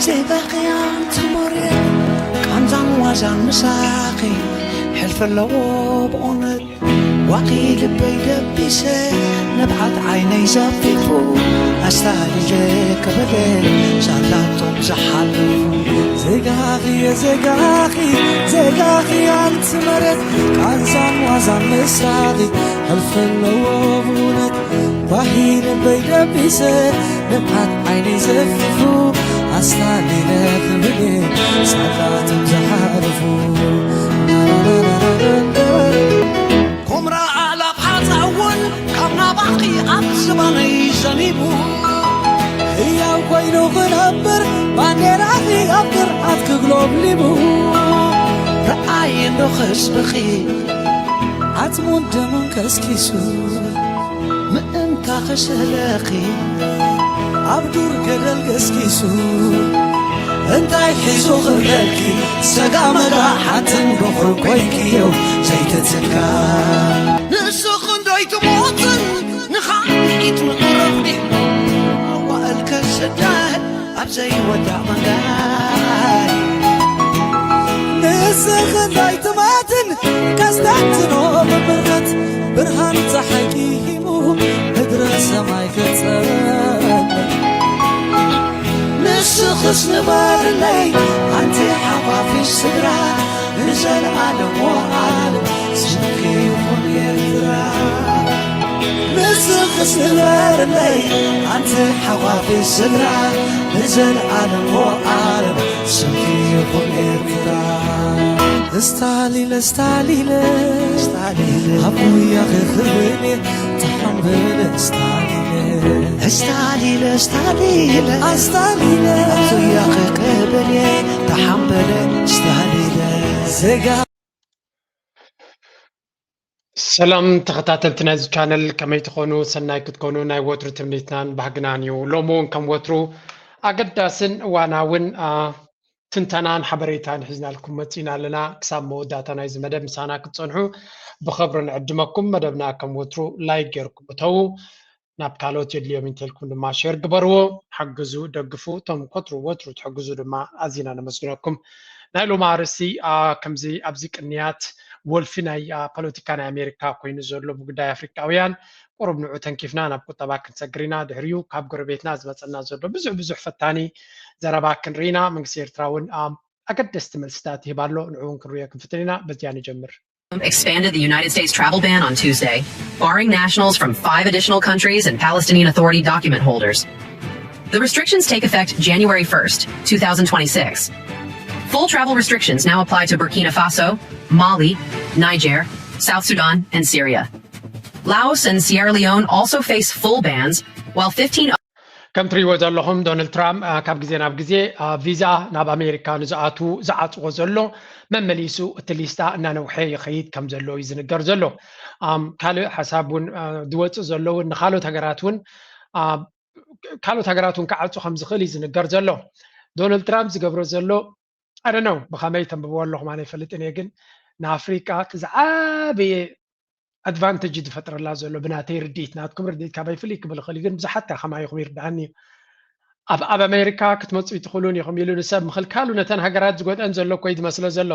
ዜጋኺ ኣንቲ መሬት ቃንዛን ዋዛን ምሳኺ ሕልፊ ኣለዎ ብእውነት። ዋኺ ልበይ ደቢሰ ንብዓት ዓይነይ ዘፊፉ ኣስታሊለ ከበደ ሳላቶም ዝሓልፉ። ዜጋኺ ዜጋኺ ዜጋኺ ኣንቲ መሬት ቃንዛን ዋዛን ምሳኺ ሕልፊ ኣለዎ ብእውነት። ዋሂ ልበይ ደቢሰ ንብዓት ዓይነይ ዘፊፉ ኣስታሊለ ክብሌ ሳላቶም ዝሓልፉ። ኮምራ ኣእላፍ ሓፃ እውን ካብ ናባኺ ኣብ ዝባነይ ዘኒቡ። ህያው ኮይኑ ክነብር ባንዴራኺ ኣብ ግርዓት ክግሎብሊቡ። ረኣይ እንዶ ህዝብኺ ዓጽሙን ደሙን ከስኪሱ ምእንታ ክስእለኺ ኣብ ዱር ገደል ገስጊሱ። እንታይ ሒዙ ክብለልኪ ሰጋ መጋ ሓትን በኹር ኮይንኪዮ ዘይትትካ። ንስኺ እንዶ ኣይትሞትን ንኻልኢት ምቕረቢ ኣዋእል ከስደድ ኣብ ዘይወዳእ መንገድ። ንስኺ እንዶ ኣይትሞትን ከስተንትኖ ብምረት ብርሃን ፀሓይ ቂሂሙ ምድረ ሰማይ ክፀበ። ንስኽስ ንበርለይ ኣንቲ ሓፋፊሽ ስድራ ንዘለኣለም ወኣል ስምኪ ይኹን ኤርትራ። ንስኽስ ንበርለይ ኣንቲ ሓፋፊሽ ስድራ ንዘለኣለም ወኣል ስምኪ ይኹን ኤርትራ። እስታሊለ እስታሊለ እስታሊለ ኣብ ጉያኺ ክብኔ ተሓንበለ እስታሊለ እስታሊለ እስታሊለ ኣስታሊለ ኣብ ጉያኺ ክብኔ ተሓንበለ እስታሊለ ዜጋ። ሰላም ተኸታተልቲ ናይዚ ቻነል፣ ከመይ ትኾኑ? ሰናይ ክትኮኑ ናይ ወትሩ ትምኒትናን ባህግናን እዩ። ሎሚ እውን ከም ወትሩ ኣገዳስን እዋናውን ትንተናን ሓበሬታን ሒዝናልኩም መፂና ኣለና። ክሳብ መወዳእታ ናይዚ መደብ ምሳና ክትፀንሑ ብኽብሪ ንዕድመኩም። መደብና ከም ወትሩ ላይክ ጌርኩም እተዉ፣ ናብ ካልኦት የድልዮም እንተልኩም ድማ ሼር ግበርዎ። ሓግዙ፣ ደግፉ። እቶም ኮትሩ ወትሩ ትሕግዙ ድማ ኣዚና ነመስግነኩም። ናይ ሎሚ ኣርእስቲ ከምዚ ኣብዚ ቅንያት ወልፊ ናይ ፖለቲካ ናይ ኣሜሪካ ኮይኑ ዘሎ ብጉዳይ ኣፍሪቃውያን ቁሩብ ንዑ ተንኪፍና ናብ ቁጠባ ክንሰግር ኢና። ድሕሪኡ ካብ ጎረቤትና ዝመፀና ዘሎ ብዙሕ ብዙሕ ፈታኒ ዘረባ ክንርኢ ኢና። መንግስቲ ኤርትራ እውን ኣገደስቲ መልስታት ይህብ ኣሎ። ንዑ እውን ክንሪኦ ክንፍትን ኢና። በዚያ ንጀምር። Expanded the United States travel ban on Tuesday, barring nationals from five additional countries and Palestinian Authority document holders. The restrictions take effect January first, two thousand twenty-six. Full travel restrictions now apply to Burkina Faso, Mali, Niger, South Sudan, and Syria. Laos and Sierra Leone also face full bans, while fifteen ከም ትሪእዎ ዘለኹም ዶናልድ ትራምፕ ካብ ግዜ ናብ ግዜ ቪዛ ናብ ኣሜሪካ ንዝኣትዉ ዝዓፅዎ ዘሎ መመሊሱ እቲ ሊስታ እናነውሐ ይኸይድ ከም ዘሎ እዩ ዝንገር ዘሎ። ካልእ ሓሳብ እውን ዝወፅእ ዘሎ እውን ንካልኦት ሃገራት እውን ካልኦት ሃገራት እውን ክዓፁ ከም ዝኽእል እዩ ዝንገር ዘሎ። ዶናልድ ትራምፕ ዝገብሮ ዘሎ ኣደነው ብኸመይ ተንብብዎ ኣለኹም ኣነ ይፈልጥን እየ፣ ግን ንኣፍሪቃ እቲ ዝዓበየ ኣድቫንቴጅ ዝፈጥረላ ዘሎ ብናተይ ርድኢት፣ ናትኩም ርድኢት ካባይ ፍልይ ክብል ይኽእል እዩ፣ ግን ብዙሓት ከማይኹም ይርድኣኒ እዩ። ኣብ ኣብ ኣሜሪካ ክትመፁ ይትኽእሉን ኢኹም ኢሉ ንሰብ ምኽልካሉ ነተን ሃገራት ዝጎድአን ዘሎ እኮ እዩ ዝመስሎ ዘሎ።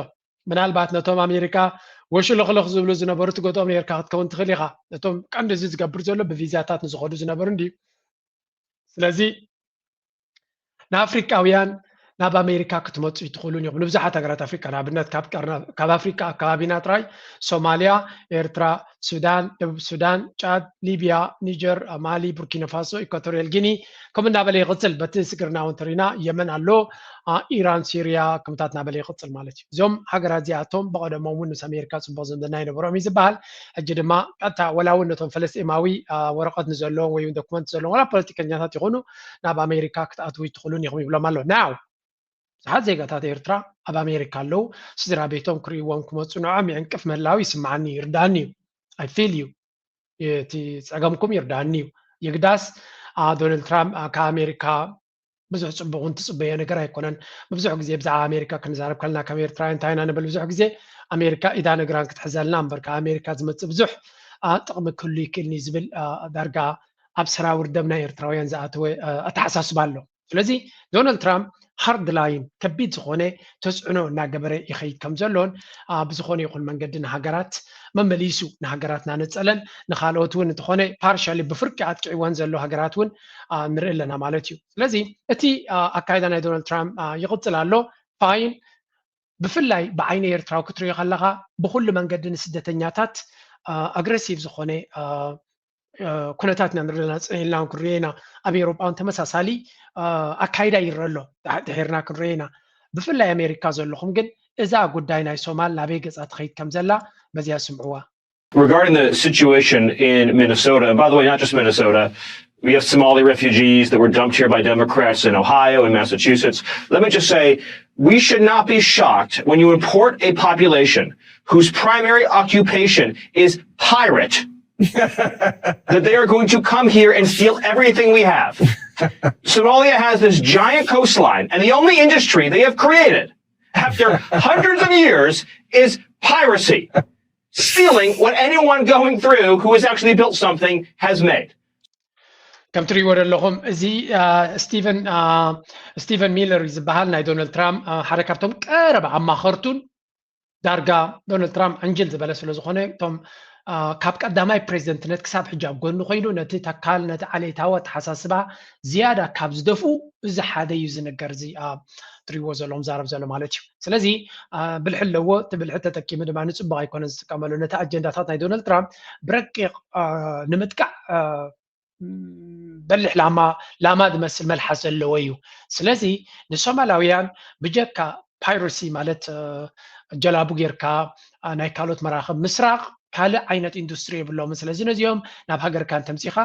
ምናልባት ነቶም ኣሜሪካ ወሽልኽልኽ ዝብሉ ዝነበሩ ትጎድኦም ኔርካ ክትከውን ትኽእል ኢኻ። ነቶም ቀንዲ እዚ ዝገብር ዘሎ ብቪዛታት ንዝኸዱ ዝነበሩ እንድዩ። ስለዚ ንኣፍሪቃውያን ናብ ኣሜሪካ ክትመፁ ይትኽእሉን ኢኹም። ንብዙሓት ሃገራት ኣፍሪቃ ንኣብነት ካብ ቀርና ካብ ኣፍሪቃ ኣካባቢና ጥራይ ሶማልያ፣ ኤርትራ፣ ሱዳን፣ ደቡብ ሱዳን፣ ጫድ፣ ሊብያ፣ ኒጀር፣ ማሊ፣ ቡርኪና ፋሶ፣ ኢኳቶሪያል ጊኒ ከምኡ እናበለ ይቕፅል። በቲ ስግርና እውን ተሪና የመን ኣሎ፣ ኢራን፣ ሲርያ ከምታት እናበለ ይቕፅል ማለት እዩ። እዞም ሃገራት እዚኣቶም ብቐደሞም እውን ምስ ኣሜሪካ ፅቡቕ ዝምድና ይነበሮም እዩ ዝበሃል። ሕጂ ድማ ቀጥታ ወላ እውን ነቶም ፈለስጢማዊ ወረቐት ንዘለዎም ወይ ዶኩመንት ዘለዎም ወላ ፖለቲከኛታት ይኹኑ ናብ ኣሜሪካ ክትኣትዉ ይትኽእሉን ኢኹም ይብሎም ኣሎ። ናው ብዙሓት ዜጋታት ኤርትራ ኣብ ኣሜሪካ ኣለዉ። ስድራ ቤቶም ክርእይዎም ክመፁ ንዖም ይዕንቅፍ ምህላው ይስምዓኒ፣ ይርዳኒ እዩ። I feel you። እቲ ፀገምኩም ይርዳኒ እዩ። የግዳስ ዶናልድ ትራምፕ ካብ ኣሜሪካ ብዙሕ ፅቡቕ እውን ትፅበዮ ነገር ኣይኮነን። ብዙሕ ግዜ ብዛዕባ ኣሜሪካ ክንዛረብ ከለና ከም ኤርትራውያን እንታይ ኢና ንብል? ብዙሕ ግዜ ኣሜሪካ ኢዳን እግራን ክትሕዘልና እምበር ካብ ኣሜሪካ ዝመፅእ ብዙሕ ጥቕሚ ክህሉ ይክእልኒ ዝብል ዳርጋ ኣብ ሰራውር ደም ናይ ኤርትራውያን ዝኣተወ ኣተሓሳስባ ኣሎ። ስለዚ ዶናልድ ትራምፕ ሃርድ ላይን ከቢድ ዝኾነ ተፅዕኖ እናገበረ ይኸይድ ከም ዘሎን ብዝኾነ ይኹን መንገዲ ንሃገራት መመሊሱ ንሃገራት እናነፀለን ንካልኦት እውን እንተኾነ ፓርሻሊ ብፍርቂ ኣጥቂዕወን ዘሎ ሃገራት እውን ንርኢ ኣለና ማለት እዩ። ስለዚ እቲ ኣካይዳ ናይ ዶናልድ ትራምፕ ይቕፅል ኣሎ። ፋይን ብፍላይ ብዓይኒ ኤርትራዊ ክትሪኦ ከለኻ ብኩሉ መንገዲ ንስደተኛታት ኣግረሲቭ ዝኾነ ኩነታት ኢና ንርኢ ዘለና። ፅን ኢልና እውን ክንሪኦ ኢና። ኣብ ኤውሮጳ እውን ተመሳሳሊ ኣካይዳ ይረአ ኣሎ። ድሒርና ክንሪኦ ኢና። ብፍላይ ኣሜሪካ ዘለኹም ግን እዛ ጉዳይ ናይ ሶማል ናበይ ገፃ ትኸይድ ከም ዘላ በዚኣ ስምዕዋ። Regarding the situation in Minnesota, and by the way, not just Minnesota, we have Somali refugees that were dumped here by Democrats in Ohio and Massachusetts. Let me just say, we should not be shocked when you import a population whose primary occupation is pirate, that they are going to come here and steal everything we have. Somalia has this giant coastline, and the only industry they have created after hundreds of years is piracy, stealing what anyone going through who has actually built something has made. ከም ትሪእዎ ዘለኹም እዚ ስቲቨን ስቲቨን ሚለር ዝበሃል ናይ ዶናልድ ትራምፕ ሓደ ካብቶም ቀረባ ኣማኸርቱን ዳርጋ ዶናልድ ትራምፕ ዕንጅል ዝበለ ስለ ዝኾነ እቶም ካብ ቀዳማይ ፕሬዚደንትነት ክሳብ ሕጂ ኣብ ጎኒ ኮይኑ ነቲ ተካል ነቲ ዓሌታዊ ኣተሓሳስባ ዝያዳ ካብ ዝደፍኡ እዚ ሓደ እዩ ዝነገር እዚ ትሪእዎ ዘለኹም ዛረብ ዘሎ ማለት እዩ። ስለዚ ብልሒ ኣለዎ። እቲ ብልሒ ተጠቂሙ ድማ ንፅቡቕ ኣይኮነ ዝጥቀመሉ። ነቲ ኣጀንዳታት ናይ ዶናልድ ትራምፕ ብረቂቕ ንምጥቃዕ በሊሕ ላማ ላማ ዝመስል መልሓስ ዘለዎ እዩ። ስለዚ ንሶማላውያን ብጀካ ፓይረሲ ማለት ጀላቡ ጌርካ ናይ ካልኦት መራኽብ ምስራቕ ካልእ ዓይነት ኢንዱስትሪ የብሎምን። ስለዚ ነዚኦም ናብ ሃገርካ እንተምፂኻ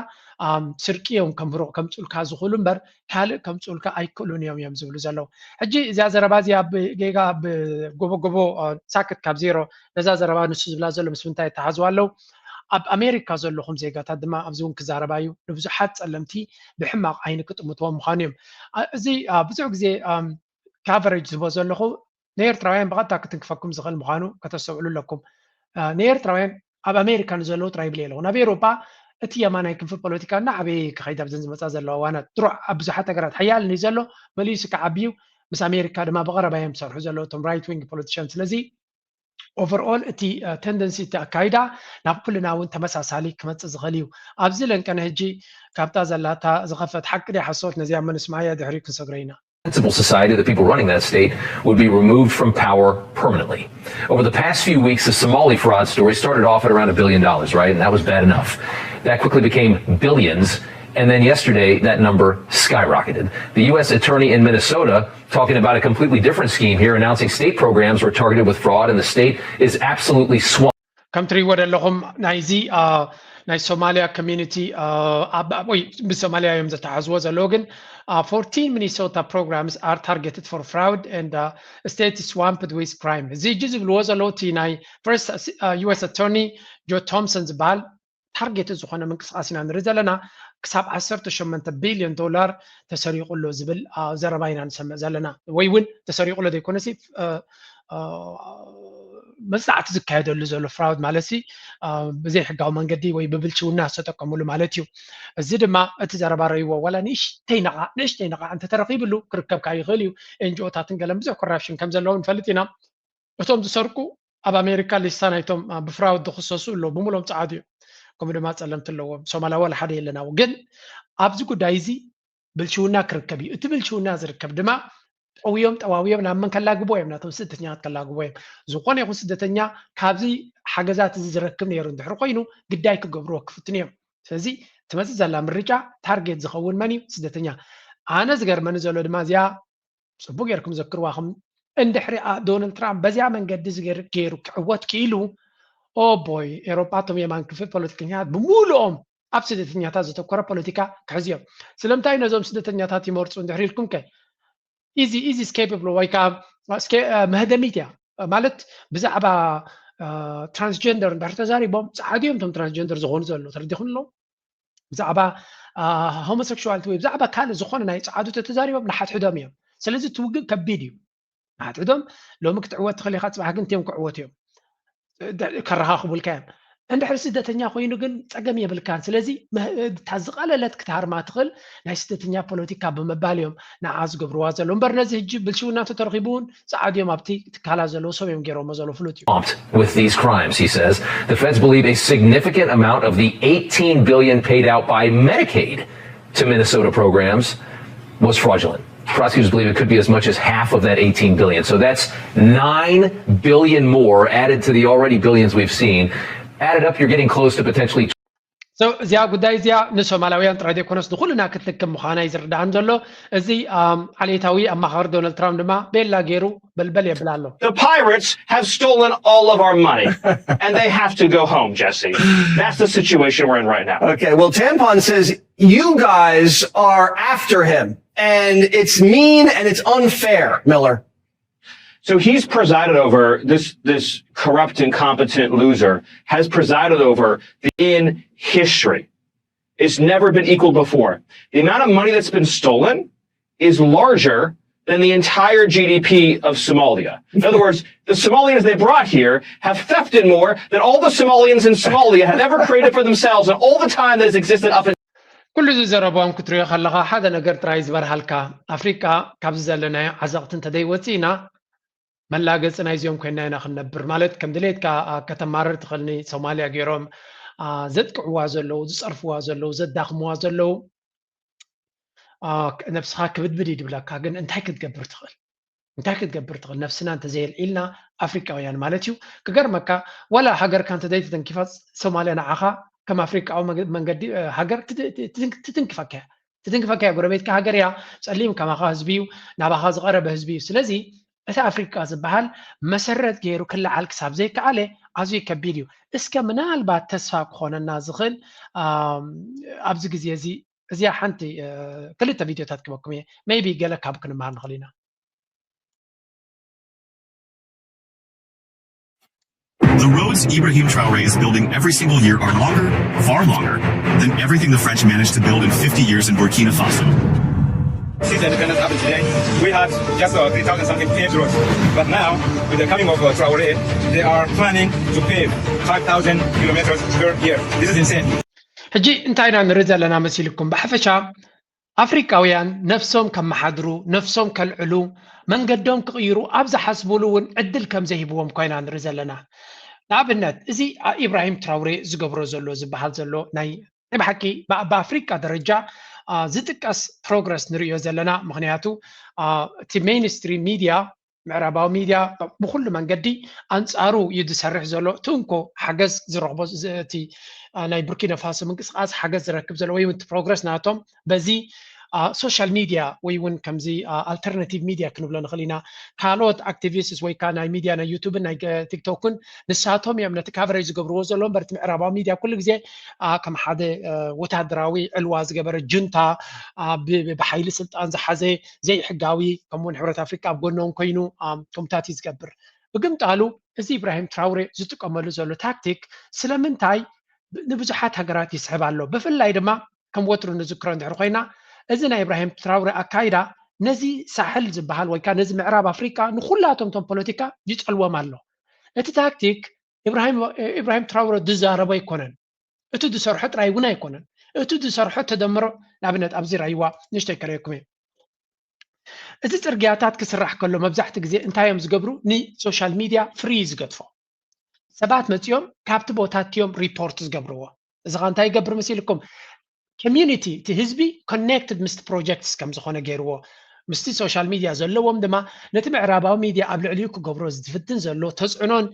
ስርቂ እዮም ከም ሩቕ ከምፁልካ ዝኽእሉ እምበር ካልእ ከምፁልካ ኣይክእሉን እዮም እዮም ዝብሉ ዘለዉ። ሕጂ እዚኣ ዘረባ እዚኣ ጌጋ ብጎቦ ጎቦ ሳክት ካብ ዜሮ ነዛ ዘረባ ንሱ ዝብላ ዘሎ ምስ ምንታይ ይተሓዝዋ ኣለዉ? ኣብ ኣሜሪካ ዘለኹም ዜጋታት ድማ ኣብዚ እውን ክዛረባ እዩ። ንብዙሓት ፀለምቲ ብሕማቕ ዓይኒ ክጥምትዎም ምዃኑ እዮም። እዚ ብዙሕ ግዜ ካቨሬጅ ዝቦ ዘለኹ ንኤርትራውያን ብቐጥታ ክትንክፈኩም ዝኽእል ምዃኑ ከተስተውዕሉ ኣለኩም። ንኤርትራውያን ኣብ ኣሜሪካ ንዘለዉ ጥራይ ይብል ኣለኹ። ናብ ኤውሮጳ እቲ የማናይ ክንፊ ፖለቲካ እናዓበየ ክኸይድ ኣብዘን ዝመፃ ዘለዋ እዋናት ድሮ ኣብ ብዙሓት ሃገራት ሓያል እዩ ዘሎ፣ መሊሱ ክዓቢ እዩ። ምስ ኣሜሪካ ድማ ብቐረባ እዮም ዝሰርሑ ዘለዉ እቶም ራይት ዊንግ ፖለቲሽያን። ስለዚ ኦቨርኦል እቲ ተንደንሲ እቲ ኣካይዳ ናብ ኩልና እውን ተመሳሳሊ ክመፅእ ዝኽእል እዩ። ኣብዚ ለንቀነ ሕጂ ካብታ ዘላታ ዝኸፈት ሓቂ ድያ ሓሶት ነዚኣ ምንስማያ ድሕሪ ክንሰግረ ኢና። Sensible society, the people running that state would be removed from power permanently. Over the past few weeks, the Somali fraud story started off at around a billion dollars, right? And that was bad enough. That quickly became billions. And then yesterday, that number skyrocketed. The U S attorney in Minnesota talking about a completely different scheme here, announcing state programs were targeted with fraud, and the state is absolutely swamped. ከም ትሪእዎ ዘለኹም ናይዚ ናይ ሶማሊያ ኮሚኒቲ ወይ ብሶማሊያ እዮም ዘተሓዝዎ ዘለዉ ግን fourteen Minnesota programs are targeted for fraud and state swamped with crime። እዚ እጂ ዝብልዎ ዘለዉ እቲ ናይ ፈርስት ዩ ኤስ ኣቶርኒ ጆ ቶምሰን ዝበሃል ታርጌት ዝኾነ ምንቅስቃስ ኢና ንርኢ ዘለና። ክሳብ ዓሰርተ ሸሞንተ ቢልዮን ዶላር ተሰሪቑ ኣሎ ዝብል ዘረባ ኢና ንሰምዕ ዘለና። ወይ እውን ተሰሪቑ ኣሎ ዘይኮነሲ መፅናዕቲ ዝካየደሉ ዘሎ ፍራውድ ማለት ሲ ብዘይሕጋዊ መንገዲ ወይ ብብልሽውና ዝተጠቀምሉ ማለት እዩ። እዚ ድማ እቲ ዘረባ ረይዎ ዋላ ንእሽተይ ነቓዕ ንእሽተይ ነቓዕ እንተተረኺብሉ ክርከብካ ይኽእል እዩ። ኤንጂኦታትን ገለን ብዙሕ ኮራፕሽን ከም ዘለዉ ንፈልጥ ኢና። እቶም ዝሰርቁ ኣብ ኣሜሪካ ሊስታ ናይቶም ብፍራውድ ዝኽሰሱ ኣለዉ። ብምሎም ፃዓዱ እዮም። ከምኡ ድማ ፀለምቲ ኣለዎም። ሶማላዊ ዋላ ሓደ የለና። ግን ኣብዚ ጉዳይ እዚ ብልሽውና ክርከብ እዩ። እቲ ብልሽውና ዝርከብ ድማ ጠውዮም ጠዋውዮም ናብ መን ከላግቦ እዮም? ናቶም ስደተኛታት ከላግቦ እዮም። ዝኾነ ይኹን ስደተኛ ካብዚ ሓገዛት እዚ ዝረክብ ነይሩ እንድሕር ኮይኑ ግዳይ ክገብርዎ ክፍትኑ እዮም። ስለዚ ትመፅእ ዘላ ምርጫ ታርጌት ዝኸውን መን እዩ? ስደተኛ። ኣነ ዝገርመኒ ዘሎ ድማ እዚኣ ፅቡቅ ጌርኩም ዘክርዋኹም እንድሕሪ ዶናልድ ትራምፕ በዚያ መንገዲ ገይሩ ክዕወት ክኢሉ ኦቦይ ኤሮጳ ቶም የማን ክፍል ፖለቲከኛታት ብምሉኦም ኣብ ስደተኛታት ዘተኮረ ፖለቲካ ክሕዝዮም። ስለምንታይ ነዞም ስደተኛታት ይመርፁ እንድሕሪ ኢልኩም ከ ኢዚ ኢዚ ስኬፕ ይብሎ ወይ ከዓ መህደሚት እያ ማለት ብዛዕባ ትራንስጀንደር እንድሕር ተዛሪቦም ፃዕዱ እዮም እቶም ትራንስጀንደር ዝኾኑ ዘሎ ተረዲኹም ኣለዉ ብዛዕባ ሆሞሴክሹዋልቲ ወይ ብዛዕባ ካልእ ዝኾነ ናይ ፃዕዱ ተተዛሪቦም ንሓትሕዶም እዮም። ስለዚ እቲ ውግእ ከቢድ እዩ። ንሓትሕዶም ሎሚ ክትዕወት ትኽእል ኢኻ፣ ፅባሕ ግን እቲኦም ክዕወቱ እዮም ከረኻኽቡልካ እዮም። እንድሕር ስደተኛ ኮይኑ ግን ጸገም የብልካን። ስለዚ እታ ዝቐለለት ክትሃርማ ትኽእል ናይ ስደተኛ ፖለቲካ ብምባል እዮም ንዓ ዝገብርዋ ዘለዉ። እምበር ነዚ ሕጂ ብልሽውና እንተተረኺቡ እውን ጸዓዱ እዮም ኣብቲ ትካላ ዘለዉ ሰብ እዮም ገይሮሞ ዘለዉ ፍሉጥ እዩ። With these crimes, he says the feds believe a significant amount of the eighteen billion paid out by Medicaid to Minnesota programs was fraudulent. Prosecutors believe it could be as much as half of that eighteen billion. So that's nine billion more added to the already billions we've seen. Added up, you're getting close to potentially So እዚኣ ጉዳይ እዚኣ ንሶማላውያን ጥራይ ዘይኮነስ ንኩልና ክትልክም ምዃና እዩ ዝርዳእን ዘሎ። እዚ ዓሌታዊ ኣማኻሪ ዶናልድ ትራምፕ ድማ ቤላ ገይሩ በልበል የብል ኣሎ። The pirates have stolen all of our money and they have to go home, Jesse. That's the situation we're in right now. Okay, well, Tampon says you guys are after him, and it's mean and it's unfair, Miller. So he's presided over this this corrupt, incompetent loser has presided over the, in history. It's never been equaled before. The amount of money that's been stolen is larger than the entire G D P of Somalia. In other words, the Somalians they brought here have thefted more than all the Somalians in Somalia have ever created for themselves in all the time that has existed up until ኩሉ እዚ ዘረባኦም ክትሪኦ ከለኻ ሓደ ነገር ጥራይ ዝበርሃልካ፣ ኣፍሪቃ ካብዚ ዘለናዮ ዓዘቕቲ እንተደይወፂእና መላገፂ ናይዚኦም ኮይና ኢና ክንነብር። ማለት ከም ድሌትካ ከተማርር ትኽእል፣ ንሶማልያ ገይሮም ዘጥቅዕዋ ዘለዉ፣ ዝፀርፍዋ ዘለዉ፣ ዘዳኽምዋ ዘለዉ፣ ነብስኻ ክብድብድ እዩ ድብለካ። ግን እንታይ ክትገብር ትኽእል? እንታይ ክትገብር ትኽእል? ነብስና እንተዘየልዒልና ኣፍሪቃውያን ማለት እዩ። ክገርመካ ዋላ ሃገርካ እንተዘይተተንኪፋ ሶማልያ ንዓኻ ከም ኣፍሪቃዊ መንገዲ ሃገር ትትንክፈካ እያ። ትትንክፈካ እያ። ጎረቤትካ ሃገር እያ። ጸሊም ከማኻ ህዝቢ እዩ። ናባኻ ዝቐረበ ህዝቢ እዩ። ስለዚ እቲ ኣፍሪቃ ዝበሃል መሰረት ገይሩ ክለዓል ክሳብ ዘይከኣለ ኣዝዩ ከቢድ እዩ። እስከ ምናልባት ተስፋ ክኾነና ዝኽእል ኣብዚ ግዜ እዚ እዚኣ ሓንቲ ክልተ ቪድዮታት ክበኩም እየ። maybe ገለ ካብ ክንመሃር ንኽእል ኢና። The roads Ibrahim Traore is building every single year are longer, far longer, than everything the French managed to build in fifty years in Burkina Faso. Since independence happened today, we had just uh, three thousand something paved roads. But now, with the coming of uh, Traore, they are planning to pave five thousand kilometers per year. This is insane. ሕጂ እንታይ ኢና ንርኢ ዘለና መሲልኩም? ብሓፈሻ ኣፍሪቃውያን ነፍሶም ከመሓድሩ፣ ነፍሶም ከልዕሉ፣ መንገዶም ክቕይሩ ኣብ ዝሓስቡሉ እውን ዕድል ከም ዘይህብዎም ኮይና ንርኢ ዘለና። ንኣብነት እዚ ኢብራሂም ትራውሬ ዝገብሮ ዘሎ ዝበሃል ዘሎ ናይ ናይ ብሓቂ ብኣፍሪቃ ደረጃ ዝጥቀስ ፕሮግረስ ንርእዮ ዘለና። ምክንያቱ እቲ ሜይንስትሪም ሚድያ ምዕራባዊ ሚድያ ብኩሉ መንገዲ ኣንጻሩ እዩ ዝሰርሕ ዘሎ። እቲ እንኮ ሓገዝ ዝረኽቦ እቲ ናይ ቡርኪና ፋሶ ምንቅስቃስ ሓገዝ ዝረክብ ዘሎ ወይ እውን ፕሮግረስ ናቶም በዚ ሶሻል ሚድያ ወይ እውን ከምዚ ኣልተርናቲቭ ሚድያ ክንብሎ ንኽእል ኢና። ካልኦት ኣክቲቪስትስ ወይ ከዓ ናይ ሚድያ ናይ ዩቱብን ናይ ቲክቶክን ንሳቶም እዮም ነቲ ካቨሬጅ ዝገብርዎ ዘሎ እምበር እቲ ምዕራባዊ ሚድያ ኩሉ ግዜ ከም ሓደ ወታደራዊ ዕልዋ ዝገበረ ጁንታ ብሓይሊ ስልጣን ዝሓዘ ዘይሕጋዊ ከምኡውን ሕብረት ኣፍሪቃ ኣብ ጎኖም ኮይኑ ከምታት እዩ ዝገብር። ብግምጣሉ እዚ ኢብራሂም ትራውሬ ዝጥቀመሉ ዘሎ ታክቲክ ስለምንታይ ንብዙሓት ሃገራት ይስሕብ ኣሎ? ብፍላይ ድማ ከም ወትሩ ንዝክሮ እንድሕር ኮይና እዚ ናይ ኢብራሂም ትራውሬ ኣካይዳ ነዚ ሳሕል ዝበሃል ወይ ከዓ ነዚ ምዕራብ ኣፍሪቃ ንኩላቶም ቶም ፖለቲካ ይጠልዎም ኣሎ። እቲ ታክቲክ ኢብራሂም ትራውሬ ዝዛረቦ ኣይኮነን። እቲ ዝሰርሖ ጥራይ እውን ኣይኮነን። እቲ ዝሰርሖ ተደምሮ ንኣብነት ኣብዚ ራይዋ ንሽተይ ከረየኩም እየ። እዚ ጽርግያታት ክስራሕ ከሎ መብዛሕቲ ግዜ እንታይ እዮም ዝገብሩ? ንሶሻል ሚድያ ፍሪ ዝገድፎ ሰባት መጺኦም ካብቲ ቦታ እትዮም ሪፖርት ዝገብርዎ። እዚ ኸ እንታይ ይገብር መሲልኩም? ኮሚዩኒቲ እቲ ህዝቢ ኮኔክትድ ምስቲ ፕሮጀክትስ ከም ዝኾነ ገይርዎ ምስቲ ሶሻል ሚድያ ዘለዎም ድማ ነቲ ምዕራባዊ ሚድያ ኣብ ልዕሊኡ ክገብሮ ዝፍትን ዘሎ ተፅዕኖን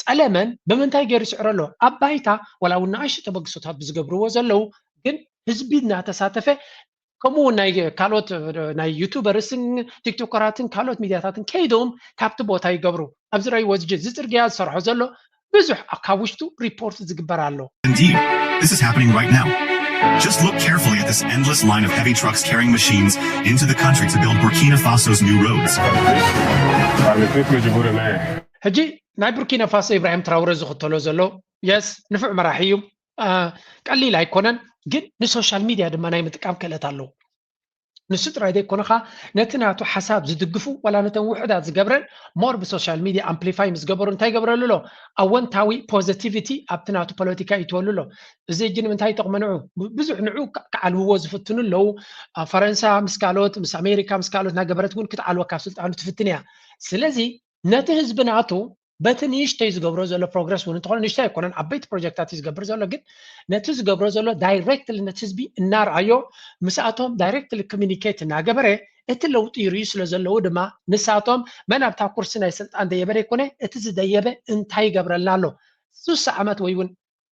ጸለመን ብምንታይ ገይሩ ይስዕሮ ኣሎ? ኣብ ባይታ ዋላ እውን ንኣሽቱ ተበግሶታት ብዝገብርዎ ዘለዉ ግን ህዝቢ እናተሳተፈ ከምኡ እውን ናይ ካልኦት ናይ ዩቱበርስን ቲክቶከራትን ካልኦት ሚድያታትን ከይዶም ካብቲ ቦታ ይገብሩ። ኣብዚ ራይ ወዝጅ እዚ ፅርግያ ዝሰርሖ ዘሎ ብዙሕ ካብ ውሽጡ ሪፖርት ዝግበር ኣሎ። Indeed, this is happening right now. Just look carefully at this endless line of heavy trucks carrying machines into the country to build Burkina Faso's new roads. ሕጂ ናይ ቡርኪና ፋሶ ኢብራሂም ትራውረ ዝኽተሎ ዘሎ የስ ንፉዕ መራሒ እዩ። ቀሊል ኣይኮነን፣ ግን ንሶሻል ሚድያ ድማ ናይ ምጥቃም ክእለት ኣለዎ። ንሱ ጥራይ ዘይኮነ ኸኣ ነቲ ናቱ ሓሳብ ዝድግፉ ዋላ ነተን ውሑዳት ዝገብረን more ብሶሻል ሚድያ ኣምፕሊፋይ ምስ ገበሩ እንታይ ይገብረሉ ኣሎ? ኣወንታዊ ፖዘቲቪቲ ኣብቲ ናቱ ፖለቲካ ይእትወሉ ኣሎ። እዚ ሕጂ ንምንታይ ይጠቕሞ ንዑ? ብዙሕ ንዑ ክዓልውዎ ዝፍትኑ ኣለዉ። ፈረንሳ ምስ ካልኦት ምስ ኣሜሪካ ምስ ካልኦት እናገበረት እውን ክትዓልወካ ስልጣኑ ትፍትን እያ። ስለዚ ነቲ ህዝቢ ናቱ በቲ ንእሽተይ ዝገብሮ ዘሎ ፕሮግረስ እውን እንተኾነ ንእሽተይ ኣይኮነን ዓበይቲ ፕሮጀክታት እዩ ዝገብር ዘሎ፣ ግን ነቲ ዝገብሮ ዘሎ ዳይሬክትሊ ነቲ ህዝቢ እናርኣዮ ምስኣቶም ዳይሬክትሊ ኮሚኒኬት እናገበረ እቲ ለውጢ ይርእዩ ስለ ዘለዉ ድማ ንሳቶም መን ኣብታ ኩርሲ ናይ ስልጣን ደየበ ደይኮነ እቲ ዝደየበ እንታይ ይገብረልና ኣሎ ሱሳ ዓመት ወይ እውን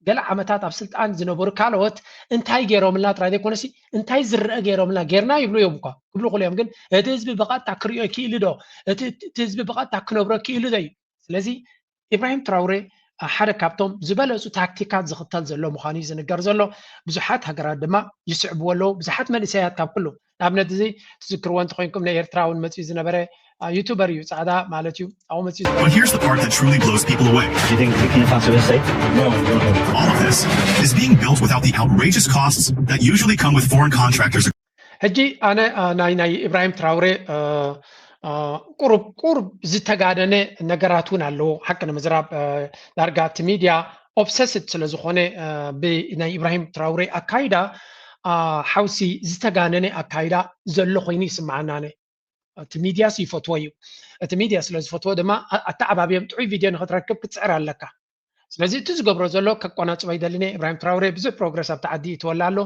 ገለ ዓመታት ኣብ ስልጣን ዝነበሩ ካልኦት እንታይ ገይሮምልና ጥራይ ዘይኮነሲ እንታይ ዝረአ ገይሮምልና ጌርና ይብሉ እዮም እኳ ክብሉ ክሉ እዮም። ግን እቲ ህዝቢ ብቐጥታ ክርእዮ ክኢሉ ዶ? እቲ ህዝቢ ብቐጥታ ክነብሮ ክኢሉ ዶ እዩ? ስለዚ ኢብራሂም ትራውሬ ሓደ ካብቶም ዝበለፁ ታክቲካት ዝኽተል ዘሎ ምዃኑ እዩ ዝንገር ዘሎ። ብዙሓት ሃገራት ድማ ይስዕብዎ ኣለዉ። ብዙሓት መንእሰያት ካብ ኩሉ ንኣብነት እዚ ትዝክርዎ እንተኮይንኩም ናይ ኤርትራ እውን መፅኡ ዝነበረ ዩቱበር እዩ፣ ፃዕዳ ማለት እዩ። ኣብኡ መፅኡ ዝነበረ But here's the part that truly blows people away. Do you think Burkina Faso is safe? All of this is being built without the outrageous costs that usually come with foreign contractors. ሕጂ ኣነ ናይ ናይ ኢብራሂም ትራውሬ ቁሩብ ቁሩብ ዝተጋነነ ነገራት እውን ኣለዎ። ሓቂ ንምዝራብ ዳርጋ እቲ ሚድያ ኦብሰስድ ስለ ዝኾነ ብናይ ኢብራሂም ትራውሬ ኣካይዳ ሓውሲ ዝተጋነነ ኣካይዳ ዘሎ ኮይኑ ይስምዓና። ኣነ እቲ ሚድያስ ይፈትዎ እዩ። እቲ ሚድያ ስለ ዝፈትዎ ድማ ኣተዓባብዮም ጥዑይ ቪድዮ ንክትረክብ ክትፅዕር ኣለካ። ስለዚ እቲ ዝገብሮ ዘሎ ከቆናፅቦ ይደልን እየ። ኢብራሂም ትራውሬ ብዙሕ ፕሮግረስ ኣብቲ ዓዲ ይእትወላ ኣሎ።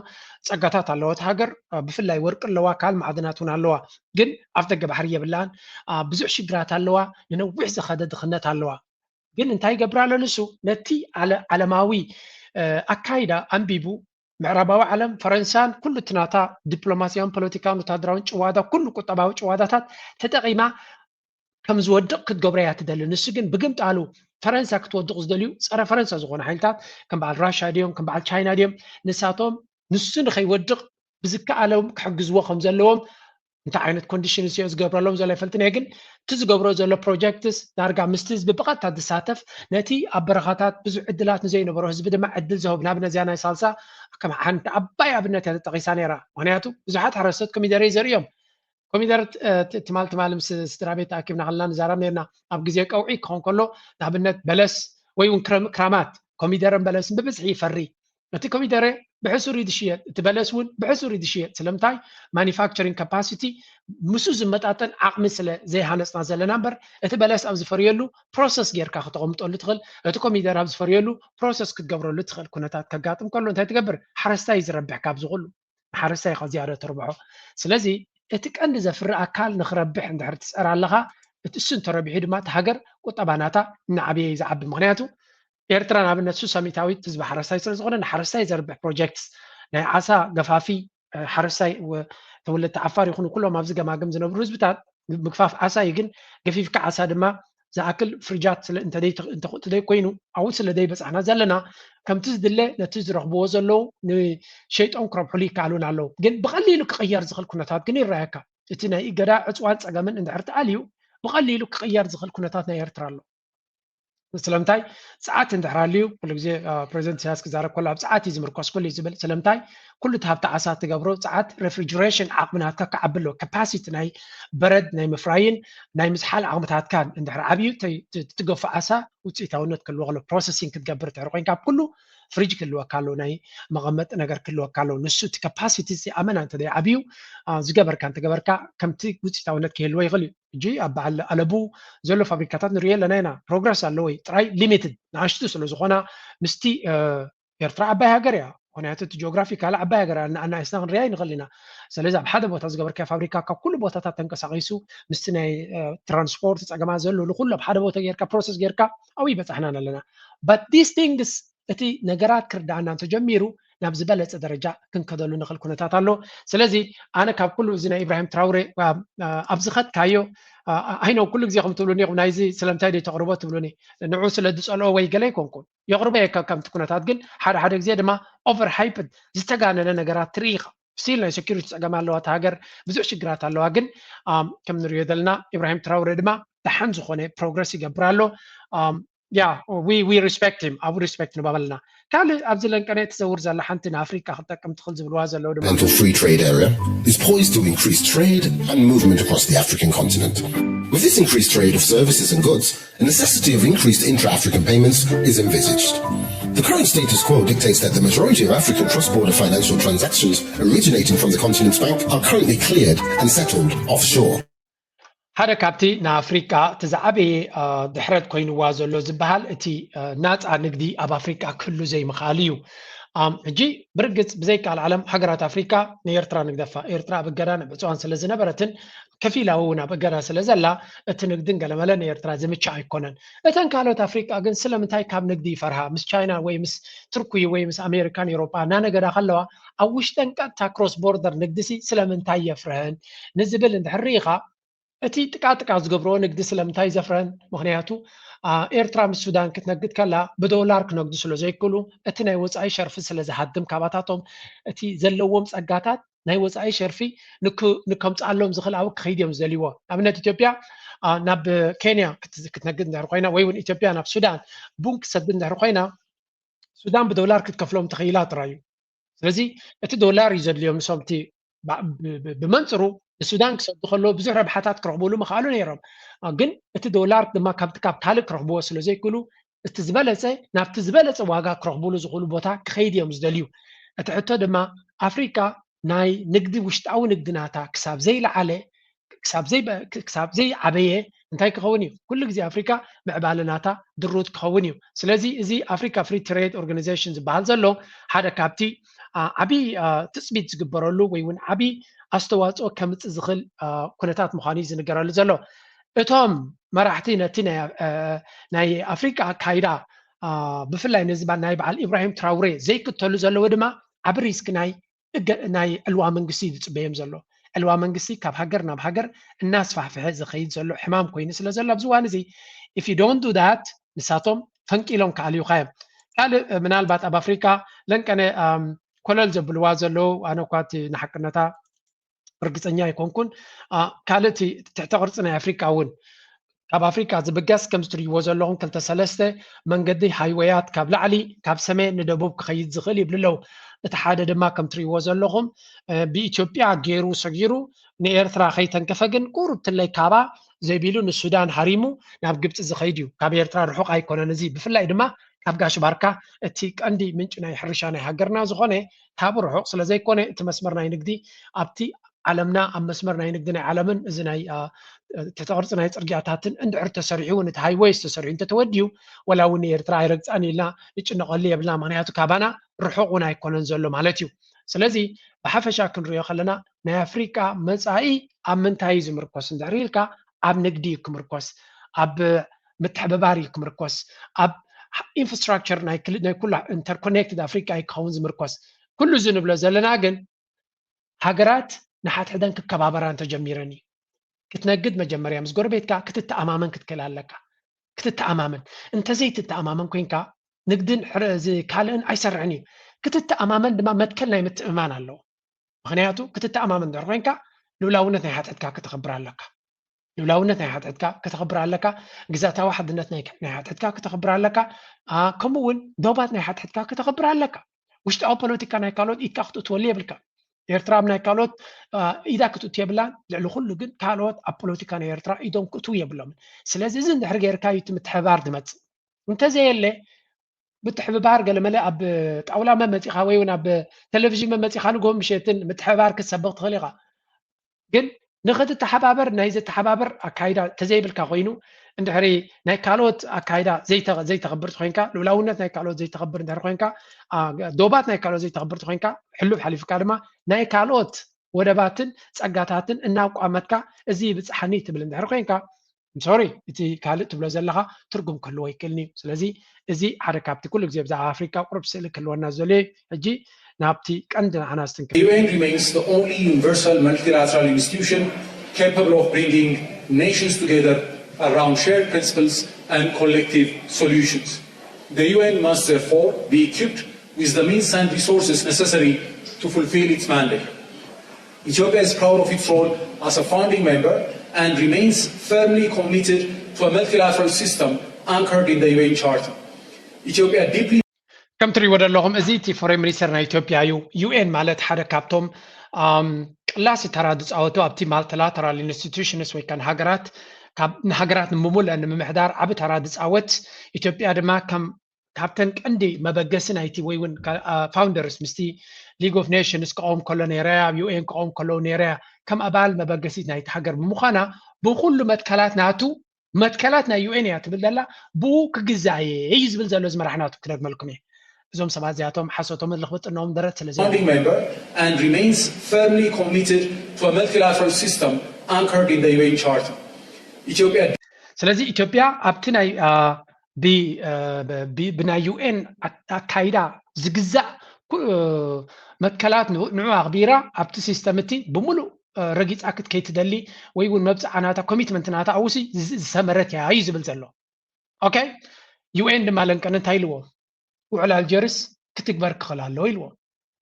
ፀጋታት ኣለዎ እቲ ሃገር፣ ብፍላይ ወርቂ ኣለዋ፣ ካል ማዕድናት እውን ኣለዋ። ግን ኣፍ ደገ ባሕሪ የብላን። ብዙሕ ሽግራት ኣለዋ። ንነዊሕ ዝኸደ ድኽነት ኣለዋ። ግን እንታይ ይገብር ኣሎ ንሱ? ነቲ ዓለማዊ ኣካይዳ ኣንቢቡ ምዕራባዊ ዓለም ፈረንሳን ኩሉ እቲ ናታ ዲፕሎማስያውን ፖለቲካውን ወታደራውን ጭዋዳ ኩሉ ቁጠባዊ ጭዋዳታት ተጠቒማ ከም ዝወድቕ ክትገብሮ እያ ትደሊ። ንሱ ግን ብግምጣሉ ፈረንሳ ክትወድቕ ዝደልዩ ፀረ ፈረንሳ ዝኾኑ ሓይልታት ከም በዓል ራሻ ድዮም ከም በዓል ቻይና ድዮም ንሳቶም ንሱ ንኸይወድቕ ብዝከኣሎም ክሕግዝዎ ከም ዘለዎም እንታይ ዓይነት ኮንዲሽን ስዮ ዝገብረሎም ዘሎ ኣይፈልጥን እየ። ግን እቲ ዝገብሮ ዘሎ ፕሮጀክትስ ዳርጋ ምስቲ ህዝቢ ብቐጥታ ዝሳተፍ ነቲ ኣብ በረኻታት ብዙሕ ዕድላት ንዘይነበሮ ህዝቢ ድማ ዕድል ዝህብ ንኣብነት እዚኣ ናይ ሳልሳ ከም ሓንቲ ዓባይ ኣብነት እያ ተጠቒሳ ነይራ። ምክንያቱ ብዙሓት ሓረስቶት ኮሚደረ ይዘርእዮም። ኮሚደረ ትማል ትማል ምስ ስድራ ቤት ተኣኪብና ከለና ንዛረብ ነርና። ኣብ ግዜ ቀውዒ ክኸውን ከሎ ንኣብነት በለስ ወይ እውን ክራማት ኮሚደረን በለስን ብብዝሒ ይፈሪ። እቲ ኮሚደረ ብሕሱር እዩ ዝሽየጥ፣ እቲ በለስ እውን ብሕሱር እዩ ዝሽየጥ። ስለምንታይ? ማኒፋክቸሪንግ ካፓሲቲ ምስኡ ዝመጣጠን ዓቕሚ ስለ ዘይሃነፅና ዘለና እምበር እቲ በለስ ኣብ ዝፈርየሉ ፕሮሰስ ጌርካ ክተቐምጠሉ ትኽእል፣ እቲ ኮሚደረ ኣብ ዝፈርየሉ ፕሮሰስ ክትገብረሉ ትኽእል ኩነታት ከጋጥም ከሎ እንታይ ትገብር? ሓረስታይ እዩ ዝረብሕ ካብዚ ኩሉ። ንሓረስታይ ኢኻ ዝያዳ ተርብሖ። ስለዚ እቲ ቀንዲ ዘፍሪ ኣካል ንክረብሕ እንድሕር ትፀር ኣለኻ፣ እቲ እሱ እንተረቢሑ ድማ እቲ ሃገር ቁጠባ ናታ እናዓበየ እዩ ዝዓቢ። ምክንያቱ ኤርትራ ንኣብነት ሱሳ ሚእታዊት ህዝቢ ሓረስታይ ስለ ዝኾነ ንሓረስታይ ዘርብሕ ፕሮጀክትስ ናይ ዓሳ ገፋፊ ሓረስታይ ተወለድቲ ዓፋር ይኹኑ ኩሎም ኣብዚ ገማግም ዝነብሩ ህዝብታት ምግፋፍ ዓሳ እዩ። ግን ገፊፍካ ዓሳ ድማ ዝኣክል ፍርጃት እንተዘይኮይኑ ኣብኡ ስለ ዘይበፃሕና ዘለና ከምቲ ዝድለ ነቲ ዝረኽብዎ ዘለዉ ንሸይጦም ክረብሕሉ ይከኣሉን ኣለዉ። ግን ብቐሊሉ ክቕየር ዝኽእል ኩነታት ግን ይረኣየካ። እቲ ናይ እገዳ ዕፅዋን ፀገምን እንድሕር ተኣልዩ ብቐሊሉ ክቕየር ዝኽእል ኩነታት ናይ ኤርትራ ኣሎ። ስለምንታይ ፀዓት እንድሕር ኣልዩ ኩሉ ግዜ ፕሬዚደንት ኢሳያስ ክዛረብ ከሎ ኣብ ፀዓት እዩ ዝምርኮስ ኩሉ እዩ ዝብል። ስለምንታይ ኩሉ እቲ ሃብቲ ዓሳ ትገብሮ ፀዓት ሬፍሪጅሬሽን ዓቕሚ ናትካ ክዓቢ ኣለዎ። ካፓሲቲ ናይ በረድ ናይ ምፍራይን ናይ ምዝሓል ዓቕምታትካን እንድሕር ዓብዩ ትገፉ ዓሳ ውፅኢታውነት ክህልዎ ከሎ ፕሮሰሲንግ ክትገብር ትሕር ኮይንካ ኣብ ኩሉ ፍሪጅ ክህልወካ ኣለዎ፣ ናይ መቐመጢ ነገር ክህልወካ ኣለዎ። ንሱ እቲ ካፓሲቲ እዚ ኣመና እንተዘይዓብዩ ዝገበርካ እንተገበርካ ከምቲ ውፅኢታውነት ክህልዎ ይኽእል እዩ። ሕጂ ኣብ በዓል ኣለቡ ዘሎ ፋብሪካታት ንሪኦ ኣለና ኢና። ፕሮግረስ ኣለዎ እዩ፣ ጥራይ ሊሚትድ ንኣሽቱ ስለ ዝኾና ምስቲ ኤርትራ ዓባይ ሃገር እያ። ምክንያቱ እቲ ጂኦግራፊካሊ ዓባይ ሃገር እያ፣ ኣናእስና ክንሪኣ ይንኽእል ኢና። ስለዚ ኣብ ሓደ ቦታ ዝገበርካዮ ፋብሪካ ካብ ኩሉ ቦታታት ተንቀሳቒሱ ምስቲ ናይ ትራንስፖርት ፀገማት ዘለሉ ኩሉ ኣብ ሓደ ቦታ ጌርካ ፕሮሰስ ጌርካ ኣብኡ ይበፃሕናን ኣለና። But these things እቲ ነገራት ክርዳኣና እንተጀሚሩ ናብ ዝበለፀ ደረጃ ክንከደሉ ንኽእል ኩነታት ኣሎ። ስለዚ ኣነ ካብ ኩሉ እዚ ናይ ኢብራሂም ትራውሬ ኣብ ዝኸድካዮ ኣይነው ኩሉ ግዜ ከም ትብሉኒ ኢኹም ናይዚ ስለምንታይ ደይ ተቕርቦ ትብሉኒ ንዑ ስለ ዝፀልኦ ወይ ገለ ኣይኮንኩን የቕርቦ እየ ከምቲ ኩነታት ግን ሓደ ሓደ ግዜ ድማ ኦቨር ሃይፕድ ዝተጋነነ ነገራት ትርኢ ኢኻ። ስቲል ናይ ሴኩሪቲ ፀገም ኣለዋ እታ ሃገር ብዙሕ ሽግራት ኣለዋ ግን ከም ንሪኦ ዘለና ኢብራሂም ትራውሬ ድማ ደሓን ዝኾነ ፕሮግረስ ይገብር ኣሎ። yeah, we, we respect him. ኣብ respect ንባበልና ካልእ ኣብዚ ለንቀነ ትዘውር ዘላ ሓንቲ ንኣፍሪቃ ክትጠቅም ትኽእል ዝብልዋ ዘለዉ ድማ Continental Free Trade Area is poised to increase trade and movement across the African continent. With this increased trade of services and goods, the necessity of increased intra-African payments is envisaged. The current status quo dictates that the majority of African cross-border financial transactions originating from the continent's bank are currently cleared and settled offshore. ሓደ ካብቲ ንኣፍሪቃ እቲ ዝዓበየ ድሕረት ኮይንዋ ዘሎ ዝበሃል እቲ ናፃ ንግዲ ኣብ ኣፍሪቃ ክህሉ ዘይምኽኣል እዩ። ሕጂ ብርግፅ ብዘይካል ዓለም ሃገራት ኣፍሪቃ ንኤርትራ ንግደፋ፣ ኤርትራ ኣብ እገዳ ንብዕፅዋን ስለ ዝነበረትን ከፊላዊ እውን ኣብ እገዳ ስለ ዘላ እቲ ንግድን ገለመለ ንኤርትራ ዝምቻ ኣይኮነን። እተን ካልኦት ኣፍሪቃ ግን ስለምንታይ ካብ ንግዲ ይፈርሃ? ምስ ቻይና ወይ ምስ ትርኩይ ወይ ምስ ኣሜሪካን ኤሮጳ እናነገዳ ከለዋ ኣብ ውሽጠን ቀጥታ ክሮስ ቦርደር ንግዲሲ ስለምንታይ የፍርሀን ንዝብል እንድሕር ርኢኻ እቲ ጥቃጥቃ ዝገብርዎ ንግዲ ስለምንታይ ዘፍረን? ምክንያቱ ኤርትራ ምስ ሱዳን ክትነግድ ከላ ብዶላር ክነግዱ ስለ ዘይክእሉ እቲ ናይ ወፃኢ ሸርፊ ስለ ዝሃድም ካባታቶም እቲ ዘለዎም ፀጋታት ናይ ወፃኢ ሸርፊ ንከምፅኣሎም ዝኽእል ኣብኡ ክኸይድ እዮም ዝደልይዎ። ኣብነት ኢትዮጵያ ናብ ኬንያ ክትነግድ እንድሕር ኮይና ወይ እውን ኢትዮጵያ ናብ ሱዳን ቡን ክትሰግድ እንድሕር ኮይና ሱዳን ብዶላር ክትከፍሎም ተኽኢላ ጥራይ እዩ። ስለዚ እቲ ዶላር እዩ ዘድልዮም ንሶም እቲ ብመንፅሩ ንሱዳን ክሰዱ ከለዉ ብዙሕ ረብሓታት ክረኽቡሉ ምኽኣሉ ነይሮም። ግን እቲ ዶላር ድማ ካብቲ ካብ ካልእ ክረኽብዎ ስለ ዘይክእሉ እቲ ዝበለፀ ናብቲ ዝበለፀ ዋጋ ክረኽቡሉ ዝኽእሉ ቦታ ክኸይድ እዮም ዝደልዩ። እቲ ሕቶ ድማ ኣፍሪቃ ናይ ንግዲ ውሽጣዊ ንግዲ ናታ ክሳብ ዘይለዓለ ክሳብ ዘይዓበየ እንታይ ክኸውን እዩ? ኩሉ ግዜ ኣፍሪካ ምዕባለ ናታ ድሩት ክኸውን እዩ። ስለዚ እዚ ኣፍሪካ ፍሪ ትሬድ ኦርጋናይዜሽን ዝበሃል ዘሎ ሓደ ካብቲ ዓብዪ ትፅቢት ዝግበረሉ ወይ እውን ዓብዪ ኣስተዋፅኦ ከምፅእ ዝኽእል ኩነታት ምዃኑ እዩ ዝንገረሉ ዘሎ። እቶም መራሕቲ ነቲ ናይ ኣፍሪካ ኣካይዳ ብፍላይ ነዚ ናይ በዓል ኢብራሂም ትራውሬ ዘይክተሉ ዘለዉ ድማ ዓቢ ሪስክ ናይ ናይ ዕልዋ መንግስቲ እዩ ዝፅበዮም ዘሎ። ዕልዋ መንግስቲ ካብ ሃገር ናብ ሃገር እናስፋሕፍሐ ዝኸይድ ዘሎ ሕማም ኮይኑ ስለ ዘሎ ኣብዚ እዋን እዚ if you don't do that ንሳቶም ፈንቂሎም ክኣልዩኻ እዮም። ካልእ ምናልባት ኣብ ኣፍሪካ ለንቀነ ኮለል ዘብልዋ ዘለዉ ኣነ እኳ እቲ ንሓቅነታ ርግፀኛ ኣይኮንኩን። ካልእ እቲ ትሕተ ቅርፂ ናይ ኣፍሪካ እውን ካብ ኣፍሪካ ዝብገስ ከም ዝትርእይዎ ዘለኹም ክልተ ሰለስተ መንገዲ ሃይወያት ካብ ላዕሊ ካብ ሰሜን ንደቡብ ክኸይድ ዝኽእል ይብሉ ኣለዉ። እቲ ሓደ ድማ ከም ትርእይዎ ዘለኹም ብኢትዮጵያ ገይሩ ሰጊሩ ንኤርትራ ከይተንከፈ ግን ቁሩብ ትለይ ካባ ዘይቢሉ ንሱዳን ሃሪሙ ናብ ግብፂ ዝኸይድ እዩ። ካብ ኤርትራ ርሑቕ ኣይኮነን። እዚ ብፍላይ ድማ ካብ ጋሽ ባርካ እቲ ቀንዲ ምንጪ ናይ ሕርሻ ናይ ሃገርና ዝኾነ ካብ ርሑቕ ስለ ዘይኮነ እቲ መስመር ናይ ንግዲ ኣብቲ ዓለምና ኣብ መስመር ናይ ንግዲ ናይ ዓለምን እዚ ናይ ትሕተ ቅርፂ ናይ ፅርግያታትን እንድሕር ተሰሪሑ እውን እቲ ሃይወይስ ተሰሪሑ እንተተወዲኡ ወላ እውን ንኤርትራ ኣይረግፃን ኢልና ንጭነቐሉ የብልና። ምክንያቱ ካባና ርሑቕ እውን ኣይኮነን ዘሎ ማለት እዩ። ስለዚ ብሓፈሻ ክንሪኦ ከለና ናይ ኣፍሪቃ መፃኢ ኣብ ምንታይ እዩ ዝምርኮስ እንድሕር ኢልካ ኣብ ንግዲ እዩ ክምርኮስ፣ ኣብ ምትሕብባር እዩ ክምርኮስ፣ ኣብ ኢንፍራስትራክቸር ናይ ኩላ ኢንተርኮኔክትድ ኣፍሪቃ እዩ ክኸውን ዝምርኮስ። ኩሉ እዚ ንብሎ ዘለና ግን ሃገራት ንሓድሕደን ክከባበራ እንተጀሚረን እዩ። ክትነግድ መጀመርያ ምስ ጎረቤትካ ክትተኣማመን ክትክእል ኣለካ። ክትተኣማመን እንተዘይትተኣማመን ኮይንካ ንግድን ካልእን ኣይሰርሕን እዩ። ክትተኣማመን ድማ መትከል ናይ ምትእምማን ኣለዎ። ምክንያቱ ክትተኣማመን እንድሕር ኮይንካ ልኡላውነት ናይ ሓድሕድካ ክተኽብር ኣለካ። ልኡላውነት ናይ ሓድሕድካ ክተኽብር ኣለካ። ግዛታዊ ሓድነት ናይ ሓድሕድካ ክተኽብር ኣለካ። ከምኡ እውን ዶባት ናይ ሓድሕድካ ክተኽብር ኣለካ። ውሽጣዊ ፖለቲካ ናይ ካልኦት ኢድካ ክትእትወሉ የብልካ። ኤርትራ ኣብ ናይ ካልኦት ኢዳ ክትእቱ የብላን። ልዕሊ ኩሉ ግን ካልኦት ኣብ ፖለቲካ ናይ ኤርትራ ኢዶም ክእትዉ የብሎምን። ስለዚ እዚ እንድሕር ጌርካ እዩ እቲ ምትሕብባር ዝመፅእ። እንተዘየለ ምትሕብባር ገለመለ ኣብ ጣውላ መመፂኻ ወይ እውን ኣብ ቴሌቪዥን መመፂኻ ንግሆ ምሸትን ምትሕብባር ክትሰብኽ ትኽእል ኢኻ። ግን ንኽትተሓባበር ናይ ዘተሓባበር ኣካይዳ ተዘይብልካ ኮይኑ እንድሕሪ ናይ ካልኦት ኣካይዳ ዘይተኽብር ኮይንካ ልኡላውነት ናይ ካልኦት ዘይተኽብር እንድሕር ኮይንካ ዶባት ናይ ካልኦት ዘይተኽብር ኮይንካ ሕሉፍ ሓሊፍካ ድማ ናይ ካልኦት ወደባትን ፀጋታትን እናቋመትካ እዚ ይብፅሓኒ ትብል እንድሕር ኮይንካ ሶሪ እቲ ካልእ ትብሎ ዘለኻ ትርጉም ክህልዎ ይክእልን እዩ። ስለዚ እዚ ሓደ ካብቲ ኩሉ ግዜ ብዛዕባ ኣፍሪካ ቁሩብ ስእሊ ክህልወና ዝደልዮ እዩ። ሕጂ ናብቲ ቀንዲ ንዓና ዝትንክፍ The U N remains the only universal multilateral institution capable of bringing nations together around shared principles and collective solutions. The U N must therefore be equipped with the means and resources necessary to fulfill its mandate. Ethiopia is proud of its role as a founding member and remains firmly committed to a multilateral system anchored in the U N Charter. Ethiopia deeply ከም ትሪእዎ ዘለኹም እዚ እቲ ፎሬን ሚኒስተር ናይ ኢትዮጵያ እዩ። ዩ ኤን ማለት ሓደ ካብቶም ኣም፣ ቅላሲ ተራ ዝፃወቱ ኣብቲ ማልቲላተራል ኢንስቲቱሽንስ ወይ ከዓ ንሃገራት ካብ ንሃገራት ንምሙልእ ንምምሕዳር ዓቢ ተራ ዝፃወት ኢትዮጵያ ድማ ከም ካብተን ቀንዲ መበገሲ ናይቲ ወይ እውን ፋውንደርስ ምስቲ ሊግ ኦፍ ኔሽንስ ክቐውም ከሎ ነይረ ኣብ ዩ ኤን ክቐውም ከለዉ ነይረ ከም ኣባል መበገሲት ናይቲ ሃገር ብምዃና ብኩሉ መትከላት ናቱ መትከላት ናይ ዩ ኤን እያ ትብል ዘላ ብኡ ክግዛእ እየ እዩ ዝብል ዘሎ እዚ መራሕ ናቱ ክደግመልኩም እየ እዞም ሰባት እዚኣቶም ሓሶቶምን ልኽብጥናኦም ደረት ስለ ዘይብሉ founding member and remains firmly committed to a multilateral system anchored in the U N Charter. Ethiopia ስለዚ ኢትዮጵያ ኣብቲ ናይ አ፣ ብ- አ፣ ብ- ብ- ብናይ ዩ ኤን ኣካይዳ ዝግዛእ ኩ- አ፣ መትከላት ንኡ- ንዑ ኣኽቢራ ኣብቲ ሲስተም እቲ ብምሉእ ረጊፃ ክትከይድ ትደሊ ወይ እውን መብፅዓ ናታ ኮሚትመንት ናታ ኣውሲ ዝሰመረት እያ እዩ ዝብል ዘሎ ኦኬ ዩ ኤን ድማ ለንቀን እንታይ ኢልዎ ውዕል ኣልጀርስ ክትግበር ክኽእል ኣለዎ ኢልዎ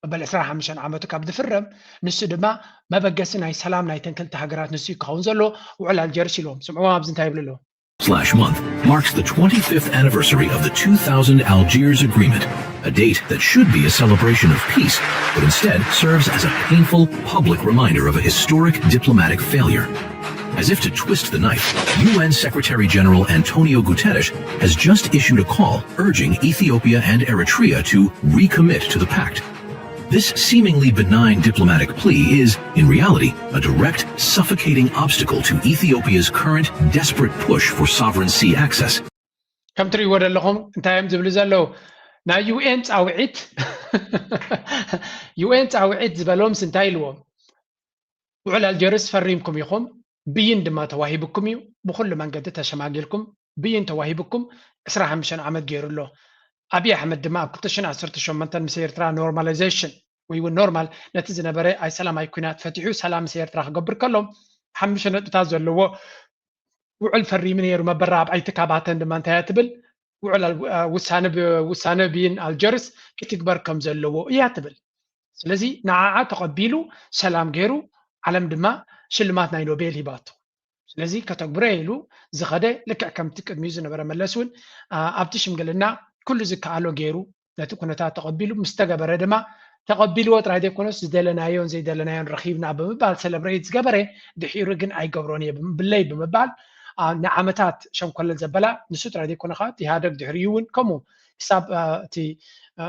መበል ዕስራን ሓሙሽተን ዓመቱ ካብ ዝፍረም ንሱ ድማ መበገሲ ናይ ሰላም ናይተን ክልተ ሃገራት ንሱ ክኸውን ዘሎ ውዕል ኣልጀርስ ኢልዎም ስምዕዎም ኣብዚ እንታይ ይብሉ ኣለዎ Slash month marks the twenty-fifth anniversary of the two thousand Algiers Agreement, a date that should be a celebration of peace, but instead serves as a painful public reminder of a historic diplomatic failure. As if to twist the knife, U N Secretary General Antonio Guterres has just issued a call urging Ethiopia and Eritrea to recommit to the pact. This seemingly benign diplomatic plea is, in reality, a direct, suffocating obstacle to Ethiopia's current desperate push for sovereign sea access. ከም ትሪእዎ ዘለኹም እንታይ እዮም ዝብሉ ዘለዉ ናይ ዩ ኤን ፃውዒት ዩ ኤን ፃውዒት ዝበሎምስ እንታይ ኢልዎም ውዕል ኣልጀርስ ፈሪምኩም ኢኹም ብይን ድማ ተዋሂብኩም እዩ ብኩሉ መንገዲ ተሸማጊልኩም ብይን ተዋሂብኩም ዕስራን ሓሙሽተን ዓመት ገይሩ ኣሎ ኣብይ ኣሕመድ ድማ ኣብ ክልተ ሽሕን ዓሰርተ ሸሞንተን ምስ ኤርትራ ኖርማላይዜሽን ወይ እውን ኖርማል ነቲ ዝነበረ ኣይ ሰላም ኣይ ኩናት ፈቲሑ ሰላም ምስ ኤርትራ ክገብር ከሎ ሓሙሽተ ነጥብታት ዘለዎ ውዕል ፈሪሙ ነይሩ መበራብዓይቲ ካባተን ድማ እንታይ እያ ትብል ውዕል ውሳነ ብይን ኣልጀርስ ክትግበር ከም ዘለዎ እያ ትብል ስለዚ ንዓዓ ተቐቢሉ ሰላም ገይሩ ዓለም ድማ ሽልማት ናይ ኖቤል ሂባቶ ስለዚ ከተግብሮ ኢሉ ዝኸደ ልክዕ ከምቲ ቅድሚኡ ዝነበረ መለስ እውን ኣብቲ ሽምግልና ኩሉ ዝከኣሎ ገይሩ ነቲ ኩነታት ተቐቢሉ ምስ ተገበረ ድማ ተቐቢልዎ ጥራይ ዘይኮነስ ዝደለናዮን ዘይደለናዮን ረኺብና ብምባል ሰለብሬት ዝገበረ ድሒሩ ግን ኣይገብሮን እየ ብለይ ብምባል ንዓመታት ሸንኮለል ዘበላ ንሱ ጥራይ ዘይኮነ ከዓ ኢህደግ ድሕሪኡ እውን ከምኡ ክሳብ እቲ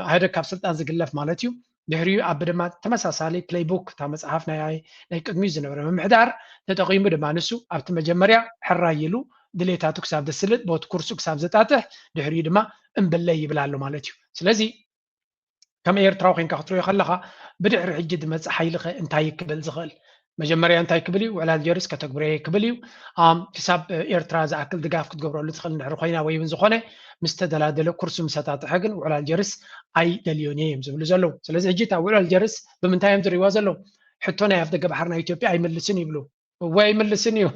ኢህደግ ካብ ስልጣን ዝግለፍ ማለት እዩ ድሕሪኡ ኣብ ድማ ተመሳሳሊ ፕለይቡክ እታ መፅሓፍ ናይ ናይ ቅድሚኡ ዝነበረ ምምሕዳር ተጠቒሙ ድማ ንሱ ኣብቲ መጀመርያ ሕራይ ኢሉ ድሌታቱ ክሳብ ዘስልጥ ቦቲ ኩርሱ ክሳብ ዘጣጥሕ ድሕሪኡ ድማ እምብለይ ይብል ኣሎ ማለት እዩ ስለዚ ከም ኤርትራዊ ኮይንካ ክትሪኦ ከለካ ብድሕሪ ሕጂ ዝመፅእ ሓይሊ ከ እንታይ ክብል ዝኽእል መጀመርያ እንታይ ክብል እዩ ውዕል ኣልጀርስ ከተግብረየ ክብል እዩ ክሳብ ኤርትራ ዝኣክል ድጋፍ ክትገብረሉ ትኽእል እንድሕር ኮይና ወይ እውን ዝኾነ ምስ ተደላደለ ኩርሱ ምስ ኣጣጥሐ ግን ውዕል ኣልጀርስ ኣይደልዮን እየ እዮም ዝብሉ ዘለዉ ስለዚ ሕጂ እታ ውዕል ኣልጀርስ ብምንታይ እዮም ዝሪእዋ ዘለዉ ሕቶ ናይ ኣፍ ደገ ባሕሪ ናይ ኢትዮጵያ ኣይምልስን ይብሉ ወይ ኣይምልስን እዩ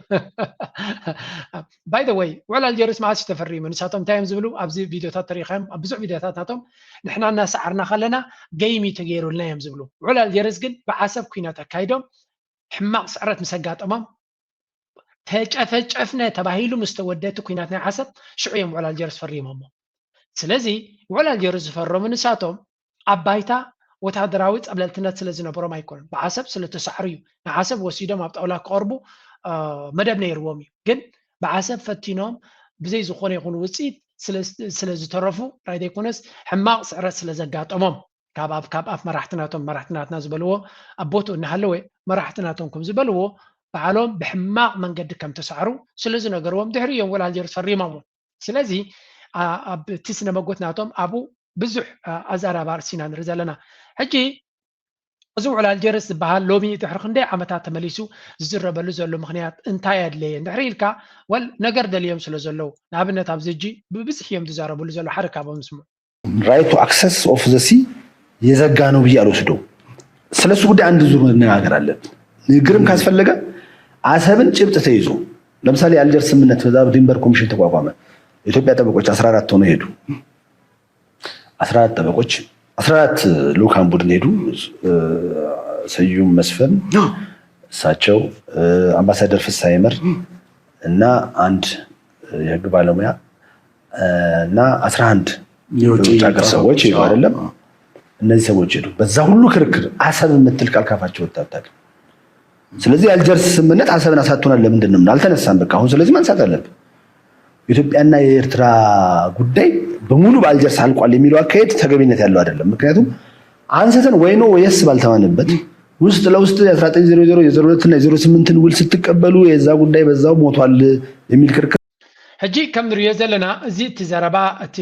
by the way ውዕል ኣልጀርስ መዓስ ተፈሪሙ ንሳቶም እንታይ እዮም ዝብሉ ኣብዚ ቪድዮታት ተሪኻዮም ኣብ ብዙሕ ቪድዮታት ናቶም ንሕና እናሰዓርና ከለና ገይም እዩ ተገይሩልና እዮም ዝብሉ ውዕል ኣልጀርስ ግን ብዓሰብ ኩናት ኣካይዶም ሕማቕ ስዕረት ምስ ኣጋጠሞም ተጨፈጨፍነ ተባሂሉ ምስ ተወደቲ ኩናት ናይ ዓሰብ ሽዑ እዮም ውዕል ኣልጀርስ ፈሪሞሞ ስለዚ ውዕል ኣልጀርስ ዝፈረሙ ንሳቶም ኣብ ባይታ ወታደራዊ ፀብለልትነት ስለ ዝነበሮም ኣይኮኑን ብዓሰብ ስለ ተሳዕሩ እዩ ንዓሰብ ወሲዶም ኣብ ጣውላ ክቐርቡ መደብ ነይርዎም እዩ ግን ብዓሰብ ፈቲኖም ብዘይ ዝኾነ ይኹን ውፅኢት ስለ ዝተረፉ ራይ ዘይኮነስ ሕማቕ ስዕረት ስለ ዘጋጠሞም ካብ ኣብ ካብ ኣፍ መራሕቲ ናቶም መራሕቲ ናትና ዝበልዎ ኣብ ቦትኡ እናሃለወ መራሕቲ ናቶም ከም ዝበልዎ ባዕሎም ብሕማቕ መንገዲ ከም ተሳዕሩ ስለ ዝነገርዎም ድሕሪ እዮም ወላልጀርስ ፈሪሞምዎ ስለዚ ኣብ እቲ ስነ መጎት ናቶም ኣብኡ ብዙሕ ኣዛራባ ርሲና ንርኢ ዘለና ሕጂ እዚ ውዕል ኣልጀርስ ዝበሃል ሎሚ ድሕሪ ክንደይ ዓመታት ተመሊሱ ዝዝረበሉ ዘሎ ምክንያት እንታይ ኣድለየ እንድሕሪ ኢልካ ወል ነገር ደልዮም ስለ ዘለዉ ንኣብነት ኣብዚ ሕጂ ብብዝሒ እዮም ዝዛረብሉ ዘሎ ሓደ ካብኦም ንስምዑ right to access of the sea የዘጋ ነው ብዬ አልወስደው። ስለሱ ጉዳይ አንድ ዙር መነጋገር አለብን። ንግግርም ካስፈለገ አሰብን ጭብጥ ተይዞ ለምሳሌ የአልጀርስ ስምምነት በዛ ድንበር ኮሚሽን ተቋቋመ። የኢትዮጵያ ጠበቆች አስራ አራት ሆነው ሄዱ። አስራ አራት ጠበቆች አስራ አራት ልኡካን ቡድን ሄዱ። ስዩም መስፍን እሳቸው፣ አምባሳደር ፍስሐ ይመር እና አንድ የህግ ባለሙያ እና አስራ አንድ የውጭ ሀገር ሰዎች ሄዱ አይደለም። እነዚህ ሰዎች ሄዱ። በዛ ሁሉ ክርክር አሰብ የምትል ቃል ካፋቸው ወጥታ አታውቅም። ስለዚህ የአልጀርስ ስምምነት አሰብን አሳጥቶናል ለምንድን ነው አልተነሳም? በቃ አሁን ስለዚህ ማንሳት አለብን። ኢትዮጵያና የኤርትራ ጉዳይ በሙሉ በአልጀርስ አልቋል የሚለው አካሄድ ተገቢነት ያለው አይደለም። ምክንያቱም አንስተን ወይ no ወይ yes ባልተባለበት ውስጥ ለውስጥ የ1900 የ02 እና የ08ን ውል ስትቀበሉ የዛ ጉዳይ በዛው ሞቷል የሚል ክርክር ሕጂ ከም ንሪኦ ዘለና እዚ እቲ ዘረባ እቲ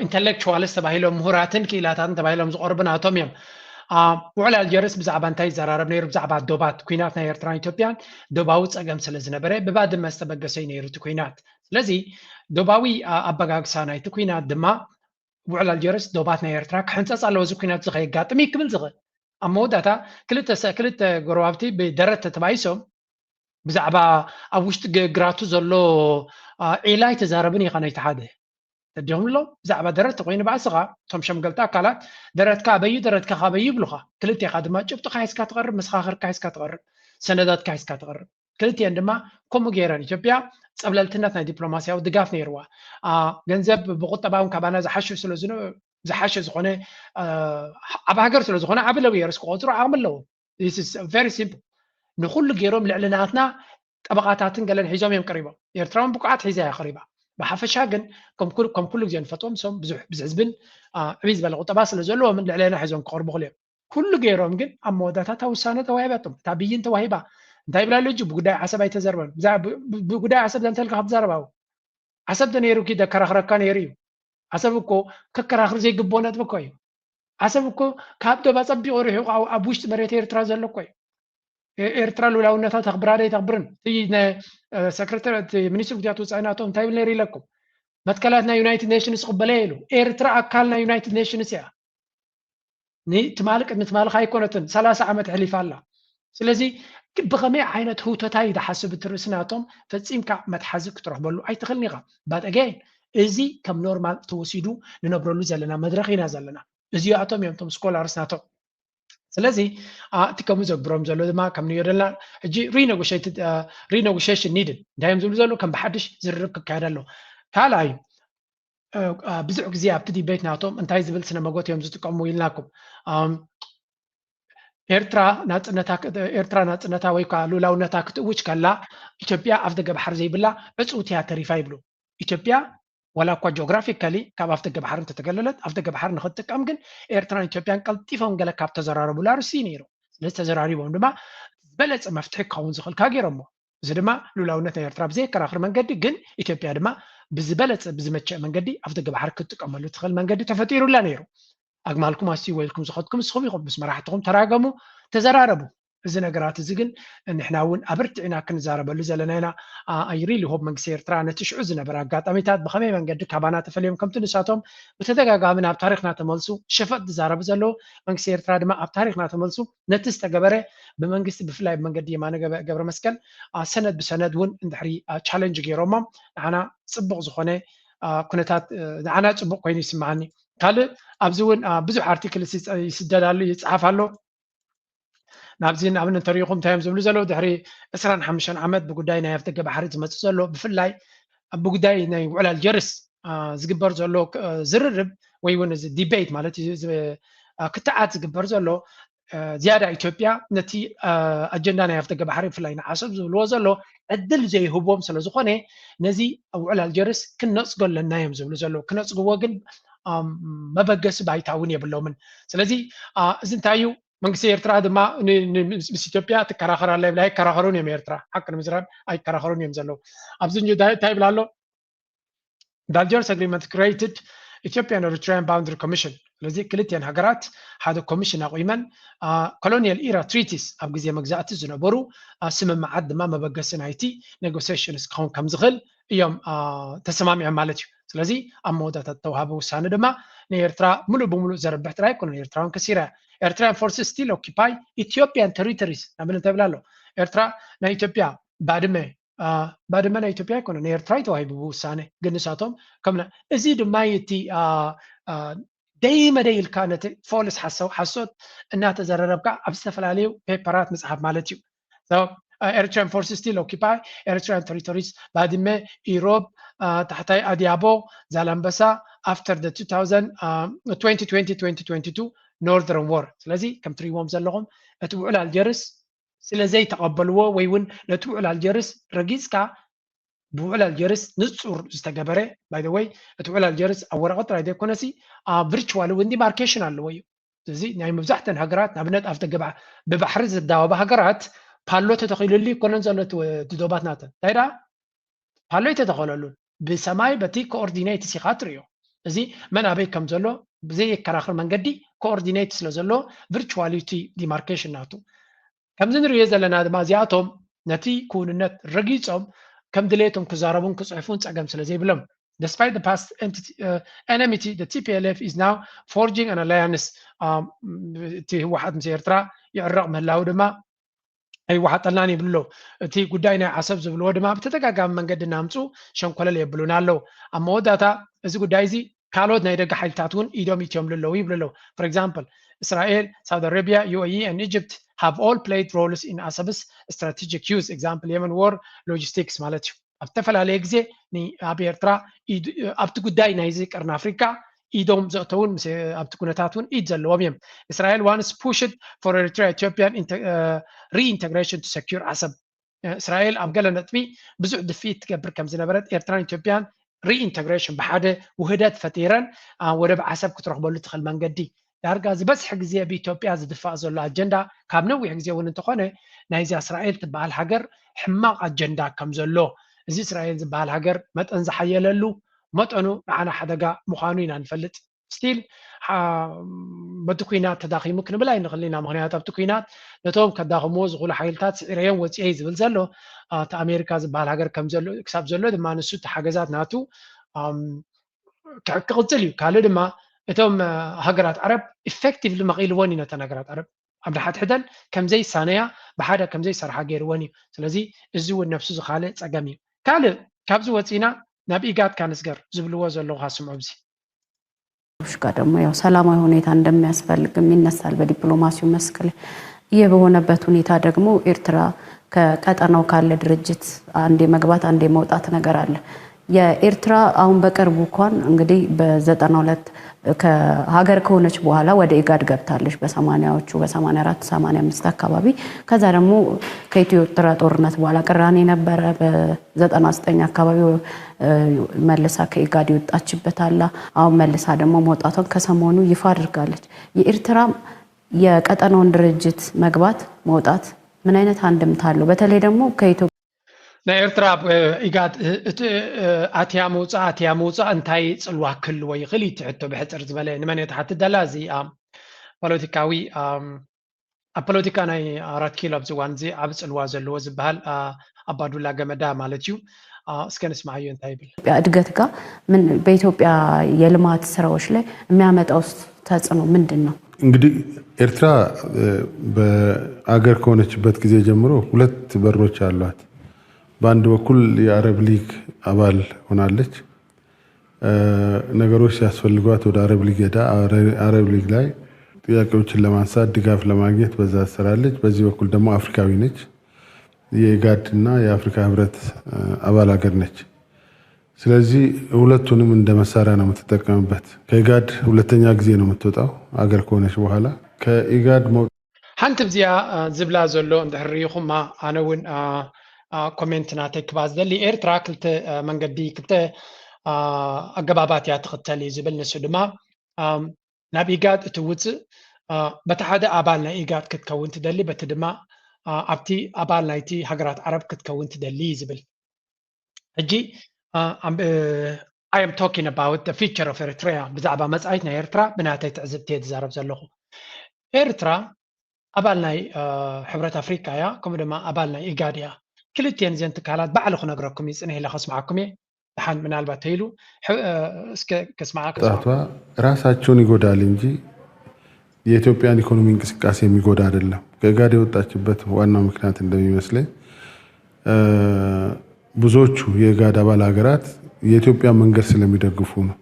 ኢንተሌክቹዋልስ ተባሂሎም ምሁራትን ክኢላታትን ተባሂሎም ዝቐርቡ ናቶም እዮም። ውዕል ኣልጀርስ ብዛዕባ እንታይ ይዘራረብ ነይሩ? ብዛዕባ ዶባት ኩናት ናይ ኤርትራን ኢትዮጵያን ዶባዊ ፀገም ስለ ዝነበረ ብባድመ ዝተበገሰ እዩ ነይሩ እቲ ኩናት። ስለዚ ዶባዊ ኣበጋግሳ ናይቲ ኩናት ድማ ውዕል ኣልጀርስ ዶባት ናይ ኤርትራ ክሕንፀፅ ኣለዎ፣ እዚ ኩናት እዚ ከየጋጥም እዩ ክብል ዝኽእል። ኣብ መወዳእታ ክልተ ጎረባብቲ ብደረት ተተባኢሶም ብዛዕባ ኣብ ውሽጢ ግራቱ ዘሎ ዒላ ኣይተዛረብን እዩ። ናይቲ ሓደ ተዲኹም ኣሎ ብዛዕባ ደረት ተኮይኑ ባእስኻ እቶም ሸምገልቲ ኣካላት ደረትካ ኣበዩ ደረትካ ካበዩ ይብሉኻ። ክልቴኻ ድማ ጭብጥኻ ሒዝካ ትቐርብ፣ መሰኻኽርካ ሒዝካ ትቐርብ፣ ሰነዳትካ ሒዝካ ትቐርብ። ክልቲኤን ድማ ከምኡ ገይረን ኢትዮጵያ ፀብለልትነት ናይ ዲፕሎማሲያዊ ድጋፍ ነይርዋ። ገንዘብ ብቁጠባ እውን ካባና ዝሓሹ ስለ ዝሓሸ ዝኾነ ኣብ ሃገር ስለ ዝኾነ ዓቢ ለውየርስ ክቆፅሩ ዓቕሚ ኣለዎም። This is very simple። ንኹሉ ገይሮም ልዕሊ ናትና ጠበቓታትን ገለን ሒዞም እዮም ቀሪቦም። ኤርትራውን ብቁዓት ሒዛ እያ ቀሪባ። ብሓፈሻ ግን ከም ኩሉ ግዜ ንፈጥዎም ሶም ብዙሕ ህዝብን ዕብይ ዝበለ ቁጠባ ስለ ዘለዎምን ልዕለና ሒዞም ክቐርቡ ክልዮም ኩሉ ገይሮም ግን ኣብ መወዳእታ እታ ውሳነ ተዋሂባቶም እታ ብይን ተዋሂባ እንታይ ይብላ ኣሎ እጂ ብጉዳይ ዓሰብ ኣይተዘርበን። ብጉዳይ ዓሰብ ዘንተልካ ክትዛረባው ዓሰብ ተነይሩ ኪ ደከራኽረካ ነይሩ እዩ። ዓሰብ እኮ ከከራኽር ዘይግብኦ ነጥቢ እኮ እዩ። ዓሰብ እኮ ካብ ዶብ ኣጸቢቑ ርሒቑ ኣብ ውሽጢ መሬት ኤርትራ ዘሎ እኮ እዩ። ኤርትራ ሉላውነታ ተኽብራ ዶ ኣይተኽብርን? እቲ ሰክረተሪ እቲ ሚኒስትሪ ጉዳያት ወፃኢ ናቶም እንታይ ይብል ነይሩ ኢለኩም? መትከላት ናይ ዩናይትድ ኔሽንስ ይቕበለ ኢሉ። ኤርትራ ኣካል ናይ ዩናይትድ ኔሽንስ እያ። ትማሊ ቅድሚ ትማሊ ኣይኮነትን፣ ሰላሳ ዓመት ኣሕሊፋ ኣላ። ስለዚ ብኸመይ ዓይነት ህውተታ እዩ ዝሓስብ እቲ ርእሲ ናቶም ፈጺምካ መትሓዚ ክትረኽበሉ ኣይትኽእልን ኢኻ። But again እዚ ከም ኖርማል ተወሲዱ ንነብረሉ ዘለና መድረኽ ኢና ዘለና። እዚኣቶም እዮም እቶም ስኮላርስ ናቶም። ስለዚ እቲ ከምኡ ዘግብሮም ዘሎ ድማ ከም ንዮ ዘለና ሕጂ renegotiation needed እንታይ እዮም ዝብሉ ዘለዉ ከም ብሓድሽ ዝርርብ ክካየድ ኣለዎ። ካልኣይ ብዙሕ ግዜ ኣብቲ ዲቤት ናቶም እንታይ ዝብል ስነ መጎት እዮም ዝጥቀሙ ኢልናኩም። ኤርትራ ናጽነታ ኤርትራ ናጽነታ ወይ ከዓ ሉላውነታ ክትእውጅ ከላ ኢትዮጵያ ኣፍ ደገ ባሕሪ ዘይብላ ዕጽውቲ እያ ተሪፋ ይብሉ። ኢትዮጵያ ዋላ እኳ ጂኦግራፊካሊ ካብ ኣፍ ደገ ባሕሪ እንተተገለለት ኣፍ ደገ ባሕሪ ንክትጥቀም ግን ኤርትራን ኢትዮጵያን ቀልጢፎም ገለ ካብ ተዘራረቡላ ርሲ ነይሩ። ስለዚ ተዘራሪቦም ድማ ዝበለጸ መፍትሒ ክኸውን ዝኽእል ካ ገይሮሞ። እዚ ድማ ሉላውነት ናይ ኤርትራ ብዘየከራኽር መንገዲ ግን ኢትዮጵያ ድማ ብዝበለጸ ብዝመቸእ መንገዲ ኣፍ ደገ ባሕሪ ክትጥቀመሉ ትኽእል መንገዲ ተፈጢሩላ ነይሩ። ኣግማልኩም ኣስትይዎ ኢልኩም ዝኸድኩም ንስኹም ኢኹም። ምስ መራሕትኹም ተራገሙ፣ ተዘራረቡ። እዚ ነገራት እዚ ግን ንሕና እውን ኣበርቲዕና ክንዛረበሉ ዘለና ኢና። I really hope መንግስቲ ኤርትራ ነቲ ሽዑ ዝነበረ ኣጋጣሚታት ብኸመይ መንገዲ ካባና ተፈልዮም ከምቲ ንሳቶም ብተደጋጋሚ ናብ ታሪኽና ተመልሱ ሸፈጥ ዝዛረቡ ዘለዉ መንግስቲ ኤርትራ ድማ ኣብ ታሪኽና ተመልሱ ነቲ ዝተገበረ ብመንግስቲ ብፍላይ ብመንገዲ የማነ ገብረ መስቀል ሰነድ ብሰነድ እውን እንድሕሪ ቻለንጅ ገይሮሞም ንዓና ፅቡቕ ዝኾነ ኩነታት ንዓና ፅቡቕ ኮይኑ ይስምዓኒ። ካልእ ኣብዚ እውን ብዙሕ ኣርቲክል ይስደድ ኣሎ ይፅሓፍ ኣሎ። ናብዚ ንኣብነት እንተሪኢኹም እንታይ እዮም ዝብሉ ዘለዉ ድሕሪ ዕስራን ሓሙሽተን ዓመት ብጉዳይ ናይ ኣፍደገ ባሕሪ ዝመፅእ ዘሎ ብፍላይ ብጉዳይ ናይ ውዕል ኣልጀርስ ዝግበር ዘሎ ዝርርብ ወይ እውን እዚ ዲቤት ማለት እዩ ክትዓት ዝግበር ዘሎ ዝያዳ ኢትዮጵያ ነቲ ኣጀንዳ ናይ ኣፍደገ ባሕሪ ብፍላይ ንዓሰብ ዝብልዎ ዘሎ ዕድል ዘይህቦም ስለ ዝኾነ ነዚ ውዕል ኣልጀርስ ክነፅጎ ኣለና እዮም ዝብሉ ዘለዉ። ክነፅግዎ ግን መበገሲ ባይታ እውን የብሎምን። ስለዚ እዚ እንታይ እዩ መንግስቲ ኤርትራ ድማ ምስ ኢትዮጵያ ትከራኸር ኣላ ይብላ ኣይከራኸሩን እዮም። ኤርትራ ሓቂ ንምዝራብ ኣይከራኸሩን እዮም ዘለዉ። ኣብዚ እንታይ ይብላ ኣሎ? The Algiers Agreement created Ethiopian Eritrean Boundary Commission። ስለዚ ክልቲኤን ሃገራት ሓደ ኮሚሽን ኣቑመን ኮሎኒያል ኢራ ትሪቲስ ኣብ ግዜ መግዛእቲ ዝነበሩ ስምምዓት ድማ መበገሲ ናይቲ ኔጎሲሽንስ ክኸውን ከም ዝኽእል እዮም ተሰማሚዖም ማለት እዩ። ስለዚ ኣብ መወዳእታ ዝተዋሃበ ውሳነ ድማ ንኤርትራ ሙሉእ ብሙሉእ ዘርብሕ ጥራይ ኣይኮነን። ኤርትራውን ከሲራ እያ። Eritrean forces still occupy Ethiopian territories ናብል እንታይ ይብል ኣሎ? ኤርትራ ናይ ኢትዮጵያ ባድመ ባድመ ናይ ኢትዮጵያ ኣይኮነ ናይ ኤርትራ ተዋሂቡ ብውሳነ ግን ንሳቶም ከምና እዚ ድማ እቲ ደይመደይ ኢልካ ነቲ ፎልስ ሓሰው ሓሶት እናተዘረረብካ ኣብ ዝተፈላለዩ ፔፐራት ምፅሓፍ ማለት እዩ። Eritrean forces still occupy Eritrean territories, ባድመ፣ ኢሮብ፣ ታሕታይ ኣድያቦ፣ ዛላምበሳ፣ after the two thousand, twenty twenty, twenty twenty-two Northern War። ስለዚ ከም ትሪእዎም ዘለኹም እቲ ውዕል ኣልጀርስ ስለ ዘይተቐበልዎ ወይ እውን ነቲ ውዕል ኣልጀርስ ረጊፅካ ብውዕል ኣልጀርስ ንፁር ዝተገበረ፣ by the way፣ እቲ ውዕል ኣልጀርስ ኣብ ወረቐት ጥራይ ዘይኮነሲ ኣብ ቪርቹዋል እውን ዲማርኬሽን ኣለዎ እዩ። እዚ ናይ መብዛሕተን ሃገራት ንኣብነት ኣብቲ ግባ ብባሕሪ ዝዳወባ ሃገራት ፓሎ ተተኺሉሉ ይኮነን ዘሎ እቲ ዶባት ናተን እንታይ ደኣ ፓሎ ይተተኸለሉን ብሰማይ በቲ ኮኦርዲኔትስ ኢኻ ትርእዮ። እዚ መን ኣበይ ከም ዘሎ ብዘየከራኽር መንገዲ ኮኦርዲኔት ስለ ዘሎ ቪርቹዋሊቲ ዲማርኬሽን ናቱ ከምዚ ንርእዮ ዘለና ድማ እዚኣቶም ነቲ ክውንነት ረጊጾም ከም ድሌቶም ክዛረቡን ክጽሕፉን ጸገም ስለ ዘይብሎም despite the past entity, uh, enmity, the T P L F is now forging an alliance. እቲ ህወሓት ምስ ኤርትራ ይዕረቕ ምህላው ድማ ኣይወሓጠልናን ይብሉ ኣለዉ። እቲ ጉዳይ ናይ ዓሰብ ዝብልዎ ድማ ብተደጋጋሚ መንገዲ እናምፁ ሸንኮለል የብሉና ኣለዉ። ኣብ መወዳእታ እዚ ጉዳይ እዚ ካልኦት ናይ ደገ ሓይልታት እውን ኢዶም ኢትዮም ኣለዉ ይብሉ ኣለዉ። For example, እስራኤል፣ ሳውዲ ኣረቢያ፣ U A E and Egypt have all played roles in Asab's strategic use. Example, Yemen war, logistics ማለት እዩ። ኣብ ዝተፈላለየ ግዜ ኣብ ኤርትራ ኣብቲ ጉዳይ ናይዚ ቀርኒ ኣፍሪካ ኢዶም ዘእተውን ኣብቲ ኩነታት እውን ኢድ ዘለዎም እዮም። እስራኤል once pushed for Eritrea Ethiopian reintegration to secure ዓሰብ። እስራኤል ኣብ ገለ ነጥቢ ብዙሕ ድፍኢት ትገብር ከም ዝነበረት ኤርትራን ኢትዮጵያን reintegration ብሓደ ውህደት ፈጢረን ወደብ ዓሰብ ክትረኽበሉ ትኽእል መንገዲ ዳርጋ ዝበዝሕ ግዜ ብኢትዮጵያ ዝድፋእ ዘሎ ኣጀንዳ ካብ ነዊሕ ግዜ እውን እንተኾነ ናይዚ እስራኤል ትበሃል ሃገር ሕማቕ ኣጀንዳ ከም ዘሎ እዚ እስራኤል ዝበሃል ሃገር መጠን ዝሓየለሉ መጠኑ ንዓና ሓደጋ ምዃኑ ኢና ንፈልጥ። ስቲል በቲ ኩናት ተዳኺሙ ክንብል ኣይንኽእል ኢና። ምክንያቱ ኣብቲ ኩናት ነቶም ከዳኽምዎ ዝኽእሉ ሓይልታት ስዒረዮም ወፂኤ ዝብል ዘሎ እቲ ኣሜሪካ ዝበሃል ሃገር ከም ዘሎ ክሳብ ዘሎ ድማ ንሱ እቲ ሓገዛት ናቱ ክቕፅል እዩ። ካልእ ድማ እቶም ሃገራት ዓረብ ኢፌክቲቭሊ መቒልዎን እዩ ነተን ሃገራት ዓረብ ኣብ ንሓድሕደን ከምዘይሳነያ ብሓደ ከምዘይሰርሓ ገይርዎን እዩ። ስለዚ እዚ እውን ነብሱ ዝኻልእ ፀገም እዩ። ካልእ ካብዚ ወፂና ናብ ኢጋድ ካንስገር ዝብልዎ ዘለኹ ካስምዖ ብዚ ጋር ደግሞ ያው ሰላማዊ ሁኔታ እንደሚያስፈልግም ይነሳል በዲፕሎማሲው መስክ ላይ። ይህ በሆነበት ሁኔታ ደግሞ ኤርትራ ከቀጠናው ካለ ድርጅት አንዴ መግባት አንዴ መውጣት ነገር አለ። የኤርትራ አሁን በቅርቡ እንኳን እንግዲህ በዘጠና ሁለት ከሀገር ከሆነች በኋላ ወደ ኢጋድ ገብታለች በሰማንያዎቹ በሰማንያ አራት ሰማንያ አምስት አካባቢ። ከዛ ደግሞ ከኢትዮ ኤርትራ ጦርነት በኋላ ቅራኔ ነበረ። በዘጠና ዘጠኝ አካባቢ መልሳ ከኢጋድ የወጣችበት አለ። አሁን መልሳ ደግሞ መውጣቷን ከሰሞኑ ይፋ አድርጋለች። የኤርትራ የቀጠናውን ድርጅት መግባት መውጣት ምን አይነት አንድምታ አለው? በተለይ ደግሞ ከኢትዮጵያ ናይ ኤርትራ ኢጋድ እቲ ኣትያ ምውፃእ ኣትያ ምውፃእ እንታይ ፅልዋ ክህልዎ ይኽእል እዩ እቲ ሕቶ ብሕፅር ዝበለ ንመን እየ ትሓትት ደላ እዚ ፖለቲካዊ ኣብ ፖለቲካ ናይ ኣራት ኪሎ ኣብዚ እዋን እዚ ዓብ ፅልዋ ዘለዎ ዝበሃል ኣባዱላ ገመዳ ማለት እዩ። እስከ ንስማዓዮ እንታይ ይብል? ኢትዮጵያ እድገት ጋር ምን በኢትዮጵያ የልማት ስራዎች ላይ የሚያመጣው ተጽዕኖ ምንድን ነው? እንግዲህ ኤርትራ በአገር ከሆነችበት ጊዜ ጀምሮ ሁለት በሮች አሏት። በአንድ በኩል የአረብ ሊግ አባል ሆናለች። ነገሮች ሲያስፈልጓት ወደ አረብ ሊግ ሄዳ አረብ ሊግ ላይ ጥያቄዎችን ለማንሳት ድጋፍ ለማግኘት በዛ ትሰራለች። በዚህ በኩል ደግሞ አፍሪካዊ ነች። የኢጋድ እና የአፍሪካ ህብረት አባል ሀገር ነች። ስለዚህ ሁለቱንም እንደ መሳሪያ ነው የምትጠቀምበት። ከኢጋድ ሁለተኛ ጊዜ ነው የምትወጣው አገር ከሆነች በኋላ። ከኢጋድ መውጣት ሓንቲ ብዚኣ ዝብላ ዘሎ እንድሕር ርኢኹማ ኣነ እውን ኮሜንት ናተይ ክባ ዝደሊ ኤርትራ ክልተ መንገዲ ክልተ ኣገባባት እያ ትኽተል እዩ ዝብል ንሱ ድማ ናብ ኢጋድ እትውፅእ በቲ ሓደ ኣባል ናይ ኢጋድ ክትከውን ትደሊ በቲ ድማ ኣብቲ ኣባል ናይቲ ሃገራት ዓረብ ክትከውን ትደሊ እዩ ዝብል ሕጂ I am talking about the future of Eritrea ብዛዕባ መፃኢት ናይ ኤርትራ ብናተይ ትዕዝብቲ እየ ዝዛረብ ዘለኹ ኤርትራ ኣባል ናይ ሕብረት ኣፍሪካ እያ ከምኡ ድማ ኣባል ናይ ኢጋድ እያ ክልቲኤን እዘን ትካላት ባዕሉ ክነግረኩም እዩ ፅንሕ ኢለ ከስምዓኩም እየ ደሓን ምናልባት ተይሉ እስከ ከስምዓካ ጣቷ ራሳቸውን ይጎዳል እንጂ የኢትዮጵያን ኢኮኖሚ እንቅስቃሴ የሚጎዳ አይደለም። ከኢጋድ የወጣችበት ዋናው ምክንያት እንደሚመስለኝ ብዙዎቹ የኢጋድ አባል ሀገራት የኢትዮጵያ መንገድ ስለሚደግፉ ነው።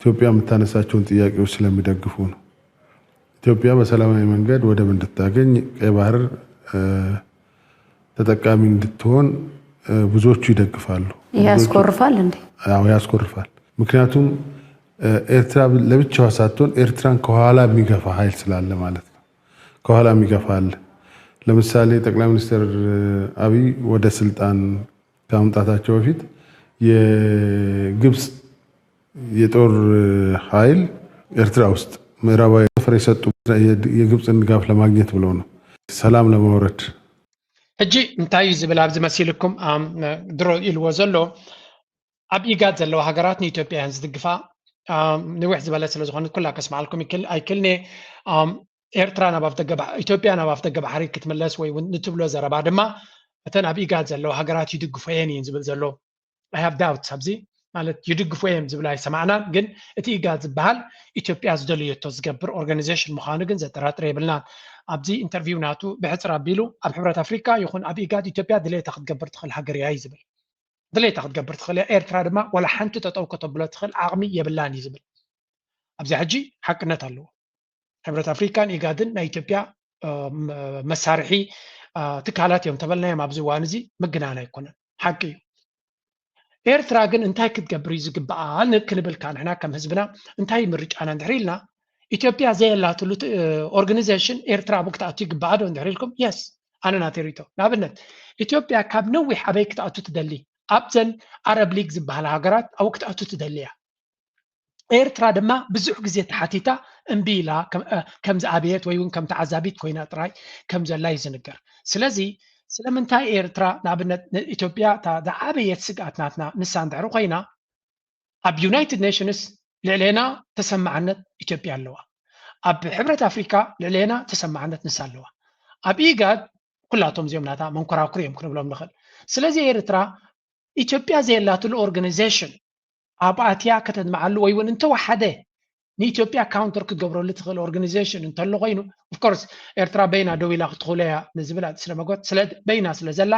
ኢትዮጵያ የምታነሳቸውን ጥያቄዎች ስለሚደግፉ ነው። ኢትዮጵያ በሰላማዊ መንገድ ወደብ እንድታገኝ ቀይ ባህር ተጠቃሚ እንድትሆን ብዙዎቹ ይደግፋሉ። ያስኮርፋል እንዴ? ያስኮርፋል። ምክንያቱም ኤርትራ ለብቻዋ ሳትሆን ኤርትራን ከኋላ የሚገፋ ኃይል ስላለ ማለት ነው። ከኋላ የሚገፋ አለ። ለምሳሌ ጠቅላይ ሚኒስትር አብይ ወደ ስልጣን ከመምጣታቸው በፊት የግብፅ የጦር ኃይል ኤርትራ ውስጥ ምዕራባዊ ሰፈር የሰጡ የግብፅን ድጋፍ ለማግኘት ብለው ነው፣ ሰላም ለማውረድ። ሕጂ እንታይ እዩ ዝብል ኣብዚ መሲልኩም ድሮ ኢልዎ ዘሎ ኣብ ኢጋድ ዘለዋ ሃገራት ንኢትዮጵያ እየን ዝድግፋ። ንውሕ ዝበለ ስለዝኾነ ኩላ ከስማዓልኩም ኣይክልኔ። ኤርትራ ናብ ኣፍደገ ኢትዮጵያ ናብ ኣፍደገ ባሕሪ ክትምለስ ወይ እውን ንትብሎ ዘረባ ድማ እተን ኣብ ኢጋድ ዘለዋ ሃገራት ይድግፎ እየን እየን ዝብል ዘሎ። I have doubts ኣብዚ ማለት ይድግፎ እዮም ዝብል ኣይሰማዕናን። ግን እቲ ኢጋድ ዝበሃል ኢትዮጵያ ዝደለየቶ ዝገብር ኦርጋኒዜሽን ምዃኑ ግን ዘጠራጥር የብልናን። ኣብዚ ኢንተርቪው ናቱ ብሕፅር ኣቢሉ ኣብ ሕብረት ኣፍሪካ ይኹን ኣብ ኢጋድ ኢትዮጵያ ድሌታ ክትገብር ትኽእል ሃገር እያ እዩ ዝብል። ድሌታ ክትገብር ትኽእል እያ። ኤርትራ ድማ ዋላ ሓንቲ ጠጠው ከተብሎ ትኽእል ዓቕሚ የብላን እዩ ዝብል። ኣብዚ ሕጂ ሓቅነት ኣለዎ። ሕብረት ኣፍሪካን ኢጋድን ናይ ኢትዮጵያ መሳርሒ ትካላት እዮም ተበልናዮም ኣብዚ እዋን እዚ ምግናን ኣይኮነን፣ ሓቂ እዩ። ኤርትራ ግን እንታይ ክትገብር እዩ ዝግብኣ ክንብል ከኣ ንሕና ከም ህዝብና እንታይ ምርጫና እንድሕር ኢልና ኢትዮጵያ ዘየላትሉ ኦርጋኒዜሽን ኤርትራ ኣብኡ ክትኣቱ ይግብኣ ዶ እንድሕር ኢልኩም? የስ፣ ኣነ ናተይ ርእይቶ። ንኣብነት ኢትዮጵያ ካብ ነዊሕ ኣበይ ክትኣቱ ትደሊ? ኣብዘን ኣረብ ሊግ ዝበሃላ ሃገራት ኣብኡ ክትኣቱ ትደሊ እያ። ኤርትራ ድማ ብዙሕ ግዜ ተሓቲታ እምቢ ኢላ፣ ከም ዝኣበየት ወይ እውን ከም ተዓዛቢት ኮይና ጥራይ ከም ዘላ እዩ ዝንገር። ስለዚ ስለምንታይ ኤርትራ ንኣብነት ንኢትዮጵያ እታ ዝዓበየት ስግኣት ናትና ንሳ እንድሕር ኮይና ኣብ ዩናይትድ ኔሽንስ ልዕሌና ተሰማዕነት ኢትዮጵያ ኣለዋ። ኣብ ሕብረት ኣፍሪካ ልዕሌና ተሰማዕነት ንሳ ኣለዋ። ኣብ ኢጋድ ኩላቶም እዚኦም ናታ መንኮራኩር እዮም ክንብሎም ንኽእል። ስለዚ ኤርትራ ኢትዮጵያ ዘየላትሉ ኦርጋኒዜሽን ኣብ ኣትያ ከተድምዓሉ ወይ እውን እንተወሓደ ንኢትዮጵያ ካውንተር ክትገብረሉ ትኽእል ኦርጋኒዜሽን እንተሎ ኮይኑ ኦፍኮርስ ኤርትራ በይና ደው ኢላ ክትኽእሎ እያ ንዝብል ስለ መጎት ስለ በይና ስለ ዘላ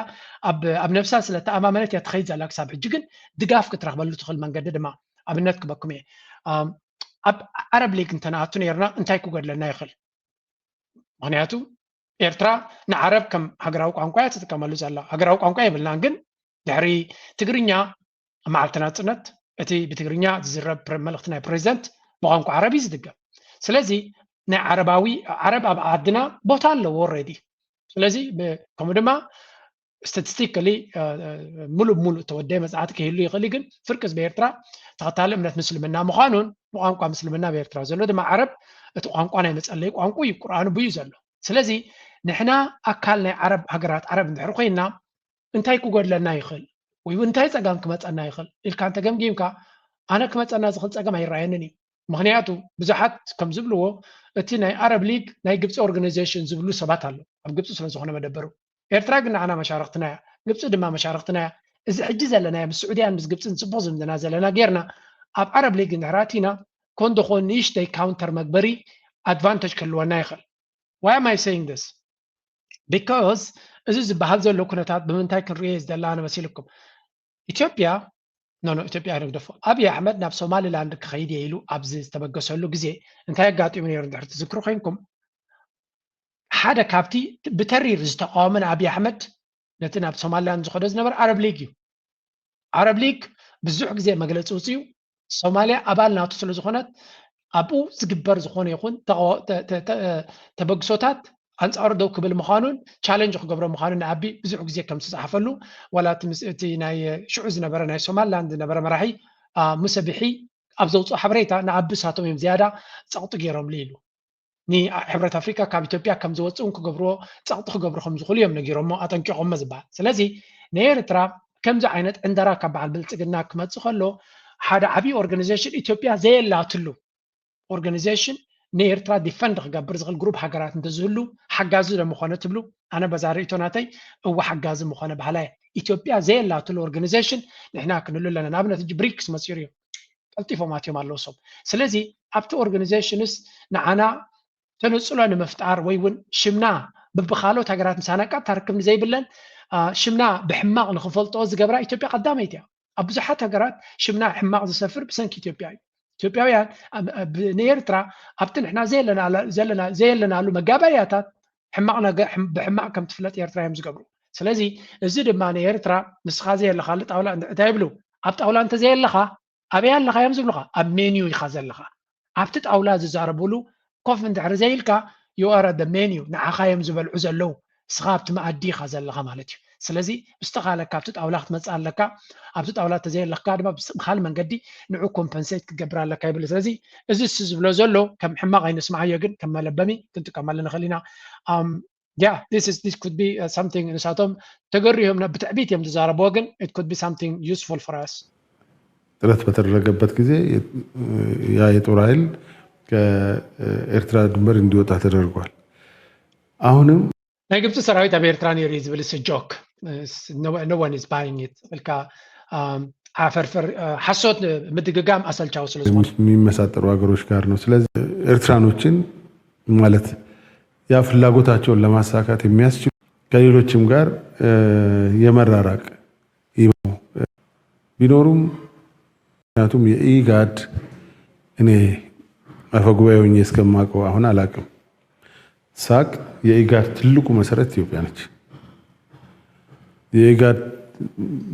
ኣብ ኣብ ነብሳ ስለ ተኣማመነት እያ ትኸይድ ዘላ ክሳብ ሕጂ ግን ድጋፍ ክትረኽበሉ ትኽእል መንገዲ ድማ ኣብነት ክበኩም እየ ኣብ ዓረብ ሊግ እንተነኣቱ ነርና እንታይ ክጎድለና ይኽእል ምክንያቱ ኤርትራ ንዓረብ ከም ሃገራዊ ቋንቋ እያ ትጥቀመሉ ዘላ ሃገራዊ ቋንቋ የብልናን ግን ድሕሪ ትግርኛ መዓልቲ ናጽነት እቲ ብትግርኛ ዝዝረብ መልእኽቲ ናይ ፕሬዚደንት ብቋንቋ ዓረብ እዩ ዝድገም ስለዚ ናይ ዓረባዊ ዓረብ ኣብ ዓድና ቦታ ኣለዎ ኦልሬዲ ስለዚ ከምኡ ድማ ስታቲስቲካሊ ሙሉእ ብሙሉእ ተወደየ መፅናዕቲ ክህሉ ይኽእል ግን ፍርቂ ህዝቢ ኤርትራ ተኸታሊ እምነት ምስልምና ምዃኑን ብቋንቋ ምስልምና ኣብ ኤርትራ ዘሎ ድማ ዓረብ እቲ ቋንቋ ናይ መፀለይ ቋንቁ እዩ ቁርኣኑ ብዩ ዘሎ ስለዚ ንሕና ኣካል ናይ ዓረብ ሃገራት ዓረብ እንድሕር ኮይና እንታይ ክጎድለና ይኽእል ወይ እንታይ ፀጋም ክመፀና ይኽእል ኢልካ እንተገምጊምካ ኣነ ክመፀና ዝኽእል ፀገም ኣይረኣየንን እዩ ምኽንያቱ ብዙሓት ከም ዝብልዎ እቲ ናይ ዓረብ ሊግ ናይ ግብፂ ኦርጋናይዜሽን ዝብሉ ሰባት ኣሎ ኣብ ግብፂ ስለዝኾነ መደበሩ ኤርትራ ግን ንዓና መሻርክትና እያ ግብፂ ድማ መሻርክትና እያ እዚ ሕጂ ዘለና ምስ ስዑድያን ምስ ግብፅን ፅቡቅ ዝምድና ዘለና ጌርና ኣብ ዓረብ ሊግ እንድሕር ኣቲና ኮንዶ ኮን ንእሽተይ ካውንተር መግበሪ ኣድቫንቴጅ ክህልወና ይኽእል why am I saying this because እዚ ዝበሃል ዘሎ ኩነታት ብምንታይ ክንርእዮ እዩ ዘለና መሲልኩም ኢትዮጵያ ኖ ኖ ኢትዮጵያ ንግደፎ ኣብይ ኣሕመድ ናብ ሶማሊላንድ ክኸይድ እየ ኢሉ ኣብዚ ዝተበገሰሉ ግዜ እንታይ ኣጋጢሙ ነይሩ እንድሕር ትዝክሩ ኮይንኩም ሓደ ካብቲ ብተሪር ዝተቃወመ ንኣብይ ኣሕመድ ነቲ ናብ ሶማሊላንድ ዝኸዶ ዝነበረ ዓረብ ሊግ እዩ ዓረብ ሊግ ብዙሕ ግዜ መግለፂ ውፅኡ ሶማሊያ ኣባል ናቱ ስለ ዝኾነት ኣብኡ ዝግበር ዝኾነ ይኹን ተበግሶታት ኣንፃሩ ደው ክብል ምዃኑን ቻለንጅ ክገብሮ ምዃኑን ንኣቢ ብዙሕ ግዜ ከም ዝተፃሓፈሉ ዋላ እቲ ናይ ሽዑ ዝነበረ ናይ ሶማሊላንድ ዝነበረ መራሒ ሙሰ ቢሒ ኣብ ዘውፅኦ ሓበሬታ ንኣቢ ሳቶም እዮም ዝያዳ ፀቕጢ ገይሮምሉ ኢሉ ንሕብረት ኣፍሪካ ካብ ኢትዮጵያ ከም ዝወፅኡ ክገብርዎ ፀቕጢ ክገብሩ ከም ዝኽእሉ እዮም ነጊሮሞ ኣጠንቂቖሞ ዝበሃል ስለዚ ንኤርትራ ከምዚ ዓይነት ዕንደራ ካብ በዓል ብልፅግና ክመፅእ ከሎ ሓደ ዓብዪ ኦርጋኒዜሽን ኢትዮጵያ ዘየላትሉ ኦርጋኒዜሽን ንኤርትራ ዲፈንድ ክገብር ዝኽእል ግሩፕ ሃገራት እንተዝህሉ ሓጋዚ ዶ ምኾነ ትብሉ ኣነ በዛ ርእቶ ናተይ እወ ሓጋዚ ምኾነ ባህላ ኢትዮጵያ ዘየላትሉ ኦርጋኒዜሽን ንሕና ክንህሉ ኣለና ንኣብነት ሕጂ ብሪክስ መፂሩ እዩ ቀልጢፎም ኣትዮም ኣለዉ ሶም ስለዚ ኣብቲ ኦርጋኒዜሽንስ ንዓና ተነፅሎ ንምፍጣር ወይ እውን ሽምና ብብካልኦት ሃገራት ምሳና ቀጥታ ርክብ ንዘይብለን ሽምና ብሕማቕ ንክፈልጦ ዝገብራ ኢትዮጵያ ቀዳመይቲ እያ ኣብ ብዙሓት ሃገራት ሽምና ሕማቕ ዝሰፍር ብሰንኪ ኢትዮጵያ እዩ ኢትዮጵያውያን ንኤርትራ ኣብቲ ንሕና ዘየለናሉ መጋበርያታት ሕማቕ ብሕማቕ ከም ትፍለጥ ኤርትራ እዮም ዝገብሩ ስለዚ እዚ ድማ ንኤርትራ ንስኻ ዘየለኻሉ ጣውላ እንታይ ይብሉ? ኣብ ጣውላ እንተዘየለኻ ኣበይ ኣለኻ እዮም ዝብሉኻ? ኣብ ሜንዩ ኢኻ ዘለኻ። ኣብቲ ጣውላ ዝዛረብሉ ኮፍ እንድሕር ዘይልካ you are at the menu፣ ንዓኻ እዮም ዝበልዑ ዘለዉ፣ እስኻ ኣብቲ መኣዲ ኢኻ ዘለኻ ማለት እዩ። ስለዚ ብዝተኻለካ ኣብቲ ጣውላ ክትመፅእ ኣለካ። ኣብቲ ጣውላ ተዘየለካ ድማ ብኻል መንገዲ ንዑ ኮምፐንሴት ክትገብር ኣለካ ይብል። ስለዚ እዚ እሱ ዝብሎ ዘሎ ከም ሕማቕ ኣይንስማዓዮ፣ ግን ከም መለበሚ ክንጥቀመሉ ንኽእል ኢና። ያ this is this could be something ንሳቶም ተገሪሆም ብትዕቢት እዮም ዝዛረብዎ፣ ግን it could be something useful for us። ጥረት በተደረገበት ጊዜ ያ የጦር ኃይል ከኤርትራ ድንበር እንዲወጣ ተደርጓል። አሁንም ናይ ግብፂ ሰራዊት ኣብ ኤርትራ ነይሩ እዩ ዝብል ስ joke፣ no one is buying it። ኢልካ ዓፈርፈር ሓሶት ምድግጋም ኣሰልቻዊ ስለ ዝኾነ የሚመሳጠሩ ሀገሮች ጋር ነው። ስለዚህ ኤርትራኖችን ማለት ያ ፍላጎታቸውን ለማሳካት የሚያስችሉ ከሌሎችም ጋር የመራራቅ ቢኖሩም፣ ምክንያቱም የኢጋድ እኔ አፈጉባኤ ሆኜ እስከማውቀው አሁን አላቅም ሳቅ የኢጋድ ትልቁ መሰረት ኢትዮጵያ ነች። የኢጋድ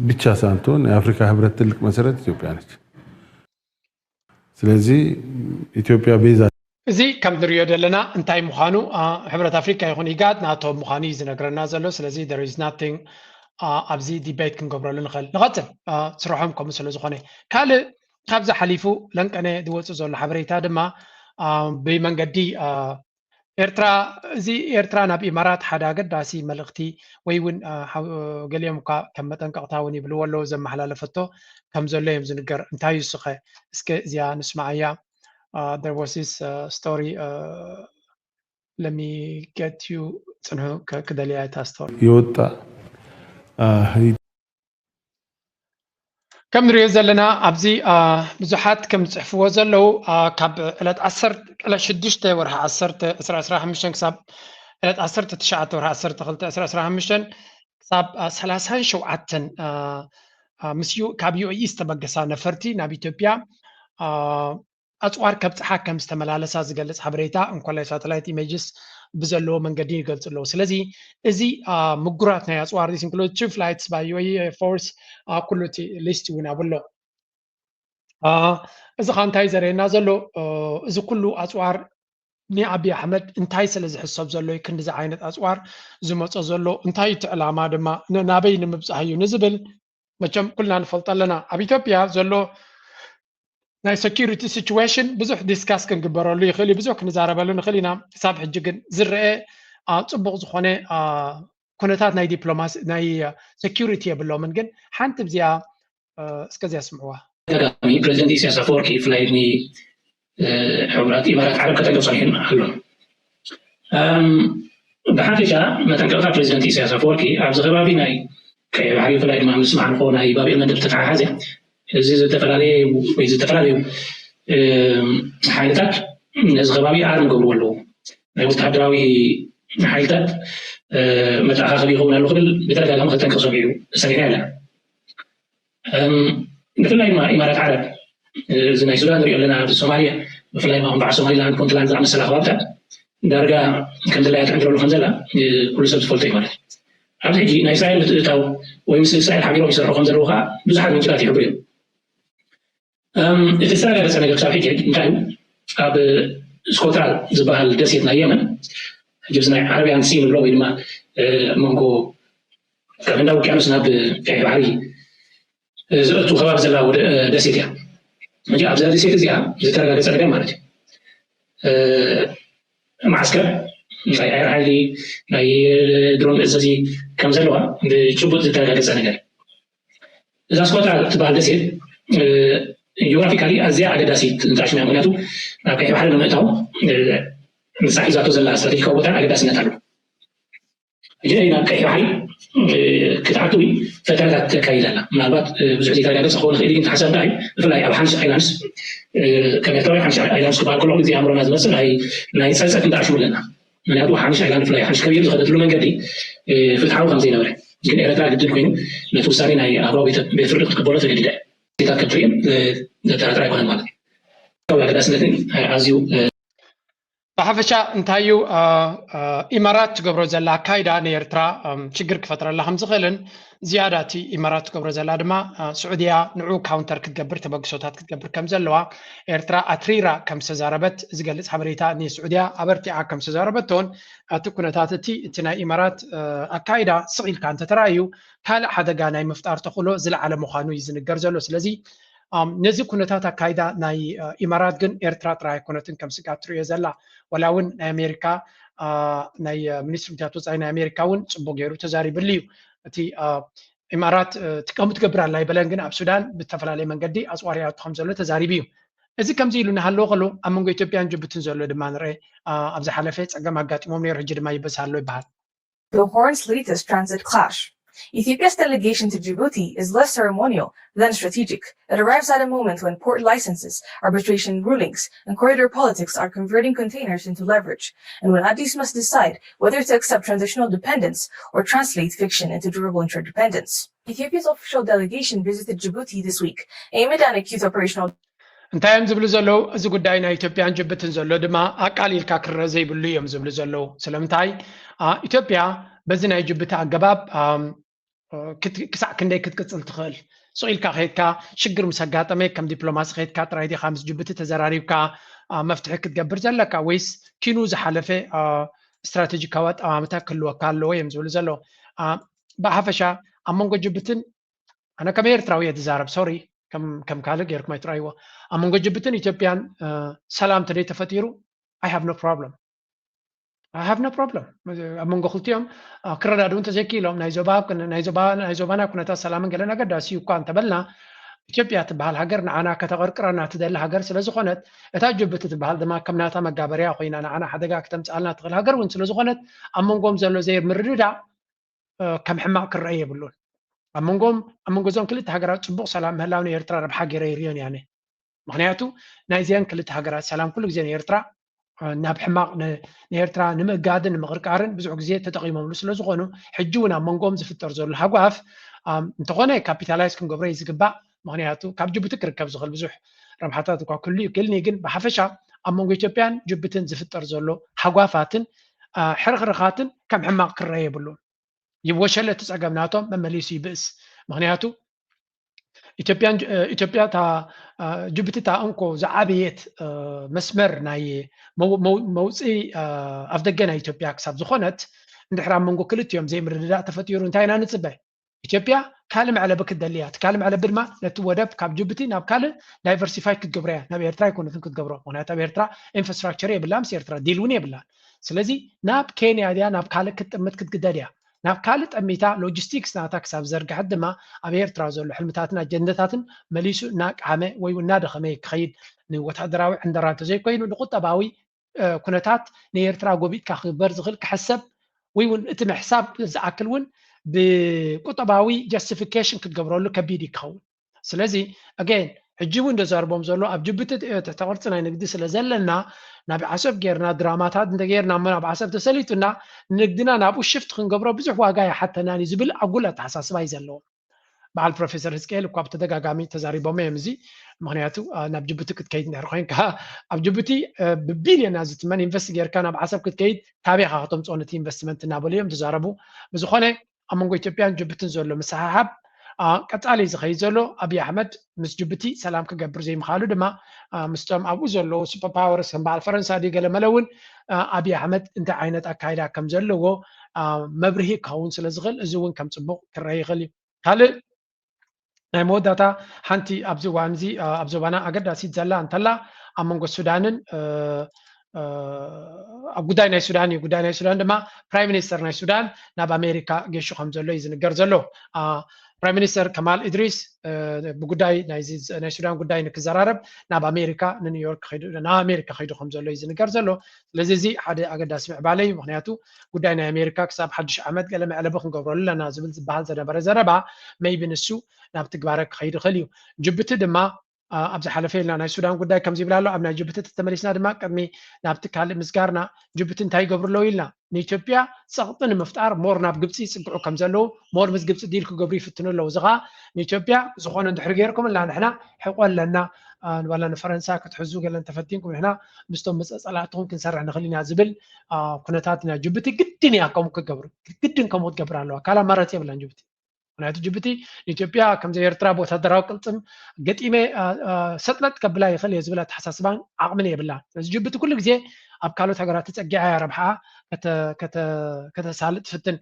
ብቻ ሳትሆን የአፍሪካ ህብረት ትልቅ መሰረት ኢትዮጵያ ነች። ስለዚህ ኢትዮጵያ ቤዛ እዚ ከም ንሪኦ ዘለና እንታይ ምዃኑ ሕብረት ኣፍሪካ ይኹን ኢጋድ ናቶም ምዃኑ እዩ ዝነግረና ዘሎ። ስለዚ there is nothing ኣብዚ ዲቤት ክንገብረሉ ንኽእል። ንቐፅል ስርሖም ከምኡ ስለ ዝኾነ ካልእ ካብዚ ሓሊፉ ለንቀነ ዝወፅእ ዘሎ ሓበሬታ ድማ ብመንገዲ ኤርትራ እዚ ኤርትራ ናብ ኢማራት ሓደ ኣገዳሲ መልእኽቲ ወይ እውን ገሊኦም እኳ ከም መጠንቀቕታ እውን ይብልዎ ኣለዉ ዘመሓላለፈቶ ከም ዘሎ እዮም ዝንገር። እንታይ እዩ እሱኸ? እስከ እዚኣ ንስማዓያ። There was this story let me get you ፅንሑ ክደልያ እታ ስቶሪ የወጣ ከም ንሪኦ ዘለና ኣብዚ ብዙሓት ከም ዝፅሕፍዎ ዘለዉ ካብ ዕለት ዕለት ሽዱሽተ ወርሒ ዓሰርተ ዕስራ ዕስራ ሓሙሽተ ክሳብ ዕለት ዓሰርተ ትሽዓተ ወርሒ ዓሰርተ ክልተ ዕስራ ዕስራ ሓሙሽተ ክሳብ ሰላሳን ሸውዓተን ምስ ካብ ዩ ኤ ኢ ዝተበገሳ ነፈርቲ ናብ ኢትዮጵያ ኣፅዋር ከብፅሓ ከም ዝተመላለሳ ዝገልፅ ሓበሬታ እንኮላይ ሳተላይት ኢሜጅስ ብዘለዎ መንገዲ ይገልፁ ኣለዉ። ስለዚ እዚ ምጉራት ናይ ኣፅዋር this include two flights by U A E Air Force ኩሉ እቲ ሊስት እውን ኣብሎ። እዚ ኸ እንታይ ዘርእየና ዘሎ? እዚ ኩሉ ኣፅዋር ንኣብይ ኣሕመድ እንታይ ስለ ዝሕሰብ ዘሎ እዩ ክንድዚ ዓይነት ኣፅዋር ዝመፆ ዘሎ? እንታይ እቲ ዕላማ ድማ ናበይ ንምብፃሕ እዩ ንዝብል መቸም ኩልና ንፈልጦ ኣለና። ኣብ ኢትዮጵያ ዘሎ ናይ security situation ብዙሕ ዲስካስ ክንግበረሉ ይኽእል እዩ፣ ብዙሕ ክንዛረበሉ ንኽእል ኢና። ክሳብ ሕጂ ግን ዝረአ ፅቡቕ ዝኾነ ኩነታት ናይ ዲፕሎማሲ ናይ security የብሎምን። ግን ሓንቲ ብዚኣ እስከዚኣ ስምዕዋ። ተጋጣሚ ፕሬዚደንት ኢሳያስ ኣፈወርቂ ብፍላይ ንሕቡራት ኢማራት ዓረብ ከጠንቅቕ ጸኒሑ ኣሎ። ብሓፈሻ መጠንቀቕታ ፕሬዚደንት ኢሳያስ ኣፈወርቂ ኣብዚ ከባቢ ናይ ቀይሕ ባሕሪ ብፍላይ ድማ ምስ ማዕርፎ ናይ ባብኤል መንደብ ዝተተሓሓዘ እዚ ዝተፈላለየ ወይ ዝተፈላለዩ ሓይልታት ነዚ ከባቢ ኣርም ገብርዎ ኣለዉ። ናይ ወተሃደራዊ ሓይልታት መተኣኻኸቢ ይኸውን ኣሎ ክብል ብተደጋጋሚ ክጠንቀቕ ሰሚዑ ሰሚዐ ኣለና። ብፍላይ ድማ ኢማራት ዓረብ እዚ ናይ ሱዳን ንሪኦ ኣለና፣ ኣብ ሶማልያ ብፍላይ ድማ በዓል ሶማሊላንድ፣ ፑንትላንድ ዝኣመሰላ ከባብታት ዳርጋ ከም ድላያ ትዕንድረሉ ከም ዘላ ኩሉ ሰብ ዝፈልጦ እዩ ማለት እዩ። ኣብዚ ሕጂ ናይ እስራኤል ምትእትታው ወይ ምስ እስራኤል ሓቢሮም ይሰርሑ ከም ዘለዉ ከዓ ብዙሓት ምንጭታት ይሕብሩ እዮም። እቲ ዝተረጋገፀ ነገር ክሳብ ሕጂ እንታይ እዩ? ኣብ ስኮትራል ዝበሃል ደሴት ናይ የመን ሕጂ ናይ ዓረብያን ሲ ንብሎ ወይ ድማ መንጎ ካብ ህንዳዊ ውቅያኖስ ናብ ቀይሕ ባሕሪ ዝእቱ ከባቢ ዘላ ደሴት እያ። ሕጂ ኣብዛ ደሴት እዚኣ ዝተረጋገፀ ነገር ማለት እዩ ማዓስከር ናይ ኣየር ሓይሊ ናይ ድሮን መእዘዚ ከም ዘለዋ ብጭቡጥ ዝተረጋገፀ ነገር። እዛ ስኮትላንድ ትበሃል ደሴት ጂኦግራፊካሊ ኣዝያ ኣገዳሲት ንጣሽና ምክንያቱ ናብ ቀይሕ ባሕሪ ንምእታው ንሳ ሒዛቶ ዘላ ስትራቴጂካዊ ቦታን ኣገዳስነት ኣሎ። ሕጂ ናይ ናብ ቀይሕ ባሕሪ ክትኣትዊ ፈተነታት ተካይድ ኣላ። ምናልባት ብዙሕ ዘይተረጋገፀ ክኸውን ይኽእል ግን ሓሳብ እንታይ ብፍላይ ኣብ ሓንሽ ኣይላንድስ ከም ኤርትራዊ ሓንሽ ኣይላንድስ ክበሃል ከሎ ግዜ ኣእምሮና ዝመፅእ ናይ ፀፀት ንጣሽሙ ኣለና። ምክንያቱ ሓንሽ ኣይላንድ ብፍላይ ሓንሽ ከቢር ዝኸደትሉ መንገዲ ፍትሓዊ ከም ዘይነበረ ግን ኤረትራ ግድን ኮይኑ ነቲ ውሳኔ ናይ ኣህባዊ ቤት ፍርዲ ክትቅበሎ ተገዲዳ እያ። ዜታት ከትርእን ዘጠራጥር ኣይኮነን ማለት እዩ። ኣገዳስነትን ኣዝዩ ብሓፈሻ እንታይ እዩ ኢማራት ትገብሮ ዘላ ኣካይዳ ንኤርትራ ሽግር ክፈጥረላ ከም ዝኽእልን ዝያዳ እቲ ኢማራት ትገብሮ ዘላ ድማ ስዑድያ ንዑ ካውንተር ክትገብር ተበግሶታት ክትገብር ከም ዘለዋ ኤርትራ ኣትሪራ ከም ዝተዛረበት ዝገልጽ ሓበሬታ ንስዑድያ ኣበርቲዓ ከም ዝተዛረበቶን እቲ ኩነታት እቲ እቲ ናይ ኢማራት ኣካይዳ ስቕ ኢልካ እንተተራእዩ ካልእ ሓደጋ ናይ ምፍጣር ተኽእሎ ዝለዓለ ምዃኑ እዩ ዝንገር ዘሎ። ስለዚ ነዚ ኩነታት ኣካይዳ ናይ ኢማራት ግን ኤርትራ ጥራይ ኣይኮነትን ከም ስጋት ትርእዮ ዘላ። ዋላ እውን ናይ ኣሜሪካ ናይ ሚኒስትሪ ጉዳያት ወፃኢ ናይ ኣሜሪካ እውን ፅቡቅ ገይሩ ተዛሪብሉ እዩ። እቲ ኢማራት ከምኡ ትገብር ኣላ ኣይበለን፣ ግን ኣብ ሱዳን ብዝተፈላለየ መንገዲ ኣፅዋር የእቱ ከም ዘሎ ተዛሪቡ እዩ። እዚ ከምዚ ኢሉ እናሃለወ ከሎ ኣብ መንጎ ኢትዮጵያን ጅቡትን ዘሎ ድማ ንርአ። ኣብ ዝሓለፈ ፀገም ኣጋጢሞም ነይሩ፣ ሕጂ ድማ ይበዝሕ ኣሎ ይበሃል። The Horn's latest transit clash. Ethiopia's delegation to Djibouti is less ceremonial than strategic. It arrives at a moment when port licenses, arbitration rulings, and corridor politics are converting containers into leverage, and when Addis must decide whether to accept transitional dependence or translate fiction into durable interdependence. Ethiopia's official delegation visited Djibouti this week, amid an acute operational እንታይ እዮም ዝብሉ ዘለዉ? እዚ ጉዳይ ናይ ኢትዮጵያን ጅቡትን ዘሎ ድማ ኣቃሊልካ ክረአ ዘይብሉ እዮም ዝብሉ ዘለዉ። ስለምንታይ? ኢትዮጵያ በዚ ናይ ጅቡቲ ኣገባብ ክሳዕ ክንደይ ክትቅፅል ትኽእል? ስቕ ኢልካ ከይድካ ሽግር ምስ ኣጋጠመ ከም ዲፕሎማሲ ከይድካ ጥራይ ዲኻ ምስ ጅቡቲ ተዘራሪብካ መፍትሒ ክትገብር ዘለካ፣ ወይስ ኪኑ ዝሓለፈ ስትራቴጂካዊ ኣጠማምታ ክህልወካ ኣለዎ እዮም ዝብሉ ዘለዉ። ብሓፈሻ ኣብ መንጎ ጅቡትን ኣነ ከም ኤርትራዊ እየ ዝዛረብ፣ ሶሪ፣ ከም ካልእ ጌርኩም ኣይትረኣይዎ። ኣብ መንጎ ጅቡትን ኢትዮጵያን ሰላም ተደይ ተፈጢሩ፣ I have no problem. I have no problem። ኣብ መንጎ ክልቲኦም ክረዳድኡ እንተዘይክኢሎም ናይ ዞባና ኩነታት ሰላምን ገለን ኣገዳሲ እዩ እኳ እንተበልና፣ ኢትዮጵያ ትበሃል ሃገር ንዓና ከተቐርቅረና ትደሊ ሃገር ስለ ዝኾነት፣ እታ ጅቡቲ ትበሃል ድማ ከም ናታ መጋበርያ ኮይና ንዓና ሓደጋ ክተምፅኣልና ትኽእል ሃገር እውን ስለ ዝኾነት፣ ኣብ መንጎም ዘሎ ዘይምርድዳእ ከም ሕማቕ ክረአ የብሉን። ኣብ መንጎም ኣብ መንጎ እዞም ክልተ ሃገራት ፅቡቕ ሰላም ምህላው ንኤርትራ ረብሓ ገይረ ይርዮን እየ ኣነ። ምኽንያቱ ናይዚአን ክልተ ሃገራት ሰላም ኩሉ ግዜ ንኤርትራ ናብ ሕማቕ ንኤርትራ ንምእጋድን ንምቕርቃርን ብዙሕ ግዜ ተጠቒሞምሉ ስለ ዝኾኑ፣ ሕጂ እውን ኣብ መንጎም ዝፍጠር ዘሎ ሃጓፍ እንተኾነ ካፒታላይዝ ክንገብሮ እዩ ዝግባእ። ምኽንያቱ ካብ ጅቡቲ ክርከብ ዝኽእል ብዙሕ ረብሓታት እኳ ክህሉ ይክእልኒ፣ ግን ብሓፈሻ ኣብ መንጎ ኢትዮጵያን ጅቡትን ዝፍጠር ዘሎ ሃጓፋትን ሕርኽርኻትን ከም ሕማቕ ክረአ የብሉን። ይወሸለ እቲ ጸገም ናቶም መመሊሱ ይብእስ። ምኽንያቱ ኢትዮጵያ እታ ጅቡቲ እታ እንኮ ዝዓበየት መስመር ናይ መውፅኢ ኣፍደገ ናይ ኢትዮጵያ ክሳብ ዝኾነት፣ እንድሕር ኣብ መንጎ ክልቲኦም ዘይምርድዳእ ተፈጢሩ እንታይ ኢና ንፅበ? ኢትዮጵያ ካልእ መዕለቢ ክትደሊ እያ። እቲ ካልእ መዕለቢ ድማ ነቲ ወደብ ካብ ጅቡቲ ናብ ካልእ ዳይቨርሲፋይ ክትገብሮ እያ። ናብ ኤርትራ ኣይኮነትን ክትገብሮ፣ ምክንያቱ ኣብ ኤርትራ ኢንፍራስትራክቸር የብላ፣ ምስ ኤርትራ ዲል እውን የብላን። ስለዚ ናብ ኬንያ ድያ ናብ ካልእ ክትጥምት ክትግደድ እያ። ናብ ካልእ ጠሚታ ሎጂስቲክስ ናታ ክሳብ ዝዘርግሐት ድማ ኣብ ኤርትራ ዘሎ ሕልምታትን ኣጀንዳታትን መሊሱ እናቃመ ወይ እውን እናደኸመ ክኸይድ፣ ንወታደራዊ ዕንደራ እንተዘይኮይኑ ንቁጠባዊ ኩነታት ንኤርትራ ጎቢጥካ ክግበር ዝኽእል ክሕሰብ ወይ እውን እቲ ምሕሳብ ዝኣክል እውን ብቁጠባዊ ጀስቲፊኬሽን ክትገብረሉ ከቢድ እዩ ክኸውን። ስለዚ ኣገን ሕጂ እውን ዘዛርቦም ዘሎ ኣብ ጅቡቲ ትሕተ ቅርፂ ናይ ንግዲ ስለ ዘለና ናብ ዓሰብ ጌርና ድራማታት እንተጌርና እሞ ናብ ዓሰብ ተሰሊጡና ንግድና ናብኡ ሽፍት ክንገብሮ ብዙሕ ዋጋ ይሓተናን እዩ ዝብል ኣጉል ኣተሓሳስባ እዩ ዘለዎም። በዓል ፕሮፌሰር ህዝቅኤል እኳ ብተደጋጋሚ ተዛሪቦም እዮም እዚ። ምክንያቱ ናብ ጅቡቲ ክትከይድ እንድሕር ኮይንካ ኣብ ጅቡቲ ብቢልዮና ዝትመን ኢንቨስት ጌርካ ናብ ዓሰብ ክትከይድ ካበይ ኢኻ ከተምፅኦ ነቲ ኢንቨስትመንት እናበሉ እዮም ዝዛረቡ። ብዝኾነ ኣብ መንጎ ኢትዮጵያን ጅቡትን ዘሎ ምስሕሓብ ቀፃሊ ዝኸይድ ዘሎ ኣብይ ኣሕመድ ምስ ጅቡቲ ሰላም ክገብር ዘይምኻሉ ድማ ምስቶም ኣብኡ ዘለዉ ሱፐር ፓወርስ ከም በዓል ፈረንሳ ድዩ ገለመለ እውን ኣብይ ኣሕመድ እንታይ ዓይነት ኣካይዳ ከም ዘለዎ መብርሂ ክኸውን ስለ ዝኽእል እዚ እውን ከም ፅቡቕ ክረአ ይኽእል እዩ። ካልእ ናይ መወዳእታ ሓንቲ ኣብዚ እዋን እዚ ኣብ ዞባና ኣገዳሲት ዘላ እንተላ ኣብ መንጎ ሱዳንን ኣብ ጉዳይ ናይ ሱዳን እዩ። ጉዳይ ናይ ሱዳን ድማ ፕራይም ሚኒስተር ናይ ሱዳን ናብ ኣሜሪካ ጌሹ ከም ዘሎ እዩ ዝንገር ዘሎ። ፕራይም ሚኒስተር ከማል ኢድሪስ ብጉዳይ ናይ ሱዳን ጉዳይ ንክዘራረብ ናብ ኣሜሪካ ንኒውዮርክ ናብ ኣሜሪካ ከይዱ ከም ዘሎ እዩ ዝንገር ዘሎ። ስለዚ እዚ ሓደ ኣገዳሲ ምዕባለ እዩ። ምክንያቱ ጉዳይ ናይ ኣሜሪካ ክሳብ ሓድሽ ዓመት ገለ መዕለቢ ክንገብረሉ ኣለና ዝብል ዝበሃል ዝነበረ ዘረባ መይቢ ንሱ ናብ ትግባረ ክኸይድ ይኽእል እዩ። ጅቡቲ ድማ ኣብ ዝሓለፈ ኢልና ናይ ሱዳን ጉዳይ ከምዚ ይብል ኣሎ። ኣብ ናይ ጅቡቲ ተመሊስና ድማ ቅድሚ ናብቲ ካልእ ምስጋርና ጅቡቲ እንታይ ይገብሩ ኣለዉ ኢልና ንኢትዮጵያ ጸቕጢ ንምፍጣር ሞር ናብ ግብፂ ይፅግዑ ከም ዘለዉ ሞር ምስ ግብፂ ዲል ክገብሩ ይፍትኑ ኣለዉ። እዚ ከዓ ንኢትዮጵያ ዝኾነ እንድሕር ገይርኩም እና ንሕና ሕቆ ኣለና ንባላ ንፈረንሳ ክትሕዙ ገለ እንተፈቲንኩም ንሕና ምስቶም መፀፀላትኹም ክንሰርሕ ንኽእል ኢና ዝብል ኩነታት ኢና። ጅቡቲ ግድን እያ ከምኡ ክገብሩ ግድን ከምኡ ክትገብር ኣለዋ። ካላ ማረት የብላን ጅቡቲ። ምክንያቱ ጅቡቲ ንኢትዮጵያ ከምዚ ኤርትራ ብወታደራዊ ቅልፅም ገጢመ ሰጥለጥ ከብላ ይኽእል እየ ዝብል ኣተሓሳስባን ዓቕምን የብላ። ስለዚ ጅቡቲ ኩሉ ግዜ ኣብ ካልኦት ሃገራት ተፀጊዓ እያ ረብሓ ከተሳልጥ ትፍትን።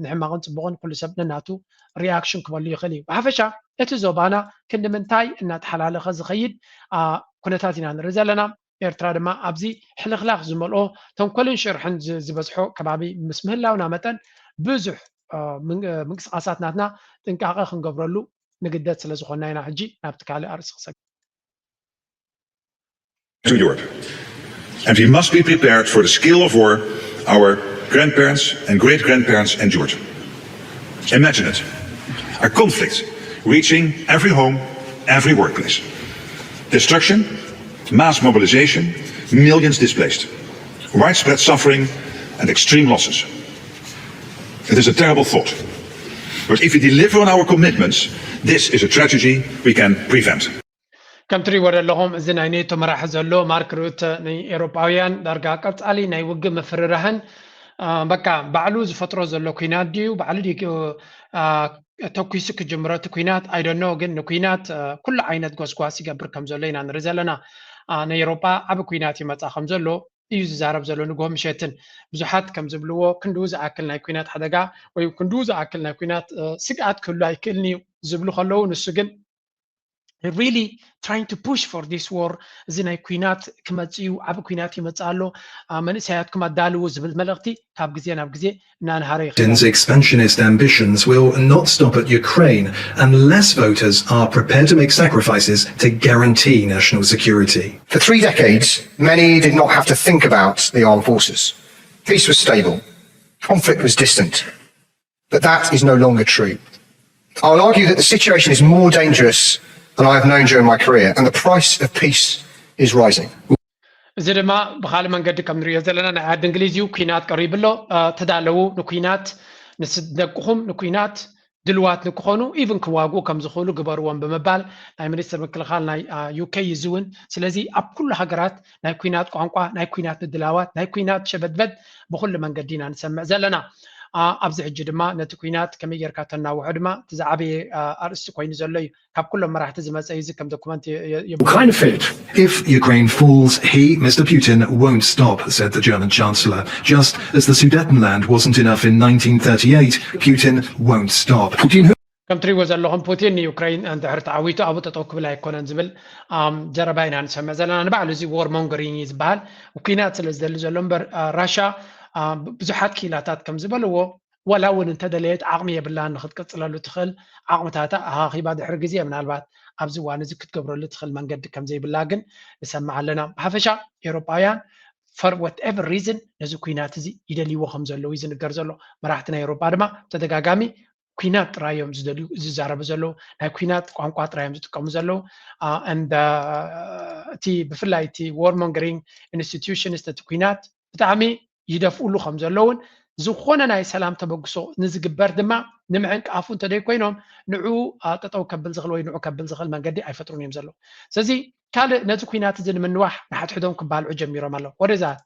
ንሕማቕን ፅቡቕን ኩሉ ሰብ ነናቱ ሪኣክሽን ክበሉ ይኽእል እዩ። ብሓፈሻ እቲ ዞባና ክንዲ ምንታይ እናተሓላለኸ ዝኸይድ ኩነታት ኢና ንርኢ ዘለና። ኤርትራ ድማ ኣብዚ ሕልኽላኽ ዝመልኦ ተንኮልን ሽርሕን ዝበዝሖ ከባቢ ምስ ምህላውና መጠን ብዙሕ ምንቅስቃሳት ናትና ጥንቃቐ ክንገብረሉ ንግደድ ስለ ዝኾንና ኢና። ሕጂ ናብቲ ካልእ ኣርእስቲ ክሰግድ። to Europe. And we must be prepared for the scale of war our grandparents and great grandparents endured. Imagine it, a conflict reaching every home, every workplace. Destruction, mass mobilization, millions displaced, widespread suffering, and extreme losses. It is a terrible thought. But if we deliver on our commitments, this is a tragedy we can prevent. ከም ትሪእዎ ዘለኹም እዚ ናይ ኔቶ መራሒ ዘሎ ማርክ ሩተ ንኤሮጳውያን ዳርጋ ቀጻሊ ናይ ውግእ ምፍርራህን በቃ ባዕሉ ዝፈጥሮ ዘሎ ኩናት ድዩ ባዕሉ ተኩሱ ክጅምሮ እቲ ኩናት ኣይደኖ ግን ንኩናት ኩሉ ዓይነት ጎስጓስ ይገብር ከም ዘሎ ኢና ንርኢ ዘለና። ንኤሮጳ ዓብ ኩናት ይመጻ ከም ዘሎ እዩ ዝዛረብ ዘሎ ንግሆ ምሸትን። ብዙሓት ከም ዝብልዎ ክንድኡ ዝኣክል ናይ ኩናት ሓደጋ ወይ ክንድኡ ዝኣክል ናይ ኩናት ስግኣት ክህሉ ኣይክእልን እዩ ዝብሉ ከለዉ ንሱ ግን really trying to push for this war እዚ ናይ ኩናት ክመጽእ እዩ ዓብ ኩናት ይመጽእ ኣሎ መንእሰያትኩም ኣዳልዉ ዝብል መልእኽቲ ካብ ግዜ ናብ ግዜ እናንሃረ ይኸይድ ኣሎ። Expansionist ambitions will not stop at Ukraine unless voters are prepared to make sacrifices to guarantee national security. For three decades, many did not have to think about the armed forces. Peace was stable. Conflict was distant. But that is no longer true. I will argue that the situation is more dangerous than I have known during my career, and the price of peace is rising. እዚ ድማ ብካልእ መንገዲ ከም ንሪኦ ዘለና ናይ ዓዲ እንግሊዝ እዩ ኩናት ቀሪቡ ኣሎ። ተዳለዉ ንኩናት ንደቅኹም ንኩናት ድልዋት ንክኾኑ ኢቭን ክዋግኡ ከም ዝኽእሉ ግበርዎም ብምባል ናይ ሚኒስትር ምክልኻል ናይ ዩኬ ይዝውን። ስለዚ ኣብ ኩሉ ሃገራት ናይ ኩናት ቋንቋ፣ ናይ ኩናት ምድላዋት፣ ናይ ኩናት ሸበድበድ ብኩሉ መንገዲ ኢና ንሰምዕ ዘለና። ኣብዚ ሕጂ ድማ ነቲ ኩናት ከመይ ጌርካ ተናውሖ ድማ እቲ ዝዓበየ ኣርእስቲ ኮይኑ ዘሎ እዩ። ካብ ኩሎም መራሕቲ ዝመፀ እዩ እዚ ከም ዶኩመንት If Ukraine falls, he, Mister Putin, won't stop, said the German Chancellor. Just as the Sudetenland wasn't enough in nineteen thirty-eight, Putin won't stop. Putin ከም ትሪእዎ ዘለኹም ፑቲን ንዩክሬን እንድሕር ተዓዊቱ ኣብኡ ጠጠው ክብል ኣይኮነን ዝብል ዘረባ ኢና ንሰምዕ ዘለና። ንባዕሉ እዚ ዎር ሞንገሪንግ እዩ ዝበሃል። ኩናት ስለ ዝደሊ ዘሎ እምበር ራሻ ብዙሓት ክኢላታት ከም ዝበልዎ ዋላ እውን እንተደለየት ዓቕሚ የብላን ንክትቅፅለሉ ትኽእል ዓቕምታታ ኣኻኺባ ድሕሪ ግዜ ምናልባት ኣብዚ እዋን እዚ ክትገብረሉ ትኽእል መንገዲ ከም ዘይብላ ግን ንሰምዕ ኣለና። ብሓፈሻ ኤውሮጳውያን for whatever reason ነዚ ኩናት እዚ ይደልይዎ ከም ዘለዉ እዩ ዝንገር ዘሎ። መራሕቲ ናይ ኤውሮጳ ድማ ተደጋጋሚ ኩናት ጥራይ እዮም ዝደልዩ ዝዛረቡ ዘለዉ። ናይ ኩናት ቋንቋ ጥራይ እዮም ዝጥቀሙ ዘለዉ። And እቲ ብፍላይ እቲ ዎር ሞንገሪንግ ኢንስቲትዩሽንስ ነቲ ኩናት ብጣዕሚ ይደፍኡሉ ከም ዘለውን ዝኾነ ናይ ሰላም ተበግሶ ንዝግበር ድማ ንምዕንቃፉ እንተደይ ኮይኖም ንዑ ጠጠው ከብል ዝኽእል ወይ ንዑ ከብል ዝኽእል መንገዲ ኣይፈጥሩን እዮም ዘለዉ። ስለዚ ካልእ ነዚ ኩናት እዚ ንምንዋሕ ንሓድሕዶም ክባልዑ ጀሚሮም ኣለዉ። What is that?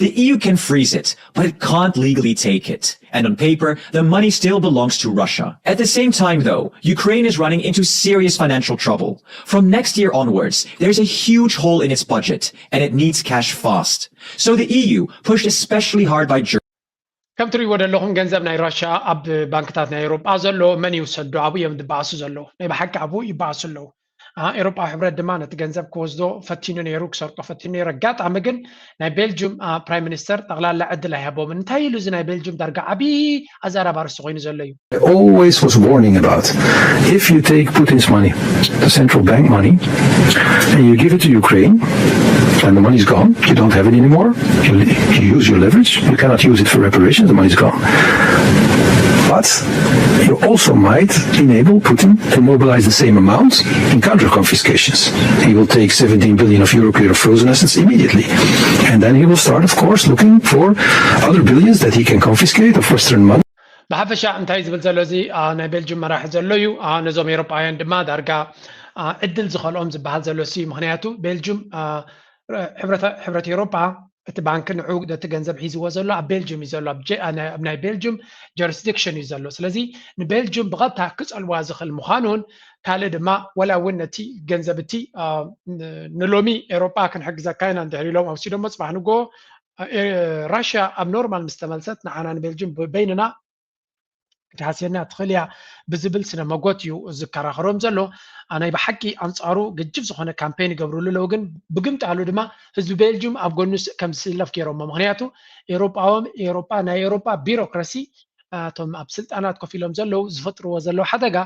The E U can freeze it, but it can't legally take it. And on paper, the money still belongs to Russia. At the same time, though, Ukraine is running into serious financial trouble. From next year onwards, there's a huge hole in its budget, and it needs cash fast. So the E U, pushed especially hard by Germany, ከም ትሪእዎ ዘለኹም ገንዘብ ናይ ራሽያ ኣብ ባንክታት ናይ ኤውሮጳ ዘሎ መን ይውሰዶ ኣብኡ እዮም ዝበኣሱ ዘለዉ ናይ ብሓቂ ኣብኡ ይበኣሱ ኣለዉ። ኤውሮጳዊ ሕብረት ድማ ነቲ ገንዘብ ክወስዶ ፈቲኑ ነይሩ ክሰርቆ ፈቲኑ ነይሩ ኣጋጣሚ ግን ናይ ቤልጅም ፕራይም ሚኒስተር ጠቕላላ ዕድል ኣይሃቦምን እንታይ ኢሉ እዚ ናይ ቤልጅም ዳርጋ ዓብዪ ኣዛራቢ ኣርእስቲ ኮይኑ ዘሎ እዩ always was warning about. If you take Putin's money, the central bank money, and you give it to Ukraine, and the money's gone, you don't have it anymore, you, you use your leverage, you cannot use it for reparations, the money's gone. But you also might enable Putin to mobilize the same amount in counter confiscations. He will take seventeen billion of European frozen assets immediately. And then he will start, of course, looking for other billions that he can confiscate of Western money. ብሓፈሻ እንታይ ዝብል ዘሎ እዚ ናይ ቤልጅም መራሒ ዘሎ እዩ። ነዞም ኤሮጳውያን ድማ ዳርጋ ዕድል ዝኸልኦም ዝበሃል ዘሎ ሲ ምክንያቱ ቤልጅም ሕብረት ኤሮጳ እቲ ባንክ ንዑ ነቲ ገንዘብ ሒዝዎ ዘሎ ኣብ ቤልጅም እዩ ዘሎ ኣብ ናይ ቤልጅም ጀሪስዲክሽን እዩ ዘሎ። ስለዚ ንቤልጅም ብቐጥታ ክፀልዋ ዝኽእል ምዃኑን ካልእ ድማ ወላ እውን ነቲ ገንዘብ እቲ ንሎሚ ኤሮጳ ክንሕግዘካ ኢና እንድሕር ኢሎም ኣብሲዶሞ ፅባሕ ንጎ ራሽያ ኣብ ኖርማል ምስ ተመልሰት ንዓና ንቤልጅም በይንና ክትሃስየና ትኽእል እያ ብዝብል ስነ መጎት እዩ ዝከራኸሮም ዘሎ። ናይ ብሓቂ ኣንፃሩ ገጅፍ ዝኾነ ካምፔን ይገብርሉ ኣለዉ፣ ግን ብግምጣሉ ድማ ህዝቢ ቤልጅም ኣብ ጎኑ ከም ዝስለፍ ገይሮሞ። ምክንያቱ ኤሮጳዎም ኤሮጳ ናይ ኤሮጳ ቢሮክራሲ እቶም ኣብ ስልጣናት ኮፍ ኢሎም ዘለዉ ዝፈጥርዎ ዘለዉ ሓደጋ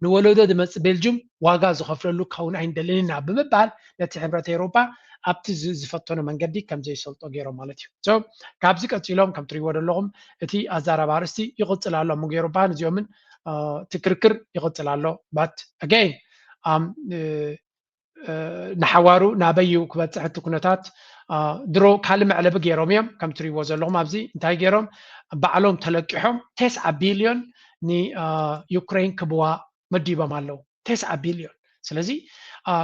ንወለዶ ዝመፅእ ቤልጅም ዋጋ ዝኸፍለሉ ክኸውን ኣይንደልን ኢና ብምባል ነቲ ሕብረት ኤሮጳ ኣብቲ ዝፈተኖ መንገዲ ከም ዘይሰልጦ ገይሮም ማለት እዩ። ካብዚ ቀፂሎም ከም ትሪእዎ ዘለኹም እቲ ኣዛራቢ ኣርእስቲ ይቕፅል ኣሎ ኣብ መንጎ ኤሮጳን እዚኦምን እቲ ክርክር ይቕፅል ኣሎ። But again ንሓዋሩ ናበይ እዩ ክበፅሕ እቲ ኩነታት? ድሮ ካልእ መዕለቢ ገይሮም እዮም ከም ትሪእዎ ዘለኹም ኣብዚ እንታይ ገይሮም ባዕሎም ተለቂሖም ተስዓ ቢልዮን ንዩክሬን ክብዋ መዲቦም ኣለዉ። ተስዓ ቢልዮን ስለዚ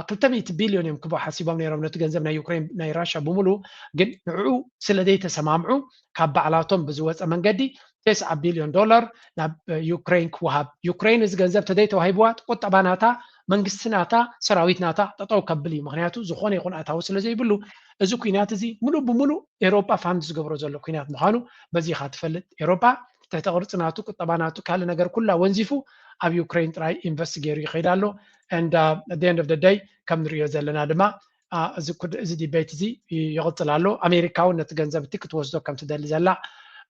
ክልተ ሚእቲ ቢልዮን እዮም ክብዋ ሓሲቦም ነይሮም ነቲ ገንዘብ ናይ ዩክሬን ናይ ራሽያ ብምሉ ግን ንዕኡ ስለ ዘይተሰማምዑ ካብ ባዕላቶም ብዝወፀ መንገዲ ተስዓ ቢልዮን ዶላር ናብ ዩክሬን ክወሃብ ዩክሬን እዚ ገንዘብ ተዘይተዋሂብዋ ቁጠባ ናታ መንግስቲ ናታ ሰራዊት ናታ ጠጠው ከብል እዩ። ምክንያቱ ዝኾነ ይኹን ኣታዊ ስለ ዘይብሉ እዚ ኩናት እዚ ሙሉእ ብሙሉእ ኤሮጳ ፋንድ ዝገብሮ ዘሎ ኩናት ምዃኑ በዚ ኢኻ ትፈልጥ። ኤሮጳ ትሕተ ቅርፂ ናቱ ቁጠባ ናቱ ካልእ ነገር ኩላ ወንዚፉ ኣብ ዩክሬን ጥራይ ኢንቨስት ገይሩ ይኸይድ ኣሎ። And at the end of the day ከም ንሪኦ ዘለና ድማ እዚ ዲቤት እዚ ይቕፅል ኣሎ። ኣሜሪካ እውን ነቲ ገንዘብ እቲ ክትወስዶ ከም ትደሊ ዘላ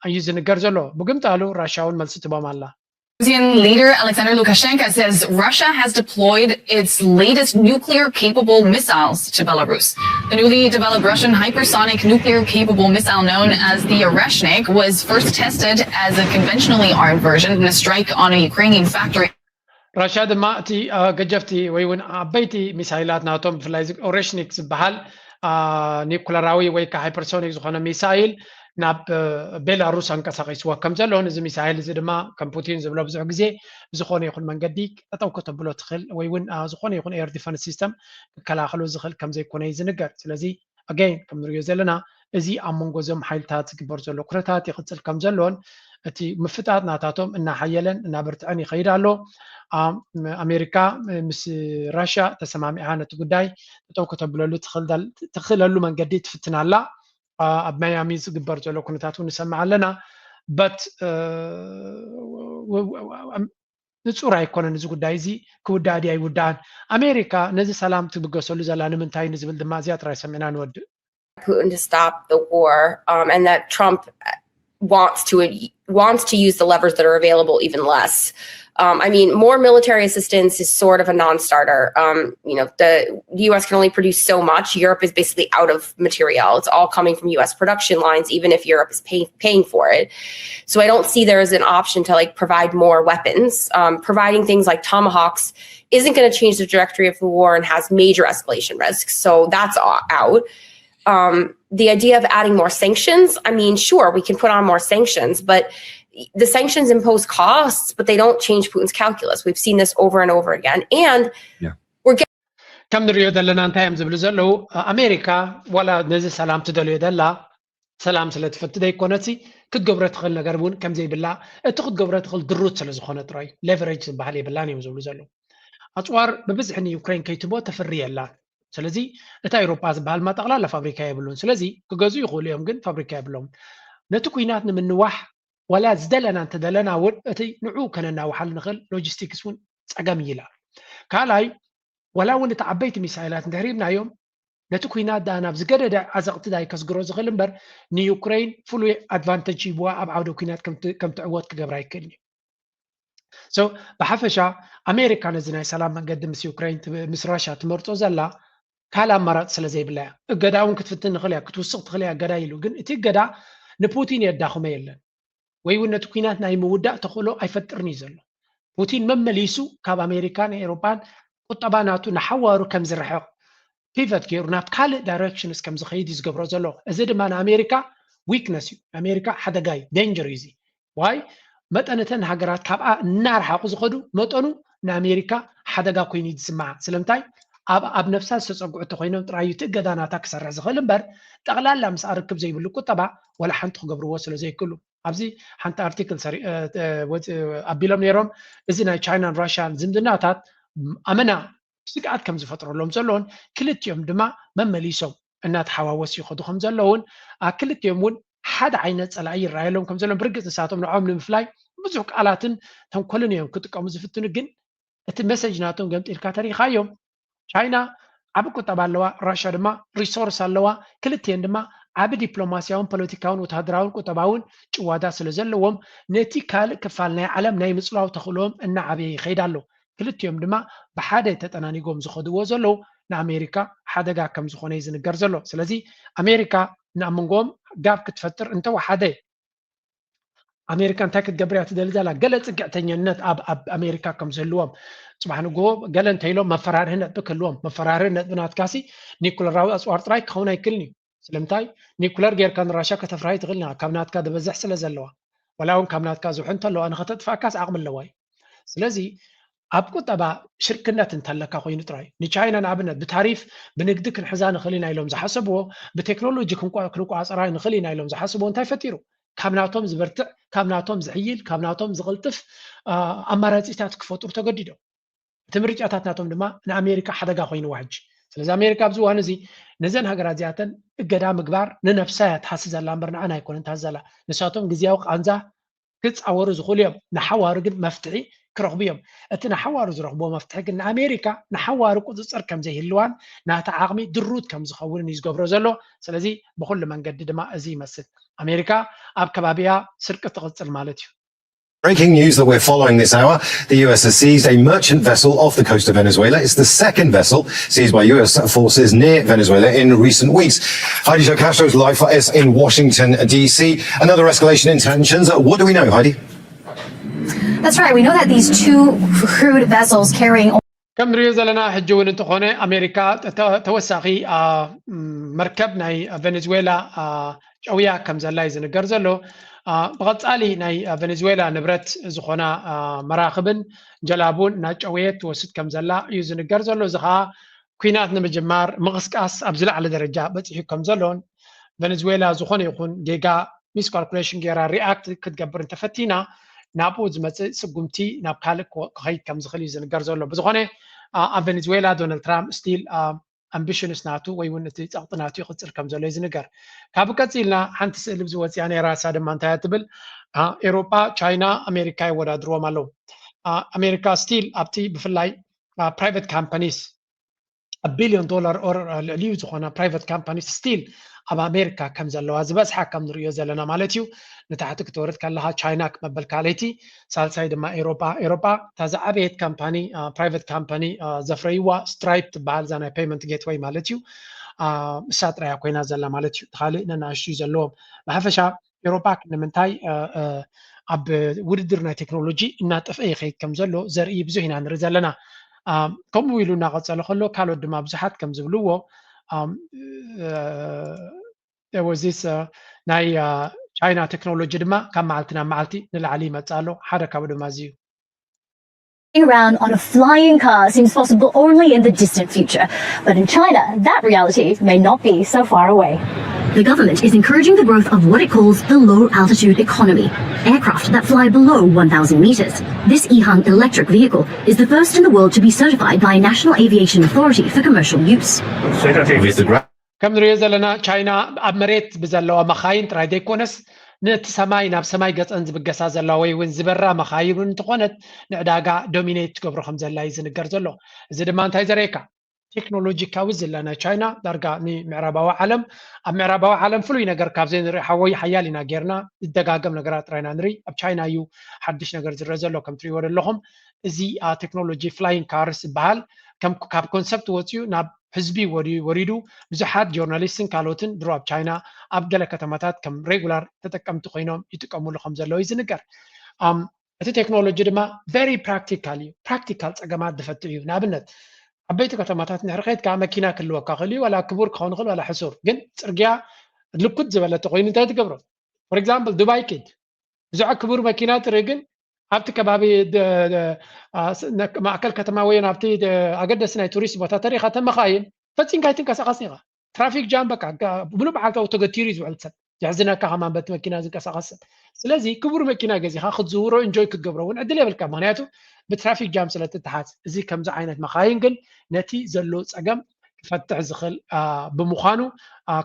እዩ ዝንገር ዘሎ። ብግምጣሉ ራሽያ እውን መልሲ ትቦም ኣላ። Belarusian leader Alexander Lukashenko says Russia has deployed its latest nuclear capable missiles to Belarus. The newly developed Russian hypersonic nuclear capable missile known as the Oreshnik was first tested as a conventionally armed version in a strike on a Ukrainian factory. ራሽያ ድማ እቲ ገጀፍቲ ወይ እውን ዓበይቲ ሚሳይላት ናቶም ብፍላይ ኦሬሽኒክ ዝበሃል ኒኩለራዊ ወይ ከዓ ሃይፐርሶኒክ ዝኾነ ሚሳይል ናብ ቤላሩስ ኣንቀሳቂስዎ ከም ዘሎ እዚ ሚሳይል እዚ ድማ ከም ፑቲን ዝብሎ ብዙሕ ግዜ ብዝኾነ ይኹን መንገዲ ጠጠው ከተብሎ ትኽእል ወይ እውን ዝኾነ ይኹን ኤር ዲፈንስ ሲስተም ክከላኸሎ ዝኽእል ከም ዘይኮነ እዩ ዝንገር። ስለዚ ኣገይን ከም ንሪኦ ዘለና እዚ ኣብ መንጎ እዞም ሓይልታት ዝግበር ዘሎ ኩነታት ይቕፅል ከም ዘሎን እቲ ምፍጣጥ ናታቶም እናሓየለን እናበርትዐን ይኸይድ ኣሎ። ኣሜሪካ ምስ ራሽያ ተሰማሚዓ ነቲ ጉዳይ ጠጠው ከተብለሉ ትኽእለሉ መንገዲ ትፍትን ኣላ። ኣብ ማያሚ ዝግበር ዘሎ ኩነታት እውን ንሰምዕ ኣለና። በት ንፁር ኣይኮነን እዚ ጉዳይ እዚ ክውዳእ ድያ ይውዳእን። ኣሜሪካ ነዚ ሰላም ትብገሰሉ ዘላ ንምንታይ ንዝብል ድማ እዚኣ ጥራይ ሰሚዕና ንወድእ። Putin to stop the war um, and that Trump wants to wants to use the levers that are available even less. Um, I mean, more military assistance is sort of a non-starter. Um, you know, the, the U S can only produce so much. Europe is basically out of material. It's all coming from U S production lines, even if Europe is pay, paying for it. So I don't see there as an option to like provide more weapons. Um, providing things like tomahawks isn't going to change the trajectory of the war and has major escalation risks. So that's out. Um, the idea of adding more sanctions, I mean, sure, we can put on more sanctions, but the sanctions impose costs, but they don't change Putin's calculus. We've seen this over and over again. And yeah. ከም ንሪኦ ዘለና እንታይ እዮም ዝብሉ ዘለዉ? ኣሜሪካ ዋላ ነዚ ሰላም ትደልዮ ደላ ሰላም ስለ ትፈቲ ዘይኮነሲ ክትገብሮ ትኽእል ነገር እውን ከም ዘይብላ እቲ ክትገብሮ ትኽእል ድሩት ስለ ዝኾነ ጥራይ ሌቨሬጅ ዝበሃል የብላን እዮም ዝብሉ ዘለዉ። ኣፅዋር ብብዝሒ ንዩክሬን ከይትቦ ተፍሪ የላን። ስለዚ እቲ ኣውሮጳ ዝበሃል ማ ጠቕላላ ፋብሪካ የብሉን። ስለዚ ክገዝኡ ይኽእሉ እዮም፣ ግን ፋብሪካ የብሎም። ነቲ ኩናት ንምንዋሕ ዋላ ዝደለና እንተደለና እውን እቲ ንዑ ከነናውሓሉ ንኽእል ሎጂስቲክስ እውን ፀገም ይላ። ካልኣይ ዋላ እውን እቲ ዓበይቲ ሚሳይላት እንድሕር ሂብናዮም ነቲ ኩናት ደኣ ናብ ዝገደደ ዓዘቕቲ ዳይ ከስግሮ ዝኽእል እምበር ንዩክሬን ፍሉይ ኣድቫንተጅ ሂብዋ ኣብ ዓውደ ኩናት ከም ትዕወት ክገብራ ይክእል እዩ። So ብሓፈሻ ኣሜሪካ ነዚ ናይ ሰላም መንገዲ ምስ ዩክሬን ምስ ራሽያ ትመርፆ ዘላ ካልእ ኣማራፂ ስለ ዘይብላ እያ። እገዳ እውን ክትፍትን ንኽእል እያ፣ ክትውስኽ ትኽእል እያ እገዳ ኢሉ። ግን እቲ እገዳ ንፑቲን የዳኽሞ የለን። ወይ እውን ነቲ ኩናት ናይ ምውዳእ ተኽእሎ ኣይፈጥርን እዩ ዘሎ። ፑቲን መመሊሱ ካብ ኣሜሪካን ኤውሮጳን ቁጠባ ናቱ ንሓዋሩ ከም ዝርሕቕ ፒቨት ገይሩ ናብ ካልእ ዳይሬክሽንስ ከም ዝኸይድ እዩ ዝገብሮ ዘሎ። እዚ ድማ ንኣሜሪካ ዊክነስ እዩ። ኣሜሪካ ሓደጋ እዩ፣ ዴንጀር እዩ እዚ። ዋይ መጠን እተን ሃገራት ካብኣ እናረሓቑ ዝኸዱ መጠኑ ንኣሜሪካ ሓደጋ ኮይኑ እዩ ዝስምዓ። ስለምንታይ ኣብ ኣብ ነብሳ ዝተፀግዑ እንተኮይኖም ጥራይ እዩ እቲ እገዳ ናታ ክሰርሕ ዝኽእል እምበር ጠቕላላ ምስኣ ርክብ ዘይብሉ ቁጠባ ወላ ሓንቲ ክገብርዎ ስለ ዘይክእሉ። ኣብዚ ሓንቲ ኣርቲክል ኣቢሎም ነይሮም። እዚ ናይ ቻይናን ራሽያን ዝምድናታት ኣመና ስግኣት ከም ዝፈጥረሎም ዘሎን ክልቲኦም ድማ መመሊሶም እናተሓዋወሱ ይኸዱ ከም ዘለውን ክልቲኦም እውን ሓደ ዓይነት ፀላኢ ይረኣየሎም ከም ዘሎን ብርግፅ ንሳቶም ንዖም ንምፍላይ ብዙሕ ቃላትን ተንኮልን እዮም ክጥቀሙ ዝፍትኑ። ግን እቲ መሰጅ ናቶም ገምጢልካ ተሪኻዮም ቻይና ዓቢ ቁጠባ ኣለዋ፣ ራሽያ ድማ ሪሶርስ ኣለዋ። ክልቲኤን ድማ ዓቢ ዲፕሎማስያውን ፖለቲካውን ወተሃደራውን ቁጠባውን ጭዋዳ ስለ ዘለዎም ነቲ ካልእ ክፋል ናይ ዓለም ናይ ምጽላው ተኽእሎኦም እናዓበየ ይኸይድ ኣሎ። ክልቲኦም ድማ ብሓደ ተጠናኒጎም ዝኸድዎ ዘለዉ ንኣሜሪካ ሓደጋ ከም ዝኾነ እዩ ዝንገር ዘሎ። ስለዚ ኣሜሪካ ናብ መንጎኦም ጋብ ክትፈጥር እንተወሓደ ኣሜሪካ እንታይ ክትገብር እያ ትደሊ ዘላ? ገለ ጽግዕተኛነት ኣብ ኣብ ኣሜሪካ ከም ዝህልዎም ጽባሕ ንግሆ ገለ እንተኢሎም መፈራርሒ ነጥቢ ክህልዎም። መፈራርሒ ነጥቢ ናትካሲ ኒኩለራዊ ኣጽዋር ጥራይ ክኸውን ኣይክእልን እዩ። ስለምንታይ ኒኩለር ጌርካ ንራሻ ከተፍርሃ ኣይትኽእልን ኢኻ፣ ካብ ናትካ ዝበዝሕ ስለ ዘለዋ። ወላ እውን ካብ ናትካ ዝውሕ እንተለዋ ንኸተጥፍኣካስ ዓቕሚ ኣለዋ እዩ። ስለዚ ኣብ ቁጠባ ሽርክነት እንተለካ ኮይኑ ጥራይ ንቻይና ንኣብነት ብታሪፍ ብንግዲ ክንሕዛ ንኽእል ኢና ኢሎም ዝሓሰብዎ ብቴክኖሎጂ ክንቆ- ክንቆፃፀራ ንኽእል ኢና ኢሎም ዝሓስብዎ እንታይ ፈጢሩ? ካብ ናቶም ዝበርትዕ፣ ካብ ናቶም ዝሕይል፣ ካብ ናቶም ዝቕልጥፍ ኣማራፂታት ክፈጥሩ ተገዲዶም። እቲ ምርጫታት ናቶም ድማ ንኣሜሪካ ሓደጋ ኮይንዋ ሕጂ። ስለዚ ኣሜሪካ ኣብዚ እዋን እዚ ነዘን ሃገራት እዚኣተን እገዳ ምግባር ንነብሳ እያ ትሃሲ ዘላ እምበር ንዓና ኣይኮነን ትሃሲ ዘላ። ንሳቶም ግዜያዊ ቃንዛ ክፃወሩ ዝኽእሉ እዮም። ንሓዋሩ ግን መፍትሒ ክረኽቡ እዮም። እቲ ንሓዋሩ ዝረኽብዎ መፍትሒ ግን ንኣሜሪካ ንሓዋሩ ቁፅፅር ከም ዘይህልዋን ናታ ዓቕሚ ድሩት ከም ዝኸውንን እዩ ዝገብሮ ዘሎ። ስለዚ ብኩሉ መንገዲ ድማ እዚ ይመስል ኣሜሪካ ኣብ ከባቢያ ስርቂ ትቕፅል ማለት እዩ። Breaking news that we're following this hour. The U S has seized a merchant vessel off the coast of Venezuela. It's the second vessel seized by U S forces near Venezuela in recent weeks. Heidi Castro is live for us in Washington, D C. Another escalation in tensions. What do we know, Heidi? That's right. We know that these two crude vessels carrying ከም ንሪኦ ዘለና ሕጂ እውን እንተኾነ ኣሜሪካ ተወሳኺ መርከብ ናይ ቬኔዙዌላ ጨውያ ከም ዘላ እዩ ዝንገር ዘሎ። ብቐፃሊ ናይ ቬኔዙዌላ ንብረት ዝኾና መራኽብን ጀላቡን እናጨወየት ትወስድ ከም ዘላ እዩ ዝንገር ዘሎ። እዚ ከዓ ኩናት ንምጅማር ምቕስቃስ ኣብ ዝለዓለ ደረጃ በፂሑ ከም ዘሎን ቬኔዙዌላ ዝኾነ ይኹን ጌጋ ሚስካልኩሌሽን ገይራ ሪኣክት ክትገብር እንተፈቲና ናብኡ ዝመፅእ ስጉምቲ ናብ ካልእ ክኸይድ ከም ዝኽእል እዩ ዝንገር ዘሎ። ብዝኾነ ኣብ ቬኔዙዌላ ዶናልድ ትራምፕ ስቲል ኣምቢሽንስ ናቱ ወይ እውን እቲ ፀቕጢ ናቱ ይቕፅል ከም ዘሎ እዩ ዝንገር። ካብ ቀፂልና ሓንቲ ስእሊ ብዝወፅያ ነይራ እሳ ድማ እንታይ ትብል? ኤሮጳ፣ ቻይና፣ ኣሜሪካ የወዳድርዎም ኣለዉ። ኣሜሪካ ስቲል ኣብቲ ብፍላይ ፕራይቨት ካምፓኒስ ቢልዮን ዶላር ኦር ልዕሊኡ ዝኾና ፕራይቨት ካምፓኒስ ስቲል ኣብ ኣሜሪካ ከም ዘለዋ ዝበዝሓ ከም ንሪኦ ዘለና ማለት እዩ። ንታሕቲ ክትወርድ ከለኻ ቻይና ክመበል ካልኣይቲ፣ ሳልሳይ ድማ ኤሮጳ። ኤሮጳ እታ ዝዓበየት ካምፓኒ ፕራይቨት ካምፓኒ ዘፍረይዋ ስትራይፕ ትበሃል እዛ ናይ ፔይመንት ጌትወይ ማለት እዩ። እሳ ጥራያ ኮይና ዘላ ማለት እዩ። ካልእ ነናእሽቱ ዘለዎም ብሓፈሻ ኤሮጳ ንምንታይ ኣብ ውድድር ናይ ቴክኖሎጂ እናጠፍአ ይኸይድ ከም ዘሎ ዘርኢ ብዙሕ ኢና ንርኢ ዘለና። ከምኡ ኢሉ እናቐፀለ ከሎ ካልኦት ድማ ብዙሓት ከም ዝብልዎ ወዚስ ናይ ቻይና ቴክኖሎጂ ድማ ካብ መዓልቲ ናብ መዓልቲ ንላዕሊ ይመፅእ ኣሎ። ሓደ ካብኡ ድማ እዚ እዩ። Around on a flying car seems possible only in the distant future. But in China, that reality may not be so far away. The government is encouraging the growth of what it calls the low altitude economy, aircraft that fly below one thousand meters. This Ehang electric vehicle is the first in the world to be certified by a national aviation authority for commercial use. With the gra- ከም ንሪኦ ዘለና ቻይና ኣብ መሬት ብዘለዋ መኻይን ጥራይ ዘይኮነስ ነቲ ሰማይ ናብ ሰማይ ገፀን ዝብገሳ ዘለዋ ወይ እውን ዝበራ መኻይን እውን እንተኾነት ንዕዳጋ ዶሚኔት ትገብሮ ከም ዘላ እዩ ዝንገር ዘሎ። እዚ ድማ እንታይ ዘርእየካ? ቴክኖሎጂካዊ ዝላ ናይ ቻይና ዳርጋ ንምዕራባዊ ዓለም ኣብ ምዕራባዊ ዓለም ፍሉይ ነገር ካብ ዘይንርኢ ሓወይ ሓያል ኢና ጌርና ዝደጋገም ነገራት ጥራይ ኢና ንርኢ። ኣብ ቻይና እዩ ሓድሽ ነገር ዝረአ ዘሎ ከም ትሪእዎ ዘለኹም። እዚ ቴክኖሎጂ ፍላይንግ ካርስ ዝበሃል ካብ ኮንሰፕት ወፂኡ ናብ ህዝቢ ወሪዱ ብዙሓት ጆርናሊስትን ካልኦትን ድሮ ኣብ ቻይና ኣብ ገለ ከተማታት ከም ሬጉላር ተጠቀምቲ ኮይኖም ይጥቀምሉ ከም ዘለዉ እዩ ዝንገር። እቲ ቴክኖሎጂ ድማ ቨሪ ፕራክቲካል እዩ። ፕራክቲካል ፀገማት ዝፈትሕ እዩ። ንኣብነት ዓበይቲ ከተማታት እንድሕር ከይድካ መኪና ክህልወካ ክእል እዩ፣ ዋላ ክቡር ክኸውን ይኽእል ዋላ ሕሱር፣ ግን ፅርግያ ልኩት ዝበለ ተኮይኑ እንታይ ትገብሮ? ፎር ኤግዛምፕል ዱባይ ኪድ ብዙሕ ክቡር መኪና ጥሪ ግን ኣብቲ ከባቢ ማእከል ከተማ ወይ ኣብቲ ኣገደሲ ናይ ቱሪስት ቦታ ተሪኻ ተመኻይን ፈፂምካ ኣይትንቀሳቐስን ኢኻ። ትራፊክ ጃም በቃ ሙሉእ መዓልታዊ ተገቲሩ እዩ ዝውዕል ሰብ። የሕዝነካ ከማን በቲ መኪና ዝንቀሳቐስ ሰብ። ስለዚ ክቡር መኪና ገዚኻ ክትዝውሮ እንጆይ ክትገብሮ እውን ዕድል የብልካ፣ ምክንያቱ ብትራፊክ ጃም ስለ ትተሓዝ። እዚ ከምዚ ዓይነት መኻይን ግን ነቲ ዘሎ ፀገም ክፈትሕ ዝኽእል ብምዃኑ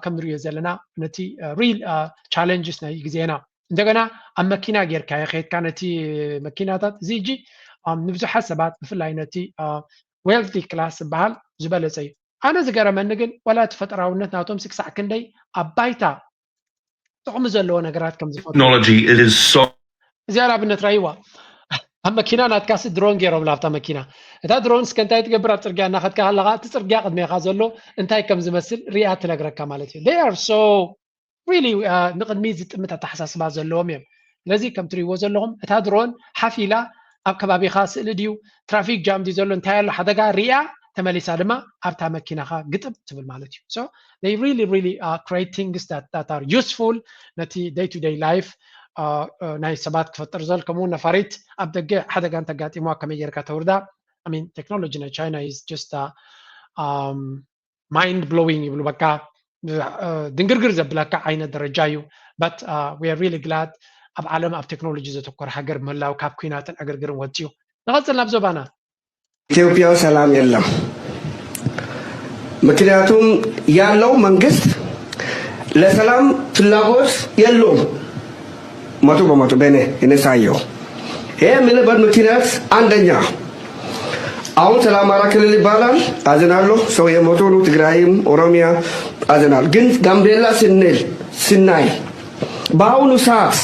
ከም ንሪኦ ዘለና ነቲ ሪል ቻለንጅስ ናይ ግዜና እንደገና ኣብ መኪና ጌርካ የኸድካ ነቲ መኪናታት እዚ እጂ ንብዙሓት ሰባት ብፍላይ ነቲ ዌልቲ ክላስ ዝበሃል ዝበለፀ እዩ። ኣነ ዝገረመኒ ግን ዋላ እቲ ፈጠራውነት ናቶም ክሳዕ ክንደይ ኣብ ባይታ ጥቕሚ ዘለዎ ነገራት ከም ዝፈጥሩ እዚኣ ንኣብነት ራይዋ ኣብ መኪና ናትካሲ ድሮን ገይሮም ኣብታ መኪና እታ ድሮን እስከ እንታይ ትገብር ኣብ ፅርግያ እናኸድካ ኣለካ እቲ ፅርግያ ቅድሜካ ዘሎ እንታይ ከም ዝመስል ሪኣ ትነግረካ ማለት እዩ። They are so really ንቕድሚት ዝጥምት ኣተሓሳስባ ዘለዎም እዮም። ስለዚ ከም ትሪእዎ ዘለኹም እታ ድሮን ሓፍ ኢላ ኣብ ከባቢኻ ስእሊ ድዩ ትራፊክ ጃም ድዩ ዘሎ እንታይ ኣሎ ሓደጋ ሪኣ ተመሊሳ ድማ ኣብታ መኪናኻ ግጥም ትብል ማለት እዩ። So they really really create things that, that are useful ነቲ day to day life ናይ ሰባት ክፈጥር ዘል ከምኡ ነፋሪት ኣብ ደገ ሓደጋ እንተጋጢምዋ ከመይ ጌርካ ተውርዳ። I mean technology ናይ China is just mind blowing ይብሉ በቃ ድንግርግር ዘብለካ ዓይነት ደረጃ እዩ። But we are really glad ኣብ ዓለም ኣብ ቴክኖሎጂ ዘተኮረ ሃገር ምህላው ካብ ኩናትን ዕግርግርን ወፂኡ። ንቐፅል ናብ ዞባና። ኢትዮጵያ ሰላም የለም። ምክንያቱም ያለው መንግስት ለሰላም ፍላጎት የለውም። መቶ በመቶ በእኔ እኔ ሳየው ይሄ የምልበት ምክንያት አንደኛ አሁን ስለ አማራ ክልል ይባላል፣ አዝናለሁ። ሰው የሞቱ ነው። ትግራይም ኦሮሚያ አዝናለሁ። ግን ጋምቤላ ስንል ስናይ በአሁኑ ሰዓት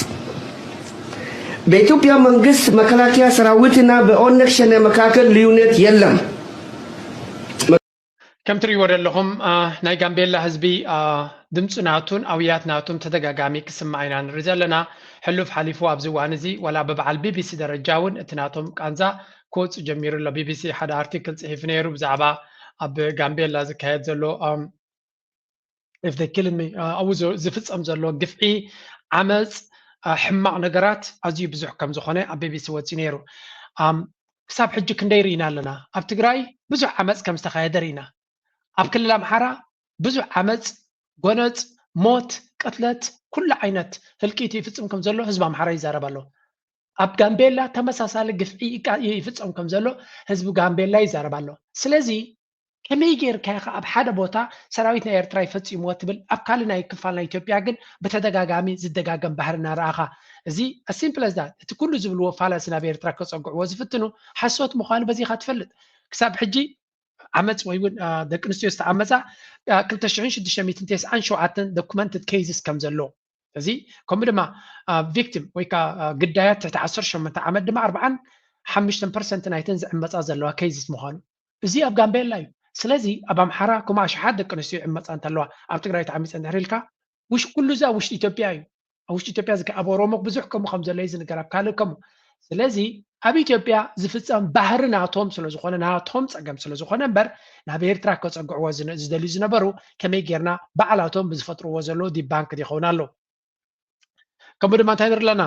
በኢትዮጵያ መንግስት መከላከያ ሰራዊትና በኦነግ ሸኔ መካከል ልዩነት የለም። ከም ትሪእዎ ዘለኹም ናይ ጋምቤላ ህዝቢ ድምፂ ናቱን ኣውያት ናቱን ተደጋጋሚ ክስማዕ ኢና ንርኢ ዘለና። ሕሉፍ ሓሊፉ ኣብዚ እዋን እዚ ዋላ ብበዓል ቢቢሲ ደረጃ እውን እቲ ናቶም ቃንዛ ክወፁ ጀሚሩ ኣሎ። ቢቢሲ ሓደ ኣርቲክል ፅሒፉ ነይሩ ብዛዕባ ኣብ ጋምቤላ ዝካየድ ዘሎ if they kill me ኣብኡ ዝፍፀም ዘሎ ግፍዒ፣ ዓመፅ፣ ሕማቕ ነገራት ኣዝዩ ብዙሕ ከም ዝኾነ ኣብ ቢቢሲ ወፂኡ ነይሩ። ክሳብ ሕጂ ክንደይ ርኢና ኣለና? ኣብ ትግራይ ብዙሕ ዓመፅ ከም ዝተኻየደ ርኢና። ኣብ ክልል ኣምሓራ ብዙሕ ዓመፅ፣ ጎነፅ፣ ሞት፣ ቅትለት፣ ኩሉ ዓይነት ህልቂት ይፍፅም ከም ዘሎ ህዝቢ ኣምሓራ ይዛረብ ኣሎ። ኣብ ጋምቤላ ተመሳሳሊ ግፍዒ ይፍፀም ከም ዘሎ ህዝቢ ጋምቤላ ይዛረብ ኣሎ። ስለዚ ከመይ ጌርካ ኢኻ ኣብ ሓደ ቦታ ሰራዊት ናይ ኤርትራ ይፈፂምዎ ትብል ኣብ ካልእ ናይ ክፋል ናይ ኢትዮጵያ ግን ብተደጋጋሚ ዝደጋገም ባህሪ እናረኣኻ እዚ simፕል ዛ እቲ ኩሉ ዝብልዎ ፋላሲ ናብ ኤርትራ ከፀግዕዎ ዝፍትኑ ሓሶት ምዃኑ በዚኻ ትፈልጥ። ክሳብ ሕጂ ዓመፅ ወይ እውን ደቂ ኣንስትዮ ዝተዓመፃ ክልተ ሽሕን ሽዱሽተ ሚእትን ተስዓን ሸውዓተን ዶኩመንትድ ኬይዝስ ከም ዘሎ እዚ ከምኡ ድማ ቪክቲም ወይ ከዓ ግዳያት ትሕቲ ዓሰርተ ሸሞንተ ዓመት ድማ ኣርባዓን ሓሙሽተን ፐርሰንት ናይተን ዝዕመፃ ዘለዋ ኬይዝስ ምዃኑ እዚ ኣብ ጋምቤላ እዩ። ስለዚ ኣብ ኣምሓራ ከምኡ ኣሽሓት ደቂ ኣንስትዮ ይዕመፃ እንተለዋ ኣብ ትግራይ ተዓሚፀ እንድሕር ኢልካ ውሽ ኩሉ እዚ ኣብ ውሽጢ ኢትዮጵያ እዩ። ኣብ ውሽጢ ኢትዮጵያ ዝከ ኣብ ኦሮሞ ብዙሕ ከምኡ ከም ዘሎ እዩ ዝንገር ኣብ ካልእ ከምኡ። ስለዚ ኣብ ኢትዮጵያ ዝፍፀም ባህሪ ናቶም ስለዝኾነ ናቶም ፀገም ስለዝኾነ እምበር ናብ ኤርትራ ከፀግዕዎ ዝደልዩ ዝነበሩ ከመይ ጌርና ባዕላቶም ብዝፈጥርዎ ዘለዉ ዲባንክ ይኸውን ኣሎ። ከምኡ ድማ እንታይ ንርኢ ኣለና?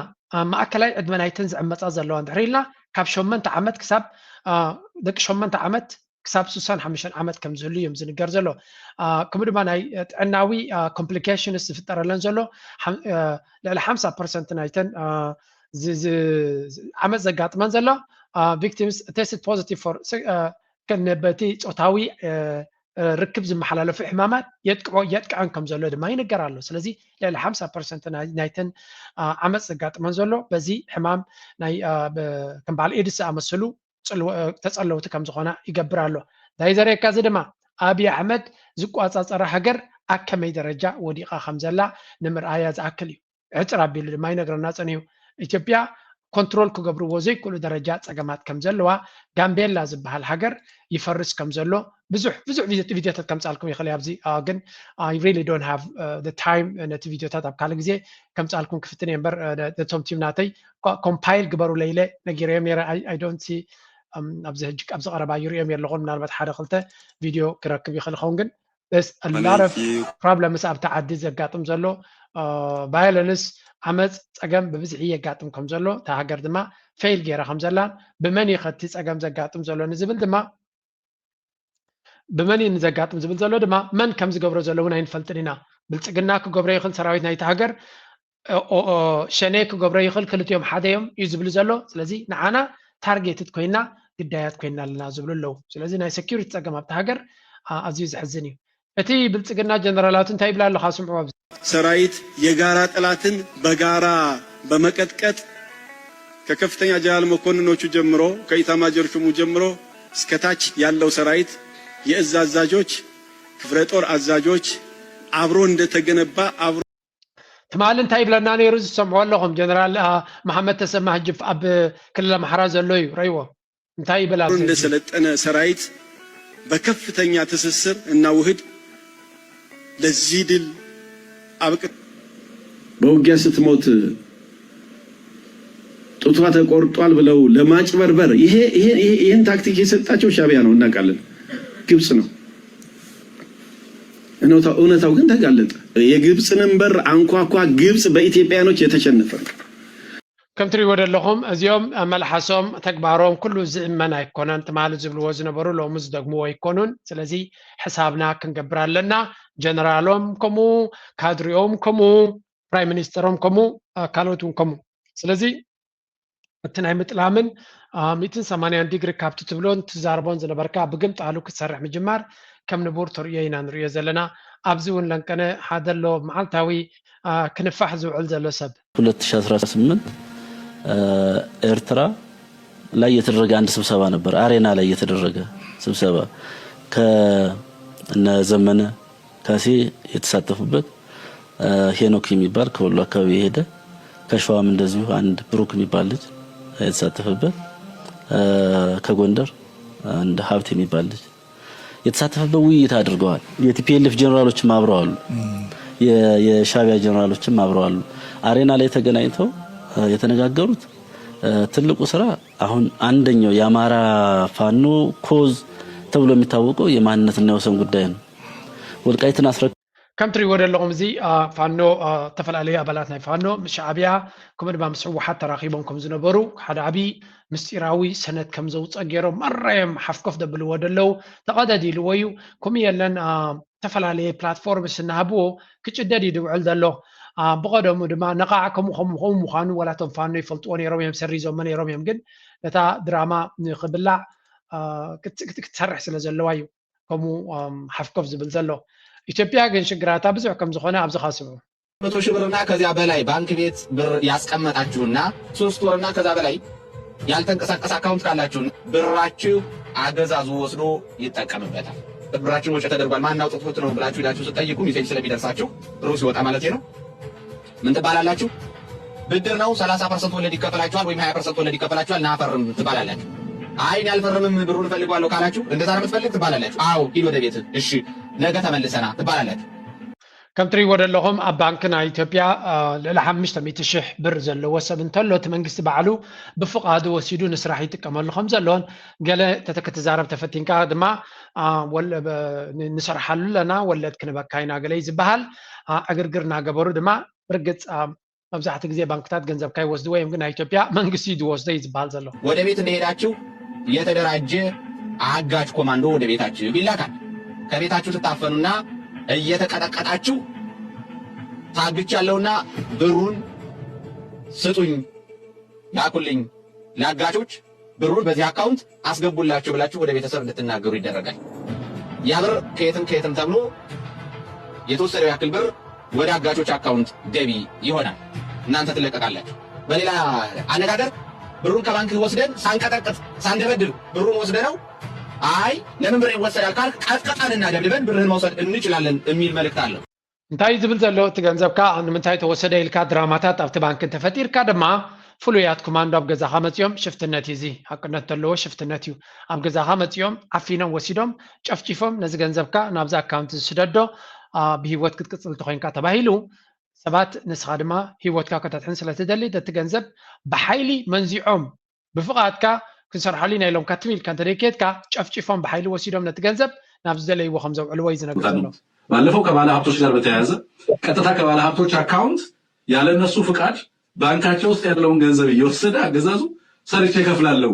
ማእከላይ ዕድመ ናይተን ዝዕመፃ ዘለዋ እንድሕር ኢልና ካብ ሸመንተ ዓመት ክሳብ ደቂ ሸመንተ ዓመት ክሳብ ስሳን ሓሙሽተን ዓመት ከም ዝህሉ እዮም ዝንገር ዘሎ። ከምኡ ድማ ናይ ጥዕናዊ ኮምፕሊኬሽንስ ዝፍጠረለን ዘሎ ልዕሊ ሓምሳ ፐርሰንት ናይተን ዓመት ዘጋጥመን ዘሎ ቪክቲምስ ቴስትድ ፖዚቲቭ ፎር በቲ ፆታዊ ርክብ ዝመሓላለፉ ሕማማት የጥቅዖ የጥቅዐን ከም ዘሎ ድማ ይንገር ኣሎ። ስለዚ ልዕሊ ሓምሳ ፐርሰንት ናይተን ዓመፅ ዘጋጥመን ዘሎ በዚ ሕማም ናይ ከም በዓል ኤድስ ዝኣመሰሉ ተፀለውቲ ከም ዝኾና ይገብር ኣሎ። እንታይ ዘርእየካ እዚ ድማ ኣብይ ኣሕመድ ዝቋፃፀራ ሃገር ኣብ ከመይ ደረጃ ወዲቓ ከም ዘላ ንምርኣያ ዝኣክል እዩ። ዕፅር ኣቢሉ ድማ ይነግረና ፀኒሁ። ኢትዮጵያ ኮንትሮል ክገብርዎ ዘይክእሉ ደረጃ ፀገማት ከም ዘለዋ፣ ጋምቤላ ዝበሃል ሃገር ይፈርስ ከም ዘሎ ብዙሕ ብዙሕ ቪድዮ- ቪድዮታት ከምፃልኩም ይኽእል እየ ኣብዚ። አ፣ ግን I really don't have time ነቲ ቪድዮታት ኣብ ካልእ ግዜ ከምፃልኩም ክፍትን እየ እምበር፣ እ፣ ነ- ነቶም ቲም ናተይ ኮምፓይል ግበሩለይ ኢለ ነጊረዮም ነይረ። I- I don't see፣ እም፣ ኣብዚ ሕጂ ኣብዚ ቀረባ ይርእዮም የለኹን። ምናልባት ሓደ ክልተ ቪድዮ ክረክብ ይኽእል ይኸውን፣ ግን there's a lot of problems ኣብቲ ዓዲ ዘጋጥም ዘሎ ቫዮለንስ፣ ዓመፅ፣ ፀገም ብብዝሒ የጋጥም ከም ዘሎ፣ እታ ሃገር ድማ ፌይል ገይራ ከም ዘላን፣ ብመን እዩ ከቲ ፀገም ዘጋጥም ዘሎ ንዝብል ድማ፣ ብመን እዩ ንዘጋጥም ዝብል ዘሎ ድማ፣ መን ከም ዝገብሮ ዘሎ እውን ኣይንፈልጥን ኢና። ብልፅግና ክገብሮ ይኽእል፣ ሰራዊት ናይቲ ሃገር፣ ኦ- ኦ- ሸኔ ክገብሮ ይኽእል፣ ክልቲኦም ሓደ እዮም እዩ ዝብሉ ዘሎ። ስለዚ ንዓና ታርጌትድ ኮይና ግዳያት ኮይና ኣለና ዝብሉ ኣለዉ። ስለዚ ናይ ሴኪሪቲ ፀገም ኣብቲ ሃገር፣ አ፣ ኣዝዩ ዘሕዝን እዩ። እቲ ብልፅግና ጀነራላቱ እንታይ ይብላ ኣለኻ? ስምዑ ኣብዚ። ሰራዊት የጋራ ጠላትን በጋራ በመቀጥቀጥ ከከፍተኛ ጀነራል መኮንኖቹ ጀምሮ ከኢታማጆር ሹሙ ጀምሮ እስከታች ያለው ሰራዊት የእዝ አዛዦች፣ ክፍለ ጦር አዛዦች አብሮ እንደተገነባ አብሮ ትማሊ እንታይ ይብለና ነይሩ ዝሰምዖ ኣለኹም? ጀነራል፣ አ፣ መሓመድ ተሰማ ህጂ ኣብ ክልል ኣምሓራ ዘሎ እዩ፣ ረይዎ እንታይ ይብል ኣብዚ ሕጂ? እንደሰለጠነ ሰራዊት በከፍተኛ ትስስር እና ውህድ ለዚህ ድል አብቅ በውጊያ ስትሞት ጡቷ ተቆርጧል ብለው ለማጭበርበር ይሄ ይሄ ይሄ- ይህን ታክቲክ የሰጣቸው ሻዕቢያ ነው እናውቃለን። ግብጽ ነው። እውነታው እውነታው ግን ተጋለጠ። የግብጽንም በር አንኳኳ። ግብጽ በኢትዮጵያኖች የተሸነፈ ነው። ከም ትሪእዎ ዘለኹም እዚኦም መልሓሶም ተግባሮም ኩሉ ዝእመን ኣይኮነን። ትማሊ ዝብልዎ ዝነበሩ ሎሚ ዝደግምዎ ኣይኮኑን። ስለዚ ሕሳብና ክንገብር ኣለና። ጀነራሎም ከምኡ፣ ካድሪኦም ከምኡ፣ ፕራይም ሚኒስተሮም ከምኡ፣ ካልኦት እውን ከምኡ። ስለዚ እቲ ናይ ምጥላምን ሚእትን ሰማንያን ዲግሪ ካብቲ ትብሎን ትዛረቦን ዝነበርካ ብግምጣሉ ክትሰርሕ ምጅማር ከም ንቡር ተርእዮ ኢና ንርእዮ ዘለና። ኣብዚ እውን ለንቀነ ሓደ ኣሎ መዓልታዊ ክንፋሕ ዝውዕል ዘሎ ሰብ። ሁለት ሺህ አስራ ስምንት ኤርትራ ላይ የተደረገ አንድ ስብሰባ ነበር። አሬና ላይ የተደረገ ስብሰባ ከነ ዘመነ ካሴ የተሳተፉበት፣ ሄኖክ የሚባል ከወሎ አካባቢ የሄደ፣ ከሸዋም እንደዚሁ አንድ ብሩክ የሚባል ልጅ የተሳተፈበት፣ ከጎንደር አንድ ሀብት የሚባል ልጅ የተሳተፈበት ውይይት አድርገዋል። የ ቲ ፒ ኤል ኤፍ ጀነራሎችም አብረው አሉ። የ- የሻዕቢያ ጀነራሎችም አብረው አሉ። አሬና ላይ ተገናኝተው የተነጋገሩት ትልቁ ስራ አሁን አንደኛው የአማራ ፋኖ ኮዝ ተብሎ የሚታወቀው የማንነትና የወሰን ጉዳይ ነው። ወልቃይትን አስረ- ከም ትሪእዎ ዘለኹም እዚ ፋኖ፣ ዝተፈላለዩ ኣባላት ናይ ፋኖ ምስ ሻዕቢያ ከምኡ ድማ ምስ ህወሓት ተራኺቦም ከም ዝነበሩ ሓደ ዓብዪ ምስጢራዊ ሰነድ ከም ዘውፀ ገይሮም ማራዮም ሓፍኮፍ ደብልዎ ደለዉ። ተቐደድ ኢልዎ እዩ። ከምኡ የለን ዝተፈላለየ ፕላትፎርምስ እናሃብዎ ክጭደድ እዩ ዝውዕል ዘሎ። ብቐደሙ ድማ ነቓዕ ከምኡ ከምኡ ከምኡ ምዃኑ ዋላ እቶም ፋኖ ይፈልጥዎ ነይሮም እዮም፣ ሰሪዞሞ ነይሮም እዮም። ግን ነታ ድራማ ንኽብላዕ ክትሰርሕ ስለ ዘለዋ እዩ ከምኡ ሓፍኮፍ ዝብል ዘሎ። ኢትዮጵያ ግን ሽግራታ ብዙሕ ከም ዝኾነ ኣብዚ ኻስቡ መቶ ሺህ ብርና ከዚያ በላይ ባንክ ቤት ብር ያስቀመጣችሁና ሶስት ወርና ከዛ በላይ ያልተንቀሳቀሰ አካውንት ካላችሁ ብራችሁ አገዛዙ ወስዶ ይጠቀምበታል። ብራችን ወጪ ተደርጓል፣ ማን አውጥቶት ነው ብላችሁ ሄዳችሁ ስትጠይቁ ሚሴጅ ስለሚደርሳችሁ ብሩ ሲወጣ ማለት ነው። ምን ትባላላችሁ? ብድር ነው፣ ሰላሳ ፐርሰንት ወለድ ይከፈላችኋል ወይም ሃያ ፐርሰንት ወለድ ይከፈላችኋል፣ ና ፈርም ትባላላችሁ። አይ እኔ አልፈርምም ብሩን እፈልገዋለሁ ካላችሁ እንደዛ ነው የምትፈልግ ትባላላችሁ። አዎ ሂድ ወደ ቤት እሺ ነገ ተመልሰና ትባላላችሁ። ከም ትሪእዎ ዘለኹም ኣብ ባንክ ናይ ኢትዮጵያ ልዕሊ ሓሙሽተ ሚእቲ ሽሕ ብር ዘለዎ ሰብ እንተሎ እቲ መንግስቲ ባዕሉ ብፍቓዱ ወሲዱ ንስራሕ ይጥቀመሉ ከም ዘሎን ገለ ተተ- ክትዛረብ ተፈቲንካ ድማ ንሰርሓሉ ኣለና ወለድ ክንበካ ኢና ገለ እዩ ዝበሃል። ዕግርግር እናገበሩ ድማ ብርግፅ መብዛሕትኡ ግዜ ባንክታት ገንዘብካ ይወስድዎ እዮም፣ ግን ናይ ኢትዮጵያ መንግስቲ እዩ ዝወስዶ እዩ ዝበሃል ዘሎ። ወደ ቤት እንደሄዳችሁ የተደራጀ አጋች ኮማንዶ ወደ ቤታችሁ ይላካል። ከቤታችሁ ትታፈኑና እየተቀጠቀጣችሁ ታግቻለሁና ብሩን ስጡኝ፣ ላኩልኝ ለአጋቾች ብሩን በዚህ አካውንት አስገቡላቸው ብላችሁ ወደ ቤተሰብ እንድትናገሩ ይደረጋል። ያ ብር ከየትም ከየትም ተብሎ የተወሰደው ያክል ብር ወደ አጋቾች አካውንት ገቢ ይሆናል። እናንተ ትለቀቃላችሁ። በሌላ አነጋገር ብሩን ከባንክ ወስደን ሳንቀጠቅጥ ሳንደበድብ ብሩን ወስደነው አይ ለምን ብር ይወሰዳል ካልክ ቀጥቅጠንና ደብድበን ብርህን መውሰድ እንችላለን የሚል መልእክት አለው። እንታይ ዝብል ዘሎ እቲ ገንዘብካ ንምንታይ ተወሰደ ኢልካ ድራማታት ኣብቲ ባንክ እንተፈጢርካ ድማ ፍሉያት ኮማንዶ ኣብ ገዛኻ መፂኦም ሽፍትነት እዩ። እዚ ሓቅነት ዘለዎ ሽፍትነት እዩ። ኣብ ገዛኻ መፂኦም ዓፊኖም ወሲዶም ጨፍጪፎም ነዚ ገንዘብካ ናብዚ ኣካውንት ዝስደዶ ብሂወት ክትቅፅል ተኮይንካ ተባሂሉ ሰባት ንስኻ ድማ ሂወትካ ከተድሕን ስለትደሊ ነቲ ገንዘብ ብሓይሊ መንዚዖም ብፍቓድካ ክንሰርሓሉ ኢና ኢሎምካ ትም ኢልካ እንተደይከድካ ጨፍጪፎም ብሓይሊ ወሲዶም ነቲ ገንዘብ ናብ ዝደለይዎ ከም ዘውዕልዎ እዩ ዝነገር ዘሎ። ባለፈው ከባለ ሀብቶች ጋር በተያያዘ ቀጥታ ከባለ ሀብቶች አካውንት ያለ እነሱ ፍቃድ ባንካቸው ውስጥ ያለውን ገንዘብ እየወሰደ አገዛዙ ሰርቼ እከፍላለሁ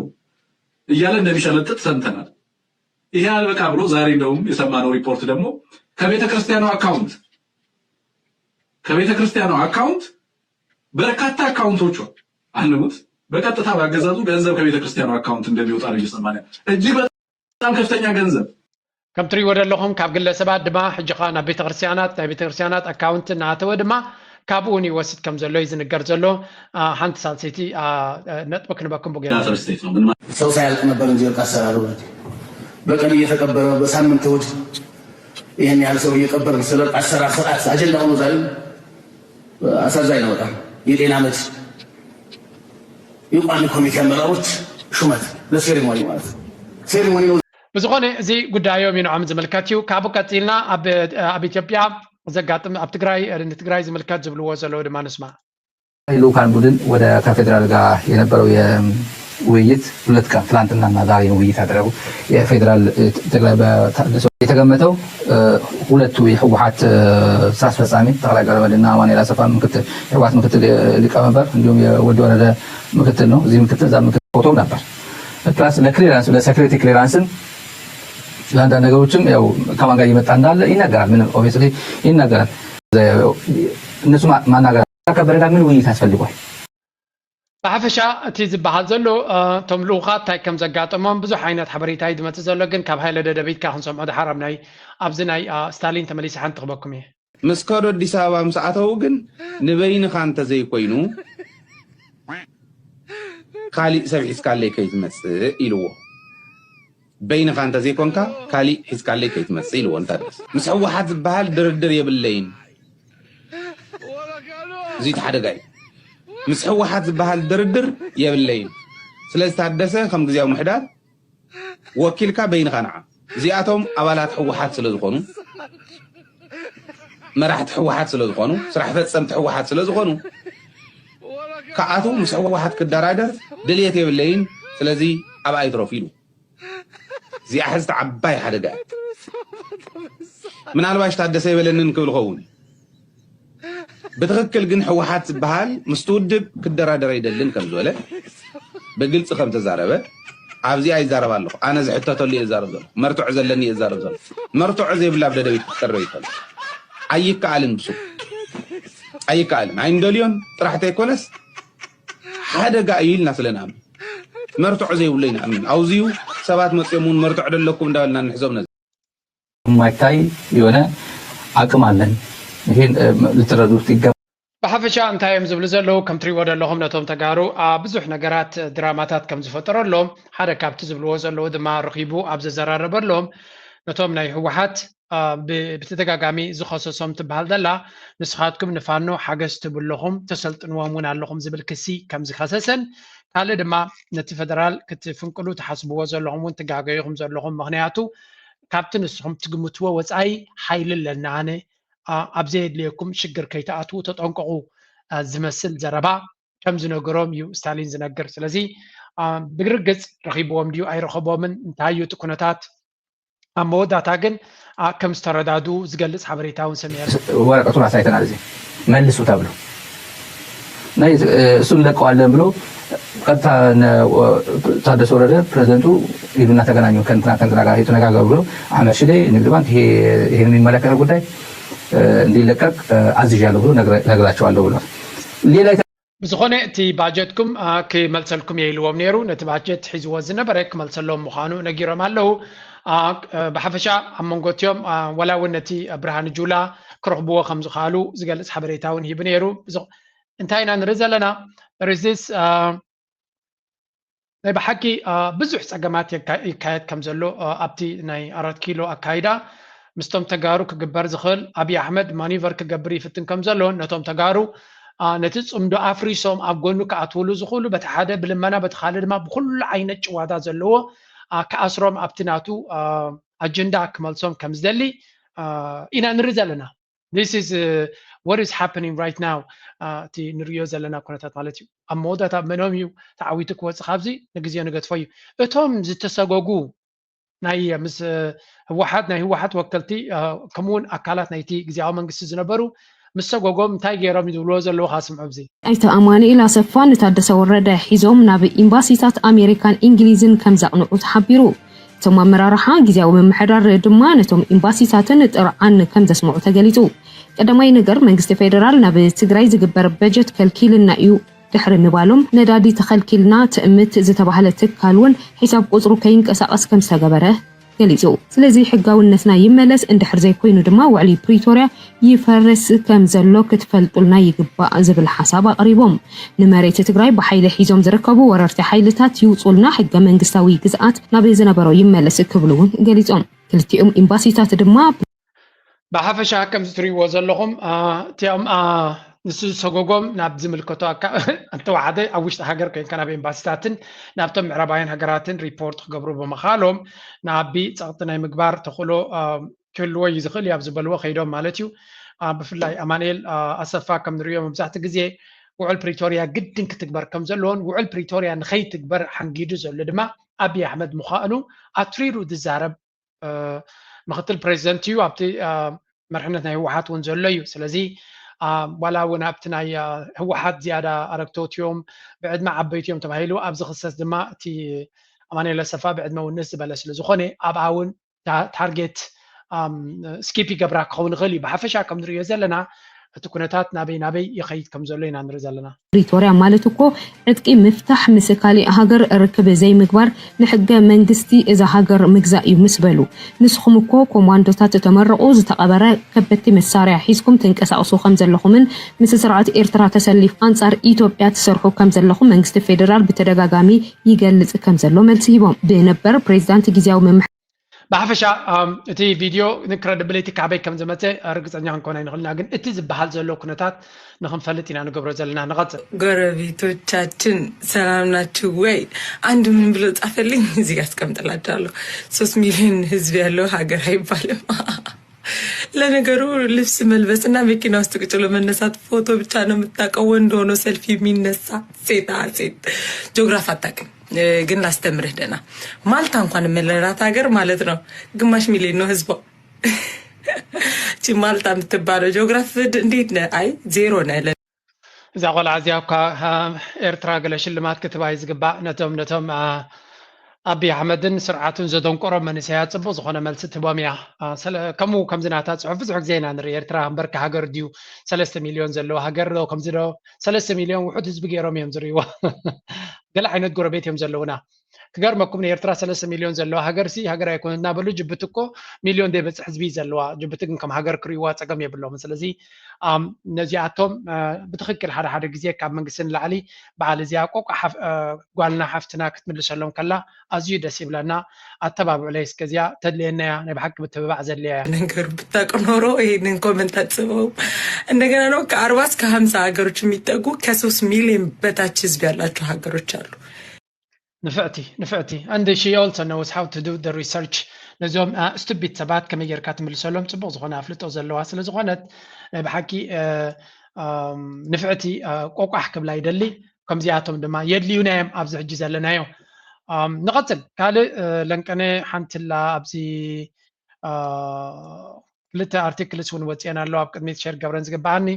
እያለ እንደሚሸመጥጥ ሰምተናል። ይሄ አልበቃ ብሎ ዛሬ እንደውም የሰማነው ሪፖርት ደግሞ ከቤተ ክርስቲያኑ አካውንት ከቤተ ክርስቲያኑ አካውንት በርካታ አካውንቶቹ አንሙት በቀጥታ ባገዛዙ ገንዘብ ከቤተ ክርስቲያኑ አካውንት እንደሚወጣ ነው እየሰማን ያለ። እጅግ በጣም ከፍተኛ ገንዘብ ከም ትሪእዎ ዘለኹም ካብ ግለሰባት ድማ ሕጂ ኸዓ ናብ ቤተክርስትያናት ናይ ቤተክርስትያናት ኣካውንት እናኣተወ ድማ ካብኡ እውን ይወስድ ከም ዘሎ እዩ ዝንገር ዘሎ። ሓንቲ ሳልሰይቲ ነጥቢ ክንበኩም ብጌ ስቴት ነው። ምን ማለት ሰው ሳያልቅ ነበር እንጂ እርቅ አሰራሩ በቀን እየተቀበረ በሳምንት እሑድ ይህን ያህል ሰው እየቀበርን ስለ እርቅ አሰራር ስርዓት አጀንዳ ሆኖ ዛሬ አሳዛኝ ነው በጣም። የጤና መድ የቋሚ ኮሚቴ አመራሮች ሹመት ለሴሪሞኒ ማለት ነው። ሴሪሞኒ ነው። ብዝኾነ እዚ ጉዳዮም እዩ ንዖም ዝምልከት እዩ። ካብኡ ቀፂልና ኣብ ኣብ ኢትዮጵያ ዘጋጥም ኣብ ትግራይ ንትግራይ ዝምልከት ዝብልዎ ዘለዉ ድማ ንስማ። ልኡካን ቡድን ወደ ከፌዴራል ጋር የነበረው የውይይት ሁለት ቀን ትላንትናና ዛሬ ውይይት አደረጉ። የፌዴራል ትግራይ በታደሰ የተገመተው ሁለቱ የህወሓት ስራ አስፈጻሚ ጠቅላይ ገብረመድህንና አማኑኤል አሰፋ ምክትል የህወሓት ምክትል ሊቀመንበር እንዲሁም የወዲ ወረደ ምክትል ነው። እዚህ ምክትል እዛ ምክትል ፎቶም ነበር። ፕላስ ለክሊራንስ ለሴኩሪቲ ክሊራንስም ለአንዳንድ ነገሮችም ያው ከማን ጋር እየመጣ እንዳለ ይነገራል። ምንም ኦብቪየስሊ ይነገራል። እነሱ ማናገር ከበደ ጋር ምን ውይይት አስፈልጓል? ብሓፈሻ እቲ ዝበሃል ዘሎ እቶም ልኡኻት እንታይ ከም ዘጋጠሞም ብዙሕ ዓይነት ሓበሬታ እዩ ዝመፅእ ዘሎ፣ ግን ካብ ሃይለ ደደቢትካ ክንሰምዖ ድሓር ኣብ ናይ ኣብዚ ናይ ስታሊን ተመሊሰ ሓንቲ ክበኩም እየ። ምስ ከዶ ኣዲስ ኣበባ ምስ ኣተዉ ግን ንበይንኻ እንተዘይኮይኑ ካሊእ ሰብ ሒዝካለይ ከይትመፅእ ኢልዎ። በይንኻ እንተዘይኮንካ ካሊእ ሒዝካለይ ከይትመፅእ ኢልዎ። ንታደሰ ምስ ህወሓት ዝበሃል ድርድር የብለይን። እዚ እቲ ሓደጋ እዩ። ምስ ህወሓት ዝበሃል ድርድር የብለይን። ስለዚ ታደሰ ከም ግዜያዊ ምሕዳር ወኪልካ በይንኻ ንዓ። እዚኣቶም ኣባላት ህወሓት ስለ ዝኾኑ መራሕቲ ህወሓት ስለ ዝኾኑ ስራሕ ፈፀምቲ ህወሓት ስለ ዝኾኑ ክኣትዉ ምስ ህወሓት ክደራደር ድልየት የብለይን። ስለዚ ኣብኣ ይትረፉ ኢሉ። እዚኣ ሕዝቲ ዓባይ ሓደጋ እያ። ምናልባሽ ታደሰ ይበለንን ክብል ኸውን። ብትኽክል ግን ህወሓት ዝበሃል ምስቲ ውድብ ክደራደር ኣይደልን ከም ዝበለ ብግልፂ ከም ተዛረበ ኣብዚኣ ይዛረብ ኣለኹ። ኣነ ዝሕተተሉ እየ ዝዛረብ ዘለኹ። መርትዖ ዘለኒ እየ ዝዛረብ ዘለኹ። መርትዖ ዘይብላ ኣብ ደደቢት ክትቀርብ ይከል ኣይከኣልን ብሱ ኣይከኣልን ኣይንደልዮን ጥራሕ ተይኮነስ ሓደጋ እዩ ኢልና ስለ ንኣምን መርትዖ ዘይብሎ ይንኣምን። ኣውዚዩ ሰባት መፅኦም እውን መርትዖ ደለኩም እንዳበልና ንሕዞም ነዚ። የማይታይ የሆነ አቅም አለን። ይሄን ልትረዱት ይገባል። ብሓፈሻ እንታይ እዮም ዝብሉ ዘለዉ? ከም ትሪእዎ ዘለኹም ነቶም ተጋሩ ኣብ ብዙሕ ነገራት ድራማታት ከም ዝፈጠረሎም ሓደ ካብቲ ዝብልዎ ዘለዉ ድማ ረኺቡ ኣብ ዘዘራረበሎም ነቶም ናይ ህወሓት ብተደጋጋሚ ዝኸሰሶም ትበሃል ዘላ ንስኻትኩም ንፋኖ ሓገዝ ትብለኹም ተሰልጥንዎም እውን ኣለኹም ዝብል ክሲ ከም ዝኸሰሰን ካልእ ድማ ነቲ ፈደራል ክትፍንቅሉ ትሓስብዎ ዘለኹም እውን ትጋገዩኹም ዘለኹም ምኽንያቱ ካብቲ ንስኹም ትግምትዎ ወፃኢ ሓይሊ ኣለና ኣነ ኣብ ዘየድልየኩም ሽግር ከይትኣትዉ ተጠንቀቑ ዝመስል ዘረባ ከም ዝነገሮም እዩ ስታሊን ዝነግር። ስለዚ ብርግፅ ረኺብዎም ድዩ ኣይረኸቦምን እንታይ እዩ እቲ ኩነታት ኣብ መወዳእታ ግን ከም ዝተረዳዱ ዝገልፅ ሓበሬታ እውን ሰሚዐ። ወረቀቱን ኣሳይተናል እዚ መልሱ ተብሎ ናይ እሱ እንለቀዋለን ብሎ ቀጥታ ታደሰ ወረደ ፕሬዚደንቱ ሂዱና ተገናኙ ከንትና ከንትና ጋር ተነጋገሩ ብሎ አህመድ ሽዴ ንግድ ባንክ ይሄ የሚመለከተው ጉዳይ እንዲለቀቅ አዝዣለሁ ብሎ ነግራቸዋለሁ ብሎ ሌላ ብዝኾነ እቲ ባጀትኩም ክመልሰልኩም እየ ኢልዎም ነይሩ። ነቲ ባጀት ሒዝዎ ዝነበረ ክመልሰሎም ምዃኑ ነጊሮም ኣለዉ። ብሓፈሻ ኣብ መንጎ እቲኦም ዋላ እውን ነቲ ብርሃን ጁላ ክረኽብዎ ከም ዝኽኣሉ ዝገልፅ ሓበሬታ እውን ሂቡ ነይሩ። እንታይ ኢና ንርኢ ዘለና ሪዚስ ናይ ብሓቂ ብዙሕ ፀገማት ይካየድ ከም ዘሎ ኣብቲ ናይ ኣራት ኪሎ ኣካይዳ ምስቶም ተጋሩ ክግበር ዝኽእል ኣብይ ኣሕመድ ማኒቨር ክገብር ይፍትን ከም ዘሎ ነቶም ተጋሩ ነቲ ፅምዶ ኣፍሪሶም ኣብ ጎኑ ክኣትውሉ ዝኽእሉ በቲ ሓደ ብልመና በቲ ካልእ ድማ ብኩሉ ዓይነት ጭዋዳ ዘለዎ ክኣስሮም ኣብቲ ናቱ ኣጀንዳ ክመልሶም ከም ዝደሊ ኢና ንርኢ ዘለና። This is what is happening right now። እቲ ንሪኦ ዘለና ኩነታት ማለት እዩ። ኣብ መወዳእታ መኖም እዩ ተዓዊቱ ክወፅእ ካብዚ ንግዜኡ ንገድፎ እዩ። እቶም ዝተሰጎጉ ናይ ምስ ህወሓት ናይ ህወሓት ወከልቲ ከምኡውን ኣካላት ናይቲ ግዜያዊ መንግስቲ ዝነበሩ ምስ ሰጎጎም እንታይ ገይሮም ዝብልዎ ዘለዉ ካስምዑ ኣብዚ። ኣይተ ኣማኑኤል ኣሰፋ ንታደሰ ወረደ ሒዞም ናብ ኤምባሲታት ኣሜሪካን እንግሊዝን ከም ዘቕንዑ ተሓቢሩ። እቶም ኣመራርሓ ግዜያዊ ምምሕዳር ድማ ነቶም ኤምባሲታትን ጥርዓን ከም ዘስምዑ ተገሊጹ። ቀዳማይ ነገር መንግስቲ ፌደራል ናብ ትግራይ ዝግበር በጀት ከልኪልና እዩ ድሕሪ ምባሎም ነዳዲ ተኸልኪልና ትእምት ዝተባህለ ትካል እውን ሒሳብ ቁፅሩ ከይንቀሳቐስ ከም ዝተገበረ ገሊፁ። ስለዚ ሕጋውነትና ይመለስ፣ እንድሕር ዘይኮይኑ ድማ ውዕሊ ፕሪቶርያ ይፈርስ ከም ዘሎ ክትፈልጡልና ይግባእ ዝብል ሓሳብ ኣቕሪቦም። ንመሬት ትግራይ ብሓይሊ ሒዞም ዝርከቡ ወረርቲ ሓይልታት ይውፁልና፣ ሕገ መንግስታዊ ግዝኣት ናብ ዝነበሮ ይመለስ ክብሉ እውን ገሊፆም። ክልቲኦም ኤምባሲታት ድማ ብሓፈሻ ከምዚ ትሪእዎ ዘለኹም እቲኦም ንሱ ዝሰጎጎም ናብ ዝምልከቶ ኣተዋሓደ ኣብ ውሽጢ ሃገር ኮይንካ ናብ ኤምባሲታትን ናብቶም ምዕራባውያን ሃገራትን ሪፖርት ክገብሩ ብምኻሎም ንኣቢ ፀቕጢ ናይ ምግባር ተኽእሎ ክህልዎ እዩ ዝኽእል እዩ ኣብ ዝበልዎ ከይዶም ማለት እዩ። ብፍላይ ኣማንኤል ኣሰፋ ከም ንሪኦ መብዛሕትኡ ግዜ ውዕል ፕሪቶርያ ግድን ክትግበር ከም ዘለዎን ውዕል ፕሪቶርያ ንኸይትግበር ሓንጊዱ ዘሎ ድማ ኣብይ ኣሕመድ ምዃኑ ኣትሪሩ ዝዛረብ ምክትል ፕሬዚደንት እዩ ኣብቲ መርሕነት ናይ ህወሓት እውን ዘሎ እዩ። ስለዚ ዋላ እውን ኣብቲ ናይ ህወሓት ዝያዳ ኣረግቶት እዮም ብዕድመ ዓበይቲ እዮም ተባሂሉ ኣብዚ ክሰስ ድማ እቲ ኣማኑኤል ኣሰፋ ብዕድመ እውን ንእስ ዝበለ ስለ ዝኾነ ኣብኣ እውን ታርጌት ስኪፕ ይገብራ ክኸውን ይኽእል እዩ። ብሓፈሻ ከም ንሪኦ ዘለና እቲ ኩነታት ናበይ ናበይ ይኸይድ ከም ዘሎ ኢና ንርኢ ዘለና። ፕሪቶርያ ማለት እኮ ዕጥቂ ምፍታሕ ምስ ካሊእ ሃገር ርክብ ዘይምግባር ንሕገ መንግስቲ እዛ ሃገር ምግዛእ እዩ ምስ በሉ ንስኹም እኮ ኮማንዶታት ተመረቑ ዝተቐበረ ከበድቲ መሳርያ ሒዝኩም ትንቀሳቕሱ ከም ዘለኹምን ምስ ስርዓት ኤርትራ ተሰሊፍ ኣንጻር ኢትዮጵያ ትሰርሑ ከም ዘለኹም መንግስቲ ፌደራል ብተደጋጋሚ ይገልጽ ከም ዘሎ መልሲ ሂቦም ብነበር ፕሬዚዳንት ግዜያዊ ምምሕ ብሓፈሻ እቲ ቪድዮ ንክረድብሊቲ ካበይ ከም ዝመፀ ርግፀኛ ክንኮን ኣይንኽእልና ግን እቲ ዝበሃል ዘሎ ኩነታት ንክንፈልጥ ኢና ንገብሮ ዘለና ንቐፅል። ጎረቤቶቻችን ሰላም ናችሁ ወይ? አንድ ምን ብሎ ጻፈልኝ እዚህ ጋር አስቀምጥላችኋለሁ። ሶስት ሚሊዮን ህዝብ ያለው ሀገር አይባልም። ለነገሩ ልብስ መልበስና መኪና ውስጥ ቁጭ ብሎ መነሳት ፎቶ ብቻ ነው የምታውቀው። ወንድ ሆኖ ሰልፊ የሚነሳ ሴት አ ሴት ጂኦግራፍ አታውቅም። ግን ላስተምርህ ደና ማልታ እንኳን የምንላት ሀገር ማለት ነው ግማሽ ሚሊዮን ነው ህዝቧ። እቺ ማልታ የምትባለው ጂኦግራፍ እንዴት ነህ? አይ ዜሮ ነህ። እዛ ቆልዓ እዚኣ እኳ ኤርትራ ገለ ሽልማት ክትባ እዩ ዝግባእ ነቶም ነቶም ኣቢ ኣሕመድን ስርዓቱን ዘደንቆሮም መንእሰያት ጽቡቅ ዝኾነ መልሲ ትህቦም እያ። ከምኡ ከምዚ ናታ ጽሑፍ ብዙሕ ግዜ ኢና ንርኢ። ኤርትራ እምበርካ ሃገር ድዩ ሰለስተ ሚልዮን ዘለዎ ሃገር ዶ ከምዚ ዶ ሰለስተ ሚልዮን ውሑድ ህዝቢ ገይሮም እዮም ዝርእይዎ። ገለ ዓይነት ጎረቤት እዮም ዘለውና። ክገርመኩም ንኤርትራ ሰለስተ ሚልዮን ዘለዋ ሃገር ሲ ሃገር ኣይኮነ እናበሉ ጅቡቲ እኮ ሚልዮን ዘይበፅሕ ህዝቢ ዘለዋ ጅቡቲ ግን ከም ሃገር ክርእይዋ ፀገም የብሎም ስለዚ ነዚኣቶም ብትክክል ሓደ ሓደ ግዜ ካብ መንግስቲ ንላዕሊ በዓል እዚኣ ቆቋ ጓልና ሓፍትና ክትምልሰሎም ከላ ኣዝዩ ደስ ይብለና ኣተባብዑለይ እስከ እዚኣ ተድልየና እያ ናይ ብሓቂ ምትብባዕ ዘድልያ እያ ነገሩ ብታቅ ኖሮ ይህንን ኮመንት ኣጽበው እንደገና ነው ከአርባ እስከ ሀምሳ ሀገሮች የሚጠጉ ከሶስት ሚሊዮን በታች ህዝብ ያላቸው ሀገሮች አሉ ንፍዕቲ ንፍዕቲ and she also knows how to do the research ነዚኦም ስቱቢት ሰባት ከመይ ጌርካ ትምልሰሎም ፅቡቅ ዝኮነ ኣፍልጦ ዘለዋ ስለ ዝኮነት ናይ ብሓቂ ንፍዕቲ ቆቋሕ ክብላ ይደሊ ከምዚኣቶም ድማ የድልዩና እዮም ኣብዚ ሕጂ ዘለናዮ ንቀፅል ካልእ ለንቀነ ሓንትላ ኣብዚ ክልተ ኣርቲክልስ እውን ወፅአን ኣለዋ ኣብ ቅድሚት ሸር ገብረን ዝግበኣኒ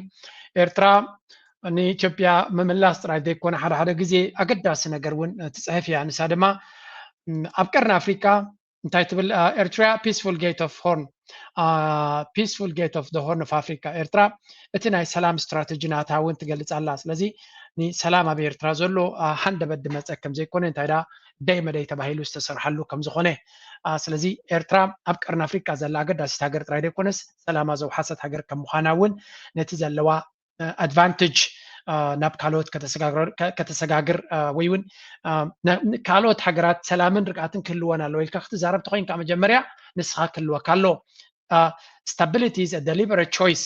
ኤርትራ ንኢትዮጵያ ምምላስ ጥራይ ዘይኮነ ሓደ ሓደ ግዜ ኣገዳሲ ነገር እውን ትፅሕፍ እያ ንሳ ድማ ኣብ ቀርኒ ኣፍሪካ እንታይ ትብል ኤርትራ peaceful gate of horn peaceful gate of the horn of Africa ኤርትራ እቲ ናይ ሰላም ስትራተጂ ናታ እውን ትገልፅ ኣላ ስለዚ ንሰላም ኣብ ኤርትራ ዘሎ ሃንደበት ድመፀ ከም ዘይኮነ እንታይ ዳ ደይ መደይ ተባሂሉ ዝተሰርሐሉ ከም ዝኾነ ስለዚ ኤርትራ ኣብ ቀርኒ ኣፍሪካ ዘላ ኣገዳሲት ሃገር ጥራይ ዘይኮነስ ሰላማ ዘውሓሰት ሃገር ከም ምዃና እውን ነቲ ዘለዋ ኣድቫንቴጅ ናብ ካልኦት ከተሰጋግር ወይ እውን ካልኦት ሃገራት ሰላምን ርግኣትን ክህልወን ኣለዎ ኢልካ ክትዛረብ ተኮይንካ መጀመርያ ንስኻ ክህልወካ ኣለዎ stability is a deliberate choice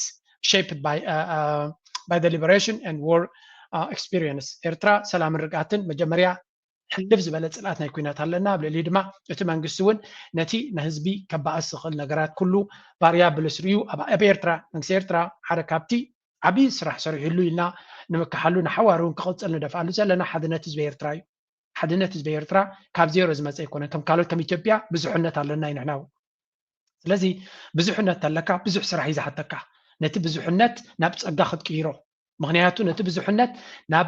shaped by by the liberation and war experience. ኤርትራ ሰላምን ርግኣትን መጀመርያ ሕልፍ ዝበለ ጽልኣት ናይ ኩናት ኣለና። ኣብ ልዕሊ ድማ እቲ መንግስቲ እውን ነቲ ንህዝቢ ከባእስ ዝኽእል ነገራት ኩሉ ባርያ ብልስርዩ ኣብ ኤርትራ መንግስቲ ኤርትራ ሓደ ካብቲ ዓብዪ ስራሕ ሰሪሕሉ ኢልና ንምክሓሉ ንሓዋሩ እውን ክቕጽል ንደፍኣሉ ዘለና ሓድነት ህዝቢ ኤርትራ እዩ። ሓድነት ህዝቢ ኤርትራ ካብ ዜሮ ዝመፀ ኣይኮነን። ከም ካልኦት ከም ኢትዮጵያ ብዙሕነት ኣለና እዩ ንሕና እውን። ስለዚ ብዙሕነት ተለካ ብዙሕ ስራሕ እዩ ዝሓተካ። ነቲ ብዙሕነት ናብ ፀጋ ክትቅይሮ። ምክንያቱ ነቲ ብዙሕነት ናብ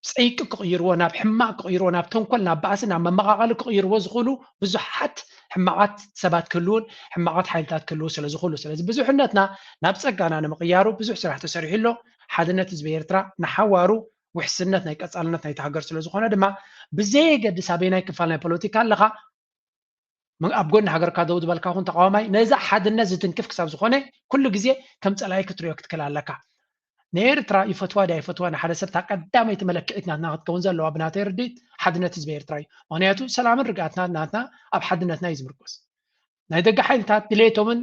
ፀይቂ ክቕይርዎ፣ ናብ ሕማቕ ክቕይርዎ፣ ናብ ተንኮል፣ ናብ ባእሲ፣ ናብ መመቓቐሊ ክቕይርዎ ዝኽእሉ ብዙሓት ሕማቓት ሰባት ክህልውን ሕማቓት ሓይልታት ክህልው ስለ ዝኽእሉ። ስለዚ ብዙሕነትና ናብ ፀጋና ንምቕያሩ ብዙሕ ስራሕ ተሰሪሑ ኣሎ። ሓድነት ህዝቢ ኤርትራ ንሓዋሩ ውሕስነት ናይ ቀጻልነት ናይቲ ሃገር ስለ ዝኾነ ድማ ብዘየገድስ ኣበየናይ ክፋል ናይ ፖለቲካ ኣለኻ ኣብ ጎኒ ሃገርካ ደው ዝበልካ ኹን ተቃዋማይ ነዛ ሓድነት ዝትንክፍ ክሳብ ዝኾነ ኩሉ ግዜ ከም ጸላኢ ክትሪኦ ክትክእል ኣለካ። ንኤርትራ ይፈትዋ ድያ ይፈትዋ ንሓደ ሰብ እታ ቀዳመይቲ መለክዒት ናትና ክትከውን ዘለዋ ብናተይ ርድኢት ሓድነት ህዝቢ ኤርትራ እዩ። ምክንያቱ ሰላምን ርግኣትና ናትና ኣብ ሓድነትና እዩ ዝምርኮስ። ናይ ደገ ሓይልታት ድሌቶምን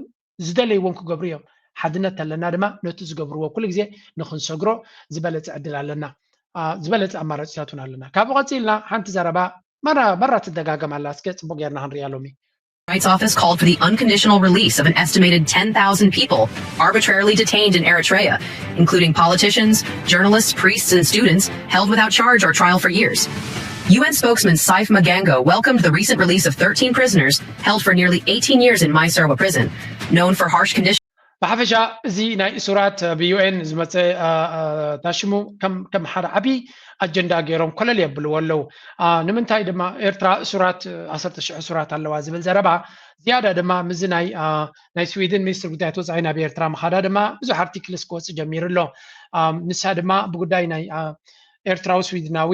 ዝደለይዎም ክገብሩ እዮም። ሓድነት ተለና ድማ ነቲ ዝገብርዎ ኩሉ ግዜ ንክንሰግሮ ዝበለጸ ዕድል ኣለና፣ ዝበለጸ ኣማራጺታት እውን ኣለና። ካብኡ ቀጺልና ሓንቲ ዘረባ መራ መራ ትደጋገም ኣላ፣ እስከ ጽቡቅ ጌርና ክንሪኣ ሎሚ። Rights Office called for the unconditional release of an estimated ten thousand people arbitrarily detained in Eritrea, including politicians, journalists, priests, and students held without charge or trial for years. U N spokesman Saif Magango welcomed the recent release of thirteen prisoners held for nearly eighteen years in Maisarwa prison, known for harsh conditions. ብሓፈሻ እዚ ናይ እሱራት ብዩኤን ዝመፀ ታሽሙ ከም ሓደ ዓብዪ ኣጀንዳ ገይሮም ኮለል የብልዎ ኣለዉ። ንምንታይ ድማ ኤርትራ እሱራት ዓሰርተ ሽሕ እሱራት ኣለዋ ዝብል ዘረባ ዝያዳ ድማ ምዚ ናይ ናይ ስዊድን ሚኒስትር ጉዳያት ወፃኢ ናብ ኤርትራ ምኻዳ ድማ ብዙሕ ኣርቲክልስ ክወፅእ ጀሚሩ ኣሎ። ንሳ ድማ ብጉዳይ ናይ ኤርትራዊ ስዊድናዊ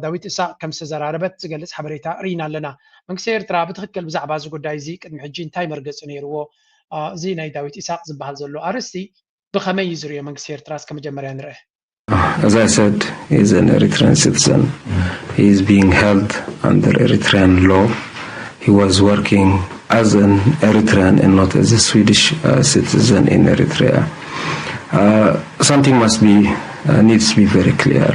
ዳዊት እሳቅ ከም ዝተዘራረበት ዝገልጽ ሓበሬታ ርኢና ኣለና። መንግስቲ ኤርትራ ብትኽክል ብዛዕባ እዚ ጉዳይ እዚ ቅድሚ ሕጂ እንታይ መርገጺ ነይርዎ? እዚ ናይ ዳዊት ኢሳቅ ዝበሃል ዘሎ ኣርእስቲ ብኸመይ እዩ ዝርእዮ መንግስቲ ኤርትራ? እስከ መጀመርያ ንርአ። As I said, he is an Eritrean citizen. He is being held under Eritrean law. He was working as an Eritrean and not as a Swedish uh, citizen in Eritrea. Uh, something must be uh, needs to be very clear.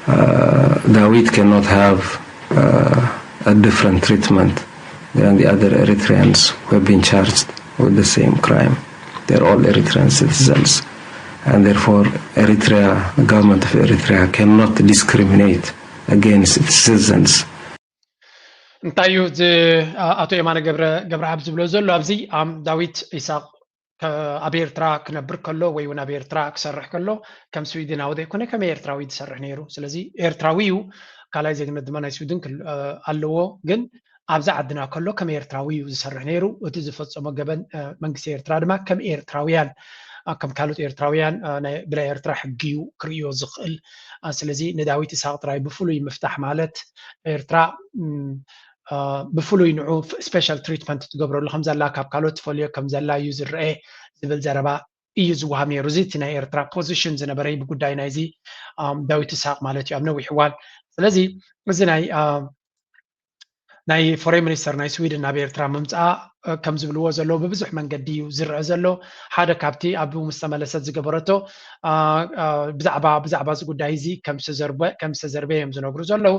Uh, Dawit cannot have uh, a different treatment than the other Eritreans who have been charged with the same crime. They're all Eritrean citizens, and therefore Eritrea, the government of Eritrea, cannot discriminate against its citizens. እንታይ እዩ እዚ ኣቶ የማነ ገብረኣብ ዝብሎ ዘሎ ኣብዚ? ዳዊት ኢሳቅ ኣብ ኤርትራ ክነብር ከሎ ወይ እውን ኣብ ኤርትራ ክሰርሕ ከሎ ከም ስዊድናዊ ዘይኮነ ከም ኤርትራዊ ዝሰርሕ ነይሩ። ስለዚ ኤርትራዊ እዩ፣ ካልኣይ ዜግነት ድማ ናይ ስዊድን ኣለዎ። ግን ኣብዚ ዓድና ከሎ ከም ኤርትራዊ እዩ ዝሰርሕ ነይሩ። እቲ ዝፈጸሞ ገበን መንግስቲ ኤርትራ ድማ ከም ኤርትራውያን ከም ካልኦት ኤርትራውያን ብናይ ኤርትራ ሕጊ እዩ ክርእዮ ዝኽእል። ስለዚ ንዳዊት ኢሳቅ ጥራይ ብፍሉይ ምፍታሕ ማለት ኤርትራ ብፍሉይ ንዑ special treatment ትገብረሉ ከም ዘላ ካብ ካልኦት ትፈልዮ ከም ዘላ እዩ ዝረአ ዝብል ዘረባ እዩ ዝወሃብ ነይሩ። እዚ እቲ ናይ ኤርትራ position ዝነበረ ብጉዳይ ናይዚ ዳዊት ኢሳቅ ማለት እዩ ኣብ ነዊሕ እዋን። ስለዚ እዚ ናይ ናይ foreign minister ናይ ስዊድን ናብ ኤርትራ ምምፅኣ ከም ዝብልዎ ዘለዉ ብብዙሕ መንገዲ እዩ ዝረአ ዘሎ። ሓደ ካብቲ ኣብኡ ምስ ተመለሰት ዝገበረቶ ብዛዕባ ብዛዕባ እዚ ጉዳይ እዚ ከም ዝተዘርበ ከም ዝተዘርበ እዮም ዝነግሩ ዘለዉ።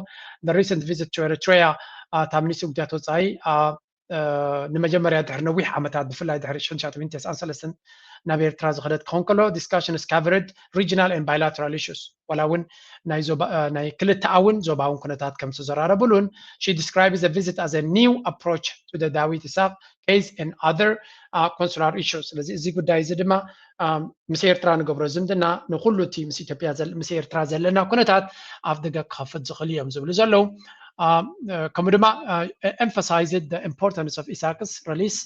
The recent visit to Eritrea እታ ሚኒስትሪ ጉዳያት ወፃኢ ንመጀመርያ ድሕሪ ነዊሕ ዓመታት ብፍላይ ድሕሪ ሽሕን ትሽዓተ ሚእትን ተስዓን ሰለስተን ናብ ኤርትራ ዝኸደት ክኸውን ከሎ discussions covered regional and bilateral issues ዋላ እውን ናይ ክልተኣውን ዞባውን ኩነታት ከም ዝተዘራረብሉን she describes the visit as a new approach to the Dawit Isaaq case and other consular issues። ስለዚ እዚ ጉዳይ እዚ ድማ ምስ ኤርትራ ንገብሮ ዝምድና ንኩሉ እቲ ምስ ኢትዮጵያ ምስ ኤርትራ ዘለና ኩነታት ኣፍ ደገ ክኸፍት ዝኽእል እዮም ዝብሉ ዘለዉ። ከምኡ ድማ emphasized the importance of Isaaq's release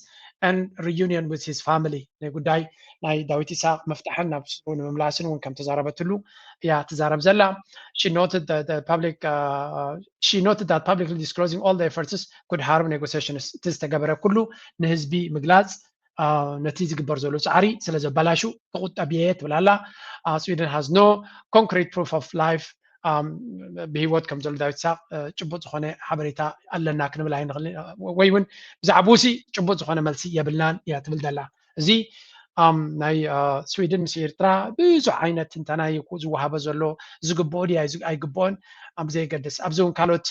and reunion with his family ናይ ጉዳይ ናይ ዳዊት ኢሳቅ ምፍታሕን ናብ ስሩ ንምምላስን እውን ከም ተዛረበትሉ እያ ትዛረብ ዘላ። She noted that the public uh, she noted that publicly disclosing all the efforts could harm negotiations። እቲ ዝተገበረ ኩሉ ንህዝቢ ምግላፅ ነቲ ዝግበር ዘሎ ፃዕሪ ስለ ዘበላሹ ክቁጠብ እየ ትብል ኣላ። Sweden has no concrete proof of life ብሂወት ከም ዘሎ ዳዊት ኢሳቅ ጭቡጥ ዝኾነ ሓበሬታ ኣለና ክንብል ኣይንኽእል ወይ እውን ብዛዕባኡ ሲ ጭቡጥ ዝኾነ መልሲ የብልናን እያ ትብል ዘላ። እዚ ኣም ናይ ስዊድን ምስ ኤርትራ ብዙሕ ዓይነት ትንተና እዩ ዝወሃቦ ዘሎ። ዝግብኦ ድዩ ኣይግብኦን ኣብ ዘይገድስ፣ ኣብዚ እውን ካልኦት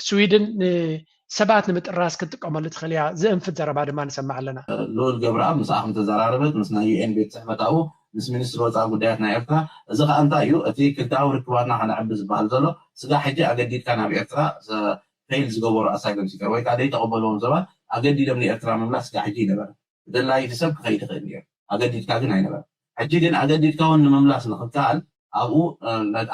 ስዊድን ንሰባት ንምጥራስ ክትጥቀመሉ ትኽእል እያ። ዝእንፍት ዘረባ ድማ ንሰምዕ ኣለና። ልኡል ገብረኣብ ምስኣ ከም ተዘራረበት ምስ ናይ ዩኤን ቤት ፅሕፈት ኣብኡ ምስ ሚኒስትሪ ወፃኢ ጉዳያት ናይ ኤርትራ፣ እዚ ከዓ እንታይ እዩ እቲ ክልተኣዊ ርክባትና ከነዕቢ ዝበሃል ዘሎ? ስጋ ሕጂ ኣገዲድካ ናብ ኤርትራ ፌል ዝገበሩ ኣሳይለም ሲከር ወይ ከዓ ዘይተቐበልዎም ሰባት ኣገዲዶም ንኤርትራ ምምላስ ስጋ ሕጂ ይነበረ። ደላይቲ ሰብ ክኸይድ ይኽእል ነይሩ። ኣገዲድካ ግን ኣይነበረ። ሕጂ ግን ኣገዲድካ እውን ንምምላስ ንኽከኣል ኣብኡ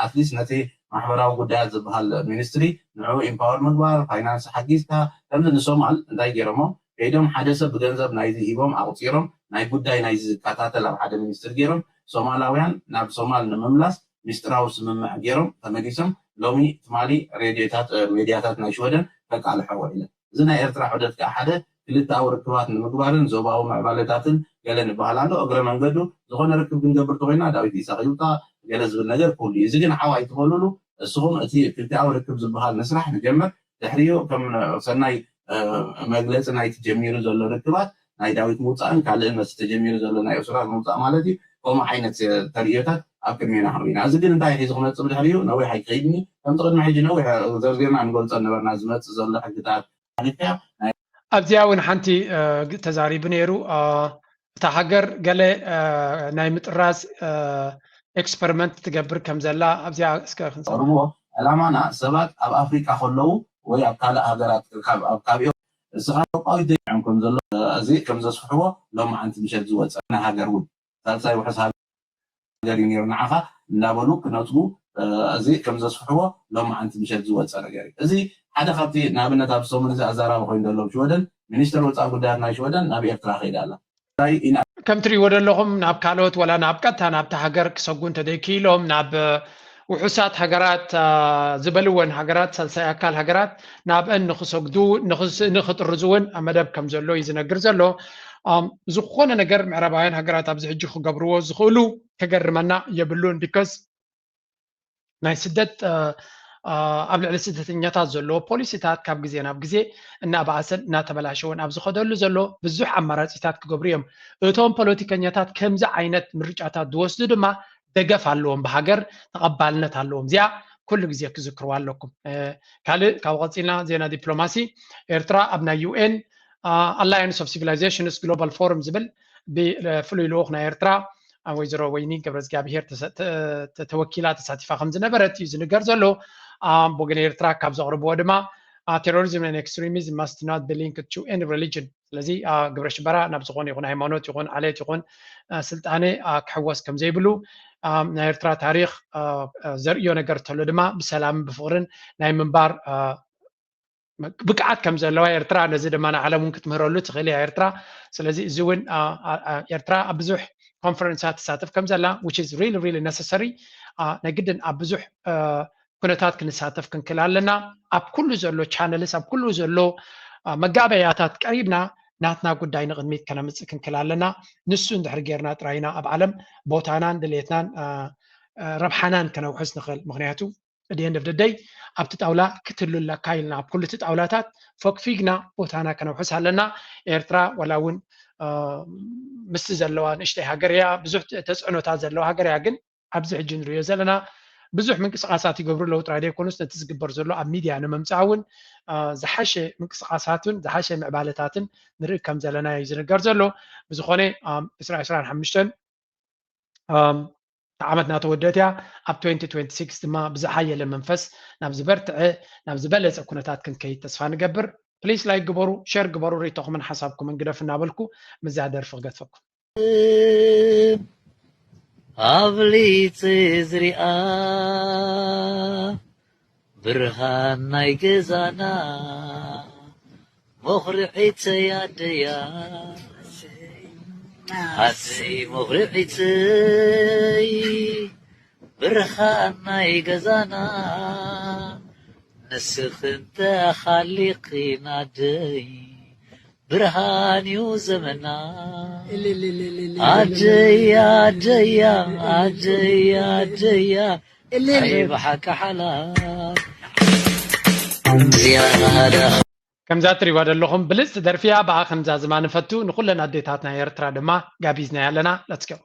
ኣትሊስት ነቲ ማሕበራዊ ጉዳያት ዝበሃል ሚኒስትሪ ንዕኡ ኢምፓወር ምግባር፣ ፋይናንስ ሓጊዝካ ከምዚ ንሶማል እንታይ ገይሮሞ ከይዶም ሓደ ሰብ ብገንዘብ ናይዚ ሂቦም ኣቑፂሮም ናይ ጉዳይ ናይዚ ዝከታተል ኣብ ሓደ ሚኒስትሪ ገይሮም ሶማላውያን ናብ ሶማል ንምምላስ ሚስጥራዊ ስምምዕ ገይሮም ተመሊሶም ሎሚ ትማሊ ሬድዮታት ሜድያታት ናይ ሽወደን ከቃልሐዎ ኢለን። እዚ ናይ ኤርትራ ዑደት ከዓ ሓደ ክልተኣዊ ርክባት ንምግባርን ዞባዊ ምዕባለታትን ገለ ንበሃል ኣሎ። እግረ መንገዱ ዝኾነ ርክብ ክንገብር ተኮይና ዳዊት ኢሳቅ ይውጣ ገለ ዝብል ነገር ክህሉ እዩ። እዚ ግን ሓው ኣይትበሉሉ። እስኹም እቲ ክልተኣዊ ርክብ ዝበሃል ንስራሕ ንጀምር። ድሕሪኡ ከም ሰናይ መግለፂ ናይቲ ጀሚሩ ዘሎ ርክባት ናይ ዳዊት ምውፃእን ካልእን መስ ተጀሚሩ ዘሎ ናይ ኡስራት ምውፃእ ማለት እዩ። ከምኡ ዓይነት ተርእዮታት ኣብ ቅድሜና ክንርኢ ኢና። እዚ ግን እንታይ ሒዙ ክመፅእ ብድሕሪኡ ነዊሕ ኣይክኸይድኒ ከምቲ ቅድሚ ሕጂ ነዊሕ ዘርዚርና ንገልፆ ነበርና ዝመፅእ ዘሎ ሕግታት ሓሊፍያ ናይ ኣብዚኣ እውን ሓንቲ ተዛሪቡ ነይሩ። እታ ሃገር ገለ ናይ ምጥራዝ ኤክስፐሪመንት ትገብር ከም ዘላ ኣብዚኣ እስከ ክንሰምዕ። ቀርብዎ ዕላማና ሰባት ኣብ ኣፍሪቃ ከለዉ ወይ ኣብ ካልእ ሃገራት ካብ ኣብ ካቢኦም እስኻ ኤውሮጳዊት ዘይዕም ከም ዘሎ እዚ ከም ዘስፍሕዎ ሎማዓንቲ ምሸት ዝወፀ ናይ ሃገር እውን ሳልሳይ ውሑስ ሃገር እዩ ነይሩ ንዓኻ እንዳበሉ ክነፅጉ እዚ ከም ዘስፍሕዎ ሎማዓንቲ ምሸት ዝወፀ ነገር እዩ። እዚ ሓደ ካብቲ ንኣብነት ኣብ ሰሙን እዚ ኣዛራቢ ኮይኑ ዘሎ ሽወደን ሚኒስተር ወፃኢ ጉዳያት ናይ ሽወደን ናብ ኤርትራ ከይዳ ኣላ። ከም ትሪእዎ ዘለኹም ናብ ካልኦት ወላ ናብ ቀጥታ ናብቲ ሃገር ክሰጉ እንተደይክኢሎም ናብ ውሑሳት ሃገራት ዝበልወን ሃገራት ሳልሳይ ኣካል ሃገራት ናብአን ንክሰግዱ ንክጥርዙ እውን መደብ ከም ዘሎ እዩ ዝነግር ዘሎ። ዝኾነ ነገር ምዕራባውያን ሃገራት ኣብዚ ሕጂ ክገብርዎ ዝኽእሉ ከገርመና የብሉን። ቢኮዝ ናይ ስደት ኣብ ልዕሊ ስደተኛታት ዘለዎ ፖሊሲታት ካብ ግዜ ናብ ግዜ እናበኣሰን እናተበላሸወን ኣብ ዝኸደሉ ዘሎ ብዙሕ ኣማራፂታት ክገብሩ እዮም። እቶም ፖለቲከኛታት ከምዚ ዓይነት ምርጫታት ዝወስዱ ድማ ደገፍ ኣለዎም፣ ብሃገር ተቐባልነት ኣለዎም። እዚኣ ኩሉ ግዜ ክዝክርዋ ኣለኩም። ካልእ ካብኡ ቀፂልና ዜና ዲፕሎማሲ ኤርትራ ኣብ ናይ ዩኤን ኣላያንስ ኦፍ ሲቪላይዜሽንስ ግሎባል ፎረም ዝብል ብፍሉይ ልኡኽ ናይ ኤርትራ ወይዘሮ ወይኒ ገብረዝጋብሄር ተወኪላ ተሳቲፋ ከም ዝነበረት እዩ ዝንገር ዘሎ። ብወገን ኤርትራ ካብ ዘቕርብዎ ድማ terrorism and extremism must not be linked to any religion። ስለዚ ግብረ ሽበራ ናብ ዝኾነ ይኹን ሃይማኖት ይኹን ዓሌት ይኹን ስልጣነ ክሕወስ ከም ዘይብሉ ናይ ኤርትራ ታሪኽ ዘርእዮ ነገር ተሎ ድማ ብሰላምን ብፍቕርን ናይ ምንባር ብቅዓት ከም ዘለዋ ኤርትራ ነዚ ድማ ንዓለም እውን ክትምህረሉ ትኽእል እያ ኤርትራ። ስለዚ እዚ እውን ኤርትራ ኣብ ብዙሕ ኮንፈረንሳት ትሳተፍ ከም ዘላ which is really really necessary። ናይ ግድን ኣብ ብዙሕ ኩነታት ክንሳተፍ ክንክል ኣለና። ኣብ ኩሉ ዘሎ ቻነልስ ኣብ ኩሉ ዘሎ መጋበያታት ቀሪብና ናትና ጉዳይ ንቕድሚት ከነምፅእ ክንክል ኣለና። ንሱ እንድሕር ጌርና ጥራይና ኣብ ዓለም ቦታናን ድሌትናን ረብሓናን ከነውሕስ ንኽእል። ምክንያቱ the end of the day ኣብቲ ጣውላ ክትህሉ ኣለካ ኢልና ኣብ ኩሉ እቲ ጣውላታት ፈግፊግና ቦታና ከነውሕስ ኣለና። ኤርትራ ዋላ እውን ምስቲ ዘለዋ ንእሽተይ ሃገር እያ፣ ብዙሕ ተፅዕኖታት ዘለዋ ሃገር እያ። ግን ኣብዚ ሕጂ ንሪኦ ዘለና ብዙሕ ምንቅስቃሳት ይገብሩ ኣለዉ ጥራይ ዘይኮኑስ ነቲ ዝግበር ዘሎ ኣብ ሚድያ ንምምፃእ እውን ዝሓሸ ምንቅስቃሳትን ዝሓሸ ምዕባለታትን ንርኢ ከም ዘለና እዩ ዝንገር ዘሎ። ብዝኾነ ዕስራ ዕስራን ሓሙሽተን ዓመት እናተወደት እያ። ኣብ twenty twenty-six ድማ ብዝሓየለ መንፈስ ናብ ዝበርትዐ ናብ ዝበለፀ ኩነታት ክንከይድ ተስፋ ንገብር። ፕሊስ ላይክ ግበሩ፣ ሼር ግበሩ፣ ርኢቶኹምን ሓሳብኩምን ግደፉ እናበልኩ ምስዛ ደርፊ ክገድፈኩም። ኣብሊፀ ዝሪኣ ብርሃን ናይ ገዛና መኹርዒተይ ኣደያ ኣደይ መኹርዒተይ ብርሃን ናይ ገዛና ንስኽን ተኻሊኺን ኣደይ ብርሃን እዩ ዘመና ኣደያ ኣደያ ኣደያ ኣደያ ኣይ ብሓቂ ሓላ ዝያዳ ከምዛ ትሪእዋ ዘለኹም ብልጽቲ ደርፊ እያ። ብኣ ክንዛዝማ ንፈቱ። ንኹለን ኣዴታት ናይ ኤርትራ ድማ ጋቢዝና ኣለና። Let's go።